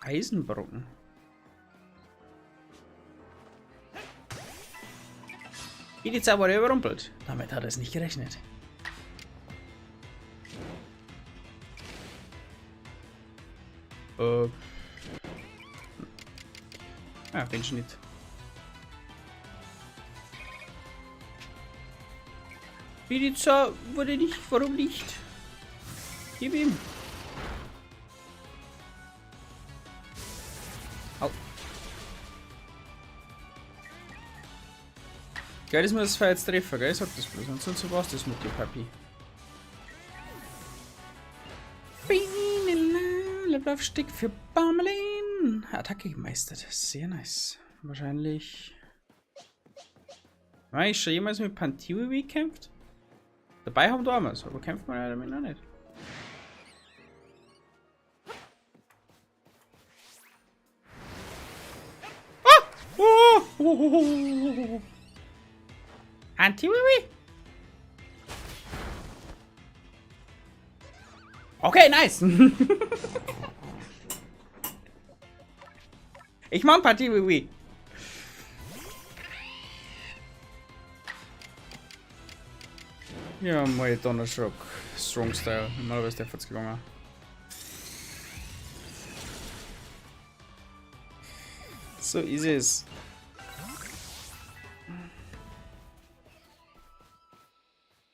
Speaker 2: Eisenbrocken. Piriza wurde überrumpelt.
Speaker 3: Damit hat es nicht gerechnet.
Speaker 2: Ah, den Schnitt. Piriza wurde nicht, warum nicht? Gib ihm. Au. Geil, dass man das jetzt treffen, gell? Ich sag das bloß. Ansonsten war's das mit dir, Papi. Level-Aufstieg für Bamelin. Attacke gemeistert. Sehr nice. Wahrscheinlich. War ich schon jemals mit Pantiwi gekämpft? Dabei haben wir es, aber kämpfen wir ja damit noch nicht. Ah! Oh! Oh! Anti-Wiwi! Okay, nice! Ich mach ein Partie Wiwi. Ja, mal Donnerschock. Strong Style. Normalerweise der wird's gegangen. So ist es.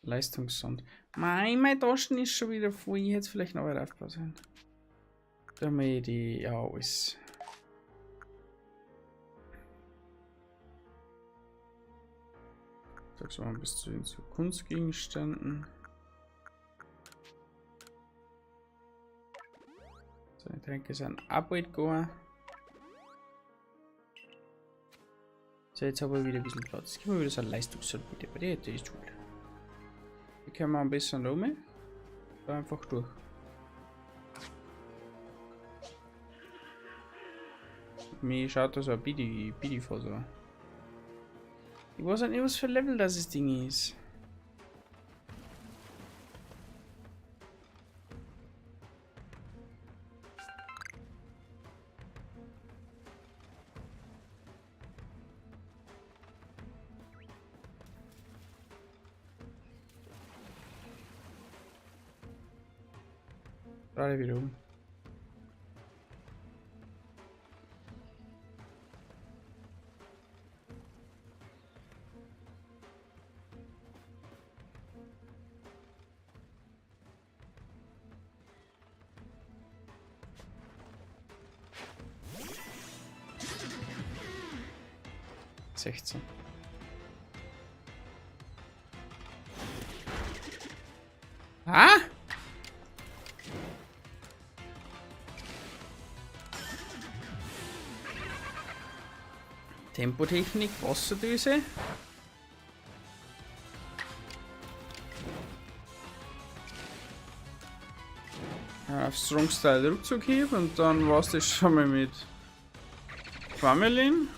Speaker 2: Leistungssond. Mein Taschen ist schon wieder voll. Ich hätte vielleicht noch weiter aufpassen. Damit die. Ja, alles. Sag's mal bis zu den Kunstgegenständen. So, die Tränke sind abgeholt gegangen. So, jetzt habe ich wieder ein bisschen Platz. Gib mir wieder so ein Leistungssond bitte. Bei der ist gut. Hier können wir ein bisschen rum. Da einfach durch. Mir schaut das so ein Bidi vor so. Ich weiß halt nicht, was für ein Level das Ding ist. Gerade wieder um. Ah? Tempotechnik, Wasserdüse. Ja, auf Strong Style Ruckzuckhieb und dann war's das schon mal mit Quamelin.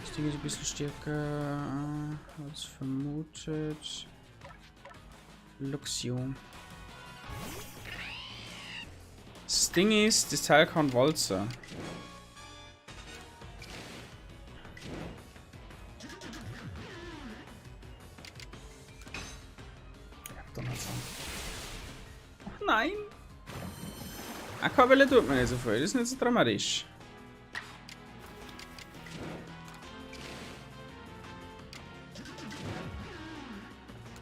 Speaker 2: Das Ding ist ein bisschen stärker als vermutet. Luxio. Das Ding ist, das Teil kann Walzer. Ja, Donnerstag. Ach nein! Aquavelle tut mir nicht so viel, das ist nicht so dramatisch.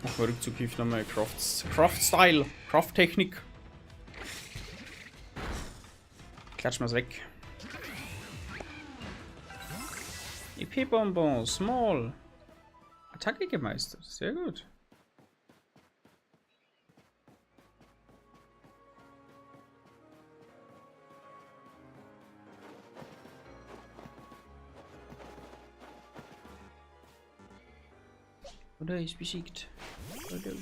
Speaker 2: Ach, Rückzug hilft nochmal Craft Style, Craft Technik. Klatschen wir's weg. EP-Bonbon, Small. Attacke gemeistert, sehr gut. Oder ist besiegt. Oder.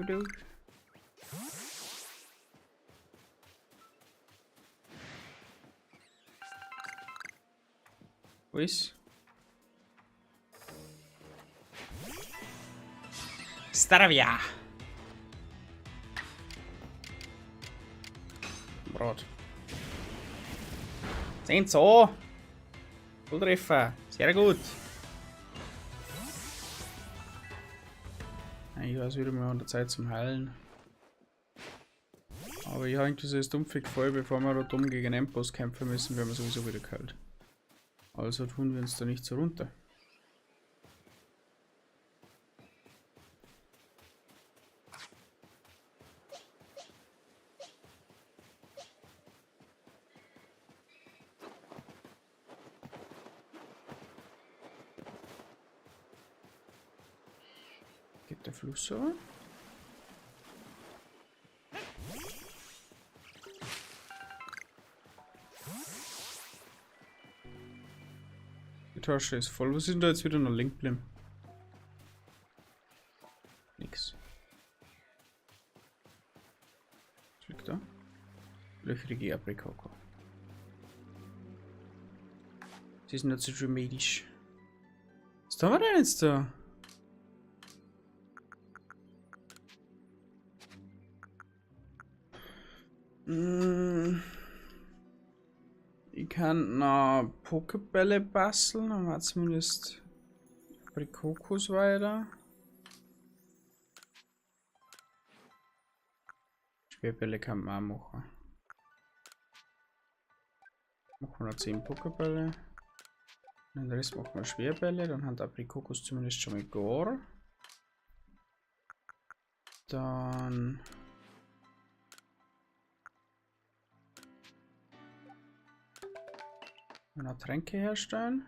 Speaker 2: Oder. Wo ist? Staravia! Brot. 10 so! Volltreffer. Sehr gut. Ich weiß wieder mal an der Zeit zum Heilen. Aber ich habe irgendwie so das dumpfe Gefühl, bevor wir da dumm gegen Endboss kämpfen müssen, werden wir sowieso wieder kalt. Also tun wir uns da nicht so runter. Geht der Fluss so? Geldtasche ist voll. Was ist denn da jetzt wieder noch link geblieben? Nix. Was liegt da? Löchrige Aprikoko. Sie ist nicht so dramatisch. Was tun wir denn jetzt da? Ich kann noch Pokebälle basteln, dann war zumindest Aprikokos weiter. Schwerbälle kann man auch machen. Machen wir noch 10 Pokebälle. Den Rest machen wir Schwerbälle, dann hat Aprikokos zumindest schon mal gar. Dann noch Tränke herstellen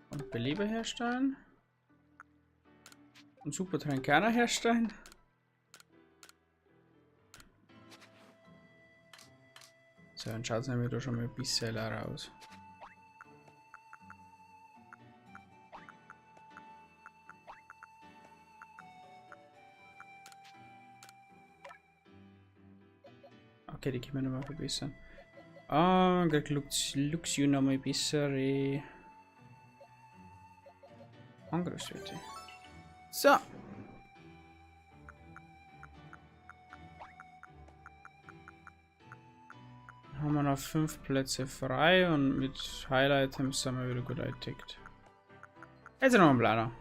Speaker 2: und Beleber herstellen und Supertränke auch noch herstellen. So, dann schaut es nämlich da schon mal ein bisschen aus. Okay, die können wir nochmal verbessern. Ah, kriegt Luxio nochmal bessere Angriffswerte. So. Haben wir noch 5 Plätze frei und mit Highlight-Items sind wir wieder gut eingetickt. Jetzt noch ein Planer.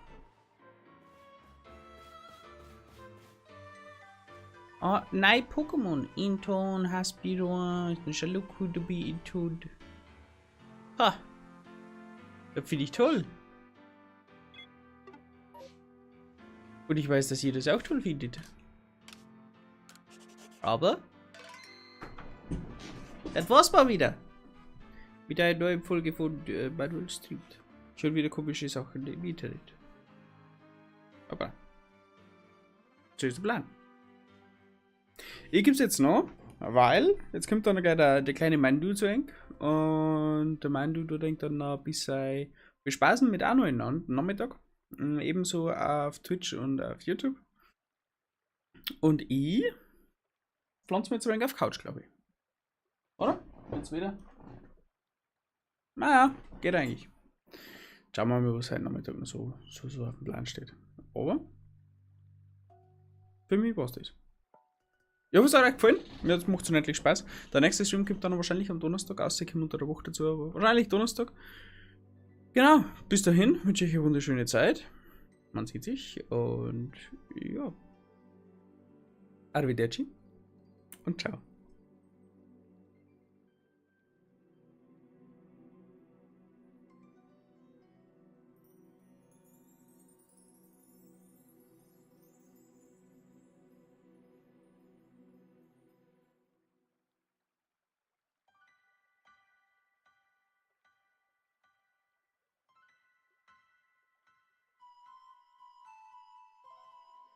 Speaker 2: Oh, nein, Pokémon. Inton, Haspiror, Shaluku, Dubi, Intud. Ha! Das finde ich toll. Und ich weiß, dass ihr das auch toll findet. Aber das war's mal wieder. Mit einer neuen Folge von Manuel Streamt. Schon wieder komische Sachen im Internet. Aber so ist der Plan. Ich geb's jetzt noch, weil jetzt kommt dann gleich der kleine Mandu zu eng. Und der Mandu, der denkt dann noch ein bisschen, wir spaßen mit auch noch in den Nachmittag. Ebenso auf Twitch und auf YouTube. Und ich pflanze mir jetzt ein wenig auf Couch, glaub ich. Oder? Jetzt wieder? Naja, geht eigentlich. Schauen wir mal, was heute Nachmittag noch so auf dem Plan steht. Aber für mich war's das. Ja, was hat euch gefallen? Mir macht's unendlich Spaß. Der nächste Stream kommt dann wahrscheinlich am Donnerstag, außer ich komme unter der Woche dazu, aber wahrscheinlich Donnerstag. Genau, bis dahin wünsche ich euch eine wunderschöne Zeit. Man sieht sich und ja. Arrivederci und ciao.